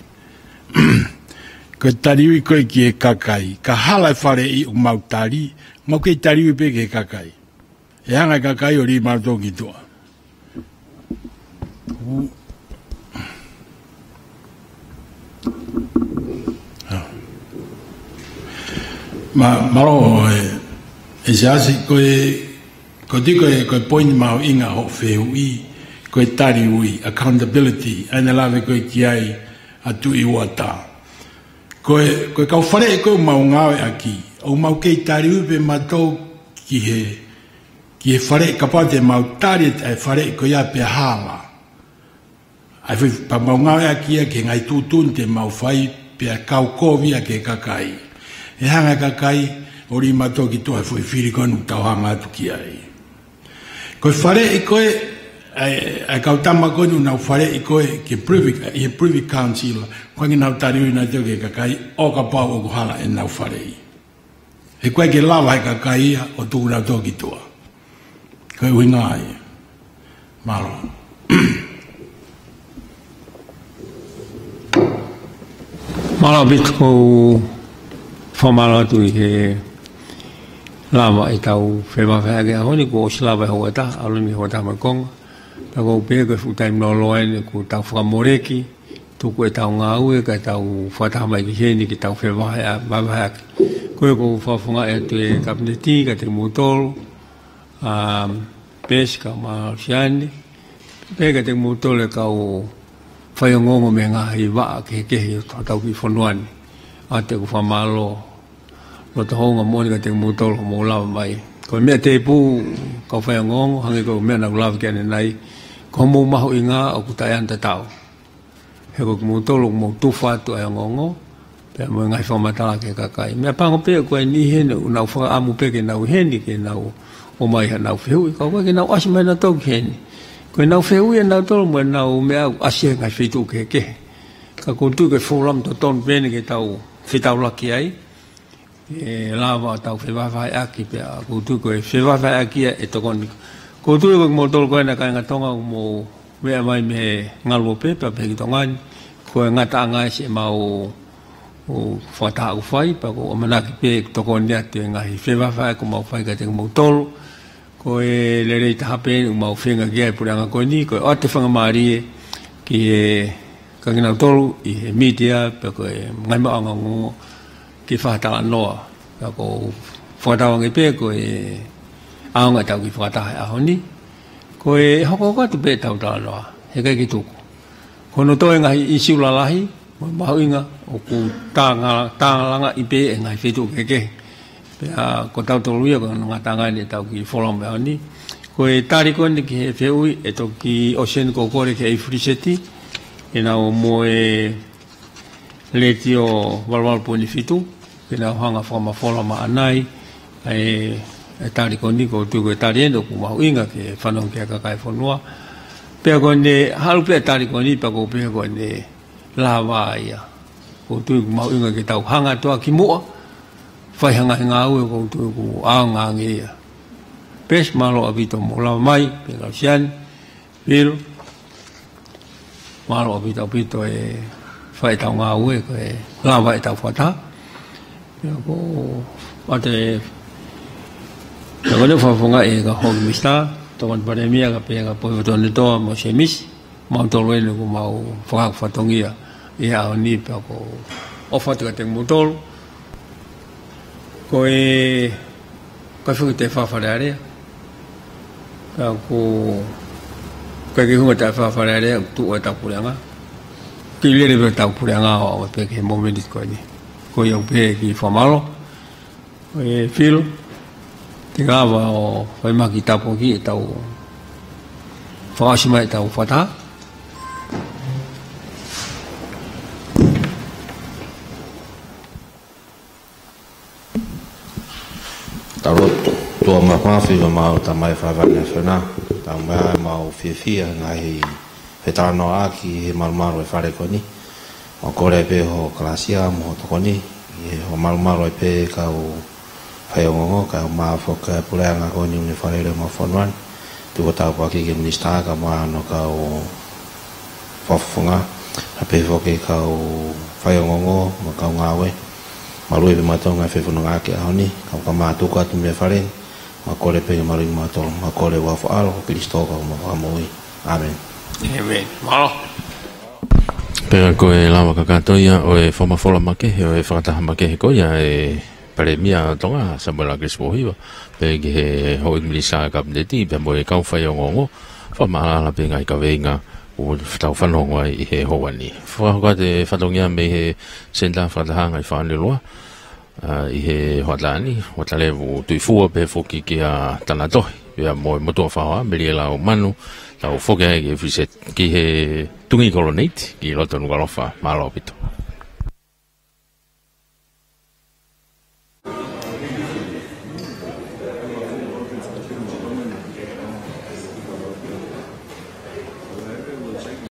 Ko e tali ui ko ē ki he kakai, ka hala e faleʻi ʻoku mau tali, mau kei tali ui pē ki he kakai. ʻE hanga e kakai ʻo lī mautolu ki tuʻa. Ma, mālō, ē, ʻe Siaosi, ko e, ko e tui ko e, ko e poini mahuʻinga hoʻo fehuʻi, ko e tali ui, accountability, ʻa ia naʻe lave ko ē ki ai ʻa Tuʻi Uata. Ko e, ko e kau faleʻi ko ē ʻoku mau ngāueʻaki, ʻoku mau kei tali ui pē mautolu ki he, ki he faleʻi, kapau te mau tali ʻa e faleʻi ko ia pea hala. ʻA e foʻi pea mau ngāueʻaki ia ki he ngaahi tuʻutuʻuni te mau fai pea kau kovi ia ki he kakai. ʻE hanga ʻe he kakai ʻo lima toki tuʻu he foʻi fili ko eni ʻoku tau hanga atu ki ai. Ko e faleʻi ko ē, ʻa e, ʻa e kau tama ko eni ʻoku nau faleʻi ko ē ki he Privy, ʻi he Privy Council, ko ʻenau tali ui nautolu ki he kakai, ʻo kapau ʻoku hala ʻenau faleʻi. He ʻoku ʻikai ke lava ʻe he kakai ia ʻo tuku nautolu ki tuʻa. Ko e ʻuhinga ia. Mālō. Mālō ʻaupito, ʻoku ou fakamālō atu ʻi he lava ʻetau fevāvāʻaki he ʻaho ni, kuo ʻosi lava e houa ʻe taha, ʻalu mei he houa ʻe taha mo e konga. Pea ʻoku ou pehē ko e fuʻu taimi lōloa eni kuo tau fakamoleki, tuku ʻetau ngāue kae tau fakataha mai ki heni ke tau fevāvāʻaki. Ko ia ʻoku ou fakafofongaʻi atu e Kapineti kiate kimoutolu, ʻa Pesi kae ʻumaʻā Siane, pea kiate kimoutolu e kau faiongoongo mei he ngaahi vaʻa kehekehe ʻo hotau kiʻi fonua ni. ʻOatu ʻeku fakamālō loto houngaʻia moʻoni kiate kimoutolu hoʻomou lava mai. Ko e meʻa tēpū, kau faiongoongo, hangē ko e meʻa naʻá ku lave ki ai ʻanenai, ko hoʻomou mahuʻinga ʻoku taʻeʻaonga tatau. He ko kimoutolu ʻoku mou tufa atu ʻa e ongoongo, pea mo e ngaahi fakamatala ki he kakai. Meʻapango pē ko e niʻihi heni ʻoku nau fakaʻamu pē ke nau ʻi heni ke nau ʻomai haʻanau fehuʻi, ka ʻoku ʻikai ke nau ʻasi mai nautolu ki heni. Ko ʻenau fehuʻi ʻanautolu mo ʻenau meʻa ʻoku ʻasi he ngaahi feituʻu kehekehe. Ka ʻoku ou tui ko e forum totonu pē eni ke tau fetaulaki ai, ʻe lava ʻo tau fevāvāʻaki pea ʻoku ou tui ko e fevāvāʻaki ia ʻe tokoni. ʻOku ou tui ko kimoutolu ko ena kāinga Tonga ʻoku mou meʻa mai mei he ngaluope pea pehē ki Tonga ni, ko e ngataʻanga ʻi siʻemau fakataha ʻoku fai, pea ʻoku ou ʻamanaki pē ʻe tokoni atu e ngaahi fevāvāʻaki ʻoku mau fai kiate kimoutolu. Ko e lelei taha pē ʻoku mau feinga ki ai he puleʻanga ko eni, ko e ʻoatu e faingamālie ki he, kiate kinautolu ʻi he mītia, pea ko e ngaahi maʻuʻanga ongoongo ke fakatalanoa. Pea ʻoku ou fakatauange pē ko e ʻaonga ʻetau kiʻi fakataha he ʻaho ni, ko e hokohoko atu pē ʻetau talanoa, he ʻikai ke tuku. Ko hono toe ngaahi ʻīsiu lalahi, mo e mahuʻinga ʻoku tānga-, tālangaʻi pē ʻe he ngaahi feituʻu kehekehe. Pea ko tautolu ia ko e ngataʻanga eni ʻetau kiʻi forum he ʻaho ni. Ko e tali ko eni ki he fehuʻi ʻe toki ʻosi eni, ʻoku ou kole ki he ʻEiki Fuliseti, ʻi he ʻenau mo e Letiō valu valu poini fitu, ke nau hanga fakamafola maʻanai ʻa e, ʻa e tali ko eni, ʻoku ou tui ko e tali eni ʻoku mahuʻinga ke fanongo ki ai e kakai e fonua. Pea ko ʻene haʻu pē ʻa e tali ko eni, pea ʻoku ou pehē ko ʻene lava ia. ʻOku ou tui ʻoku mahuʻinga ke tau hanga atu ki muʻa, fai ha ngaahi ngāue ʻoku ou tui ʻoku ʻaonga ange ia. Pesi, mālō ʻaupito hoʻomou lava mai, pea kau Siane, Pilo, mālō ʻaupito, ʻaupito e fai ʻetau ngāue, ko e lava ʻetau fakataha. Pea ʻoku ou ʻoatu e, pea ʻoku ou fakafofongaʻi e kau Houʻeiki Minisitā, Tokoni Palēmia, kae pehē kia Pohiva Tuʻiʻonetoa mo Sēmisi, mautolu eni ʻoku mau fakafatongia ʻi he ʻaho ni, pea ʻoku ou ʻofa atu kiate kimoutolu. Ko e, ko e fuʻu taʻefaʻa Fale Alea. Ka ʻoku, ʻikai ke hū ha taʻefaʻa Fale Alea, ʻoku tuʻu ʻetau puleʻanga. Kiʻi lele pē ʻetau puleʻanga ʻo aʻu pē ki he momeniti ko eni. Ko ia ʻoku ou pehē e kiʻi fakamālō. Ko e Filo, te ke lava ʻo fai mai ha kiʻi tāpuaki ʻetau fakaʻosi mai ʻetau fakataha. Tau lotu. ʻOtua Māfimafi, ko homau Tamai ʻoku ʻi he ʻAfiona, tau mai ʻemau fiefia he ngaahi fetalanoaʻaki he malumalu e Fale ko eni. Mau kole pē ho kalasia mo ho tokoni, ʻi he ʻoku malumalu ai pē kau faiongoongo, kae ʻumaʻā foki e puleʻanga ko eni ʻo e Fale Alea mo e fonua ni. Tuku e tāpuaki ki he Minisitā kae ʻumaʻā hono kau fakafofonga, kae pehē foki ki he kau faiongoongo mo e kau ngāue. Maluʻi pē mautolu he ngaahi fefonongaʻaki he ʻaho ni, kae ʻumaʻā e tuku atu mei he Fale ni. Mau kole pē ke maluʻi kimautolu, mau kole ʻi he huafa ʻo e ʻAlo ko Kilisitō ko homau Fakamoʻui. ʻĀmeni. ʻĒmeni. Mālō. Pea ko e lava kakato ia ʻo e fakamafola makehe ʻo e fakataha makehe ko ia e Palēmia ʻo Tonga, Samuela ʻAkilisi Pōhiva, pea ki he Houʻeiki Minisitā Kapineti, pea mo e kau faiongoongo, fakamaʻalaʻala pē ngaahi kaveinga ʻoku tau fanongo ai ʻi he houa ni. Fakahoko atu e fatongia mei he Senitā Fakatahaʻanga ʻi Fakaʻoneloa, ʻi he hoʻatā ni, hoʻatā levu Tuʻifua pea foki kia Tanatohi, pea mo e motuʻa faʻoa, Meliela ʻo Manu, tau foki ai ki he Fisi, ki he Tungi Koloneiti, ki loto Nukuʻalofa, mālō ʻaupito.